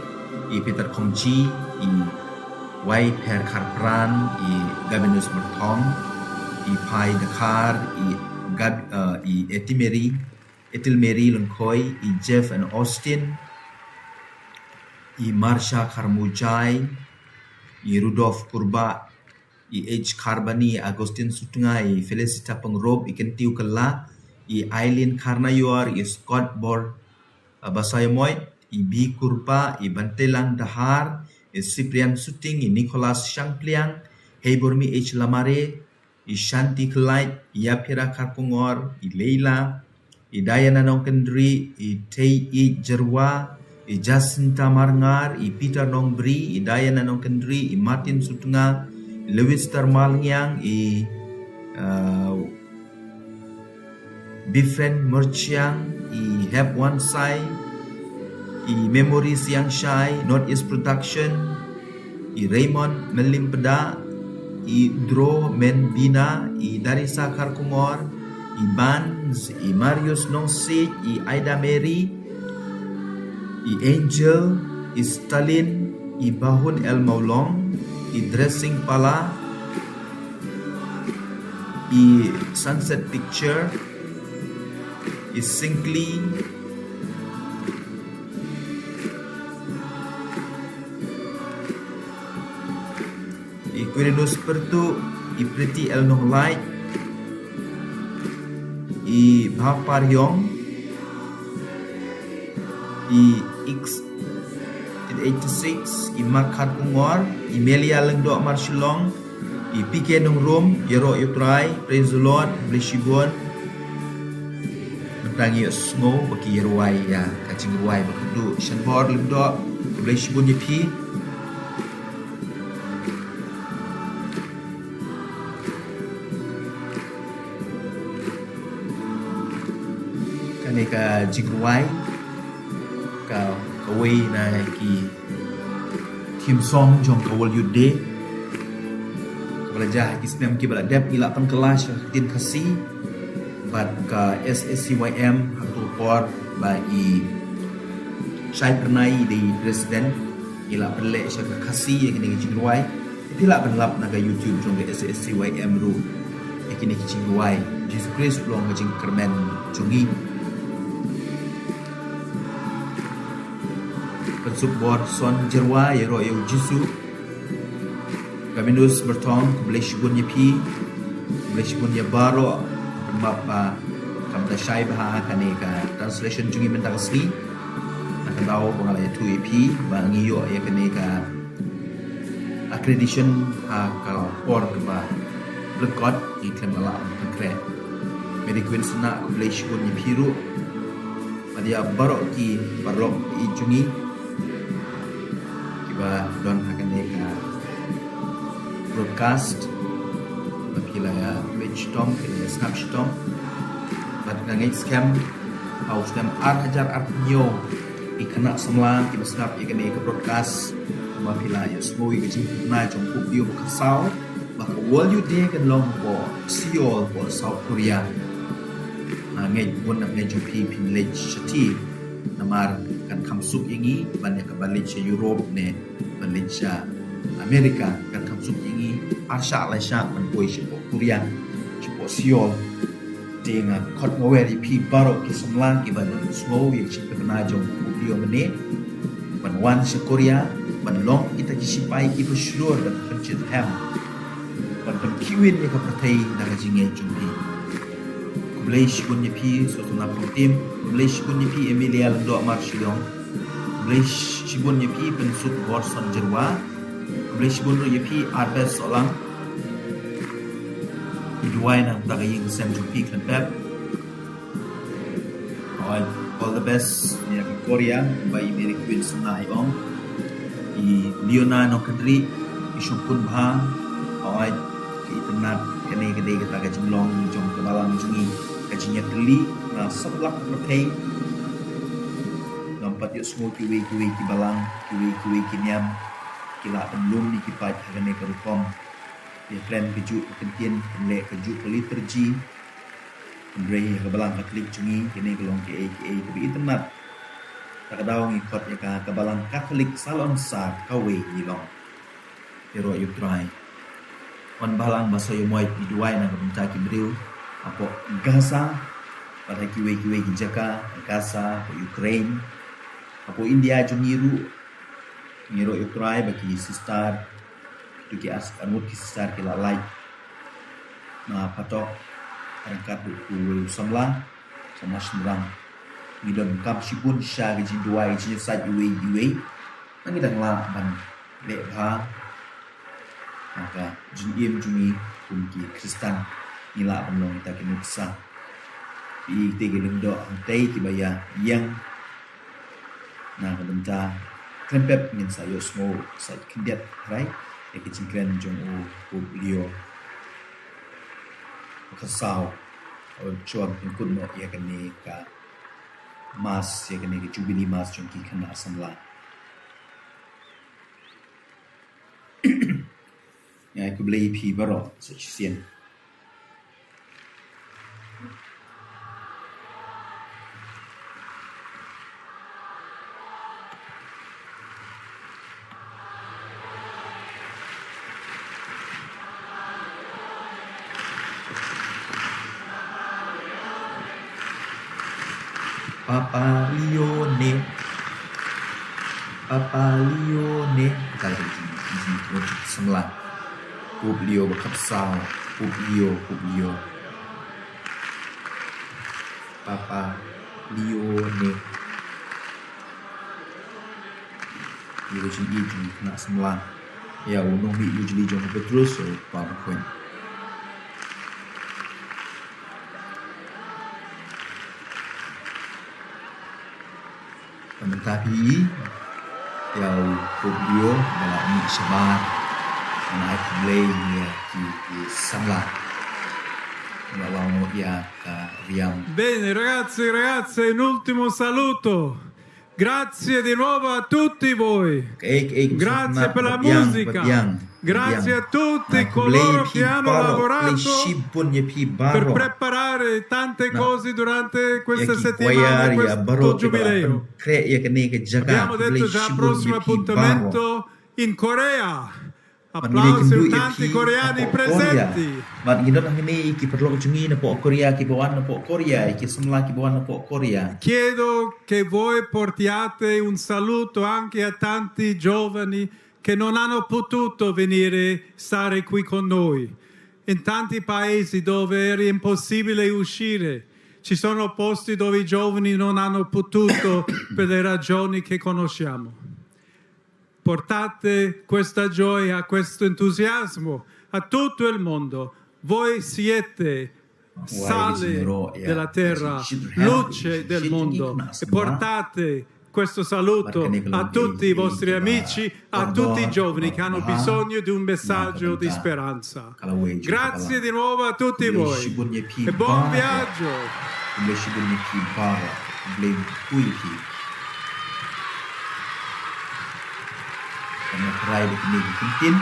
i Peter Khongji, i Wai Pher Kharpran, i Gabinus Myrthong, i Phai Dkhar, i Gab-, eh, i Etimeri, Etilmeri Lyngkhoi, i Jeff and Austin, i Marsha Kharmujai, i Rudolph Kurbah, i H Kharbani, Augustine Sutnga, i Felicita Pyngrope, i Kyntiew Kylla, i Aileen Kharnaior, i Scott Bor, uh, Basaiamoit, i B Kurbah, i Bantelang Dahar, i Cyprian Suting, i Nicholas Shangpliang, Heibormi H Lamare, i Shanti Khlait, i Yaphira Kharkongor, i Leila, i Diana Nongkynrih, i Tei i Jerwa, i Jacinta Marngar, i Peter Nongbri, i Diana Nongkynrih, i Martin Sutnga, i Lewis Tarmalngiang, i, uh, Bifren Merchiang, i Hep Wansai, i Memory Siangshai, North East Production, i Raymond Melimpeda, i Dro Menbina, i Darisa Kharkongor, i Bans, i Marius Nongsej, i Aida Mary, i Angel, i Stalin, i Bahun El Maulong, i Dressing Pala, i Sunset Picture, i Singkli, i Quirinus Pertu, i Pretty El Nonglait, i Bhapar Yong, i X eight eight six, i Mark Kharkongor, i Melia Lyngdoh Marshillong, i P K Nongrum, ïaroh ïa U Trai, praise the Lord, khublei shibun. Mynta ngi ïohsngew ba ki ïarwai ïa ka jingrwai ba kynduh, Shanbor Lyngdoh, khublei shibun ïa phi. Kane ka jingrwai ka, kawei na ki theme song jong ka World Youth Day kaba la jia ha ki snem kiba la dep. Ngi la pynkylla sha ka ktien Khasi bad ka S A C Y M ha kato ka por ba i Shai Pyrnai i dei president, ngi la pynleh sha ka Khasi ïa kine ki jingrwai. Phi lah ban lap na ka YouTube jong ka S A C Y M ruh ïa kine ki jingrwai, Jisu Khrist u long ka jingkyrmen jong ngi. Pynsuk bor Son Jerwa, ïaroh ïa U Jisu. Kaminus Bertong, khublei shibun ïa phi. Khublei shibun ïa baroh. Pynbap ba kam da shai bha kane ka translation jong ngi mynta ka sngi. Na ka daw ba nga la ïathuh ïa phi ba ngi ïoh ïa kane ka accreditation ha ka por kaba lyngkot, ngi khlem lah ban pynkhreh. Mary Queen Sna, khublei shibun ïa phi ruh. Bad ïa baroh ki paralok ba ïeit jong ngi kiba don ha kane ka broadcast, ba phi la ïa peit shitom, phi la ïa sngap shitom. Bad nga ngeit skhem ha u snem ar hajar arphew hynñiew, ki khynnah samla kiba sngap ïa kane ka broadcast, ba phi la ïa sngew ïa ka jingkyrmen jong u Pope Leo ba khatsaw ba ka World Youth Day kan long hapoh Seoul, hapoh South Korea. Nga ngeit bun na pdeng jong phi phin leit shatei, namar kan kham suk ïa ngi ban ïa kaba leit sha Europe ne ban leit sha America. Kan kham suk ïa ngi ar shah lai shah ban poi shapoh Korea, shapoh Seoul. Te nga khot nga wer ïa phi baroh ki samla kiba donkam sngew ïa ka jingkyrmen jong u Pope Leo mynne ban wan sha Korea ban long kita ki shipai kiba shlur bad pynjynjar, ban pynkhih win ïa ka pyrthei da ka jingngeit jong phi. Khublei shibun ïa phi Sosna Pyrthei. Khublei shibun ïa phi Emilia Lyngdoh Marshillong. Khublei shibun ïa phi Pynsuk Gorson Jyrwa. Khublei shibun ruh ïa phi Arbes Sohlang. Ngi duwai na ka bynta ka ïing ka sem jong phi khlem pep. All the best ïa ka Korea, ba i Mary Queen Suna i ong. I Leona Nongkynrih, i shongkun bha. Hooid, ka itynnad, kane ka dei kata ka jinglong jong ka balang jong ngi, ka jingïatylli na satlak ka pyrthei. Ngam pat ïohsngew kiwei kiwei ki balang, kiwei kiwei ki niam ki lah ban lum ïa ki paid ha kane ka rukom. Ïakren kajuh ka kyntien, pynleh kajuh ka liturgi. Hynrei ha ka balang Katholik jong ngi, kane ka long kaei kaei kaba itynnad. Ta ka daw ngi khot ïa ka, ka balang Katholik Salonsar kawei ngi long. Ïaroh ïa U Trai. Wan balang ba soi ïa moi, ngi duwai na ka bynta ki briew hapoh Gaza bad ha kiwei kiwei ki jaka, Gaza, hapoh Ukraine, hapoh India jong ngi ruh. Ngi ïaroh ïa U Trai ba ki sister, to ki ar ngut ki sister ki la lait na phatok ryngkat bad uwei u samla, samla shynrang. Ngi donkam shibun shisha ka jingduwai, jingïasaid iwei iwei. Ngi dang lah ban leh bha ha ka jingim jong ngi kum ki Khristan, ngi lah ban long kita ki nuksa. Ïa kita ki lyngdoh hangtei kiba ïa ïeng na ka bynta khlem pep, ngin sa ïohsngew sa khyndiat hynrei ïa ka jingkren jong u Pope Leo ba khatsaw, u shon pynkut noh ïa kane ka Mass, ïa kane ka Jubilee Mass jong ki khynnah samla. Ngi ai khublei ïa phi baroh sa shisien. Papa Leone. Papa Leone. Ka dei ka jing, jing, jing samla. Pope Leo ba khatsaw. Pope Leo, Pope Leo. Papa Leone. Ïa ka jingïeit jong ki khynnah samla. Ïa u nongmih Jubilee jong u Petrus, u Papa Bakhuid. Ka mynta phi ïa u Pope Leo ba la mih shabar. Ngan ai khublei ïa ki, ki samla. Nga la ong ïa ka riam. Bene, ragazzi, ragazze, un ultimo saluto. Grazie di nuovo a tutti voi. Kaei kaei, Grazie per la musica. Grazie a tutti coloro che hanno lavorato per preparare tante cose durante questa settimana, questo giubileo. Abbiamo detto già prossimo appuntamento in Corea. Applausi ai tanti coreani presenti. Bad ngi don hangne ïa ki paralok jong ngi napoh Korea kiba wan napoh Korea, ïa ki samla kiba wan napoh Korea. Chiedo che voi portiate un saluto anche a tanti giovani che non hanno potuto venire stare qui con noi. In tanti paesi dove era impossibile uscire, ci sono posti dove i giovani non hanno potuto per le ragioni che conosciamo. Portate questa gioia, questo entusiasmo a tutto il mondo. Voi siete sale della terra, luce del mondo, e portate questo saluto a tutti i vostri amici, a tutti i giovani che hanno bisogno di un messaggio di speranza. Grazie di nuovo a tutti voi e buon viaggio. Ka na trai da kine ki ktien,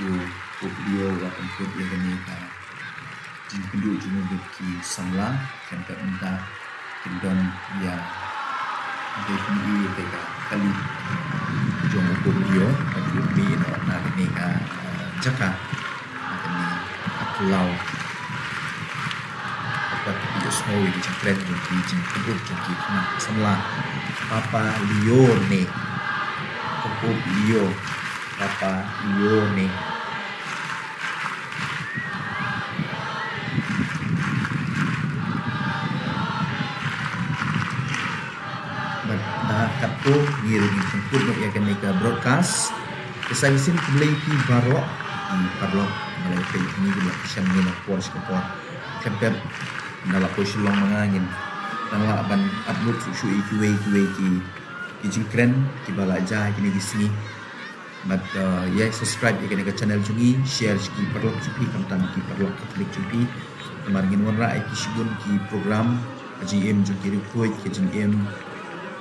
u Pope Leo u la pynkut ïa kane ka jingkynduh jingmut ki samla, kynduh mynta kin don ïa, ïa kane ka kali jong u Pope Leo, ka jingkynduh ïa na kane ka, eh, jaka. Kane ka khlaw. Papa ki ïohsngew ïa ki jingkren jong ki, jingkynduh jong ki khynnah samla. Papa Leo ne. Papa Leo. Papa Leo ne. Ngi ruh ngin kut noh ïa kane ka broadcast. Te sa shisien khublei ïa phi baroh ki paralok ba la peit ïa kine ki la pyrshang ïa kine por sha ka por. Khlem pep nga la poi Shillong ma nga ngin nang lah ban upload shuh shuh ïa kiwei kiwei ki ki jingkren kiba la jia ïa kine ki sngi. Bad uh, ïa subscribe ïa kane ka channel jong ngi, share sha ki paralok jong phi, khamtam ki paralok Katholik jong phi. Namar ngin wanrah ïa ki shibun ki program, ka jingim jong ki riewkhuid, ka jingim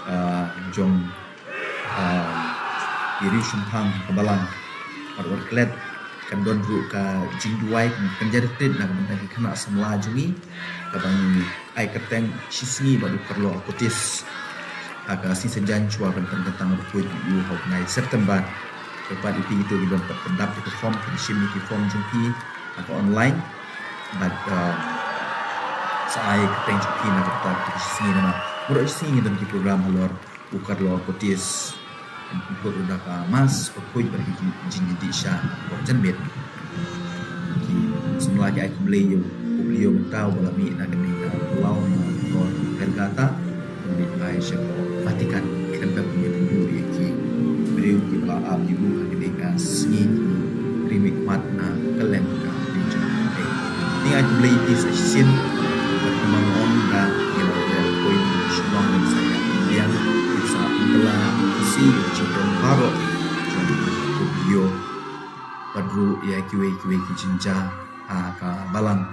uh, jong uh, ki riew shynrang ka balang. Bad wat klet kan don ruh ka jingduwai kan ïa rit na ka bynta ki khynnah samla jong ngi kaba ngi ai kyrteng shi sngi bad u Carlo Acutis. Ha ka sngi Saitjaiñ shuwa kan pynkyntang ruh khuid u ha u bnai September. Te pat ïa phi kito ki don pat pyndap ïa ki form, phin shim ïa ki form jong phi ha ka online. Bad uh, sa ai kyrteng jong phi na ka bynta ki sngi namar baroh shi sngi ngi don ki program halor u Carlo Acutis. Pynkhot ruh da ka mass ba khuid bad ki jing, jingïadih sha ka por janmiet. Ki samla ki ai khublei ïa u Pope Leo mynta uba la mih na kane ka phyllaw na ka Vergata. Mynta ai sha ka Vatican khlem da pynïaid ïa ki briew kiba la ap ïa u ha kane ka sngi ki ri mihkhmat na kylleng ka ri jong ngi. Te ngi ai khublei ïa phi sa shisien bad kumba nga ong da ïa la ïa poi Shillong lem sa ïa pynbiang ïa sa pynkylla ïa ka jingkren baroh jong u Pope Leo bad ruh ïa kiwei kiwei ki jingjia ha ka balang.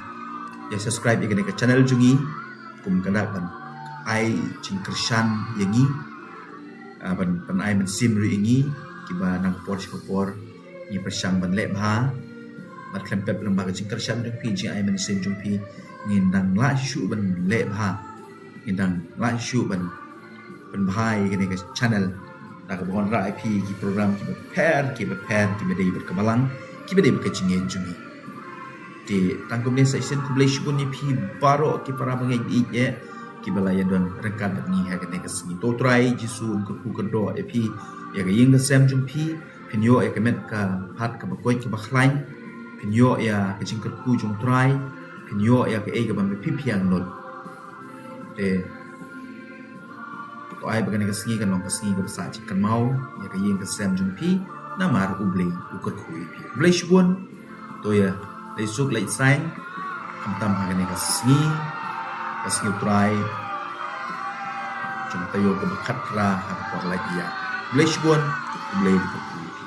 Ïa subscribe ïa kane ka channel jong ngi kum ka dak ban ai jingkyrshan ïa ngi, ah, ban, ban ai mynsiem ruh ïa ngi kiba na ka por sha ka por ngi pyrshang ban leh bha. Bad khlem pep lyngba ka jingkyrshan jong phi, jingai mynsiem jong phi, ngin dang lah shuh ban leh bha, ngin dang lah shuh ban pynbha ïa kane ka channel da kaba wanrah ïa phi ki program kiba pher kiba pher kiba dei bad ka balang, kiba dei bad ka jingngeit jong ngi. Te tang kumne sa shisien khublei shibun ïa phi baroh ki para bangeit ba ïeit eh kiba la ïadon ryngkat bad ngi ha kane ka sngi. To U Trai Jisu un kyrkhu kyrdoh ïa phi, ïa ka ïing ka sem jong phi. Phin ïoh ïa ka met ka phad kaba koit kaba khlaiñ. Phin ïoh ïa ka jingkyrkhu jong U Trai. Phin ïoh ïa kaei kaba me phi phi ïa ngnud. Te to ai ba kane ka sngi kan long ka sngi kaba sah jingkynmaw ïa ka ïing ka sem jong phi. Namar U Blei u kyrkhu ïa phi. Khublei shibun. To ïa leit suk leit saiñ khamtam ha kane ka sngi, ka sngi U Trai jong ka taïew kaba khatphra ha ka por laitïa. Khublei shibun. U Blei u kyrkhu ïa phi.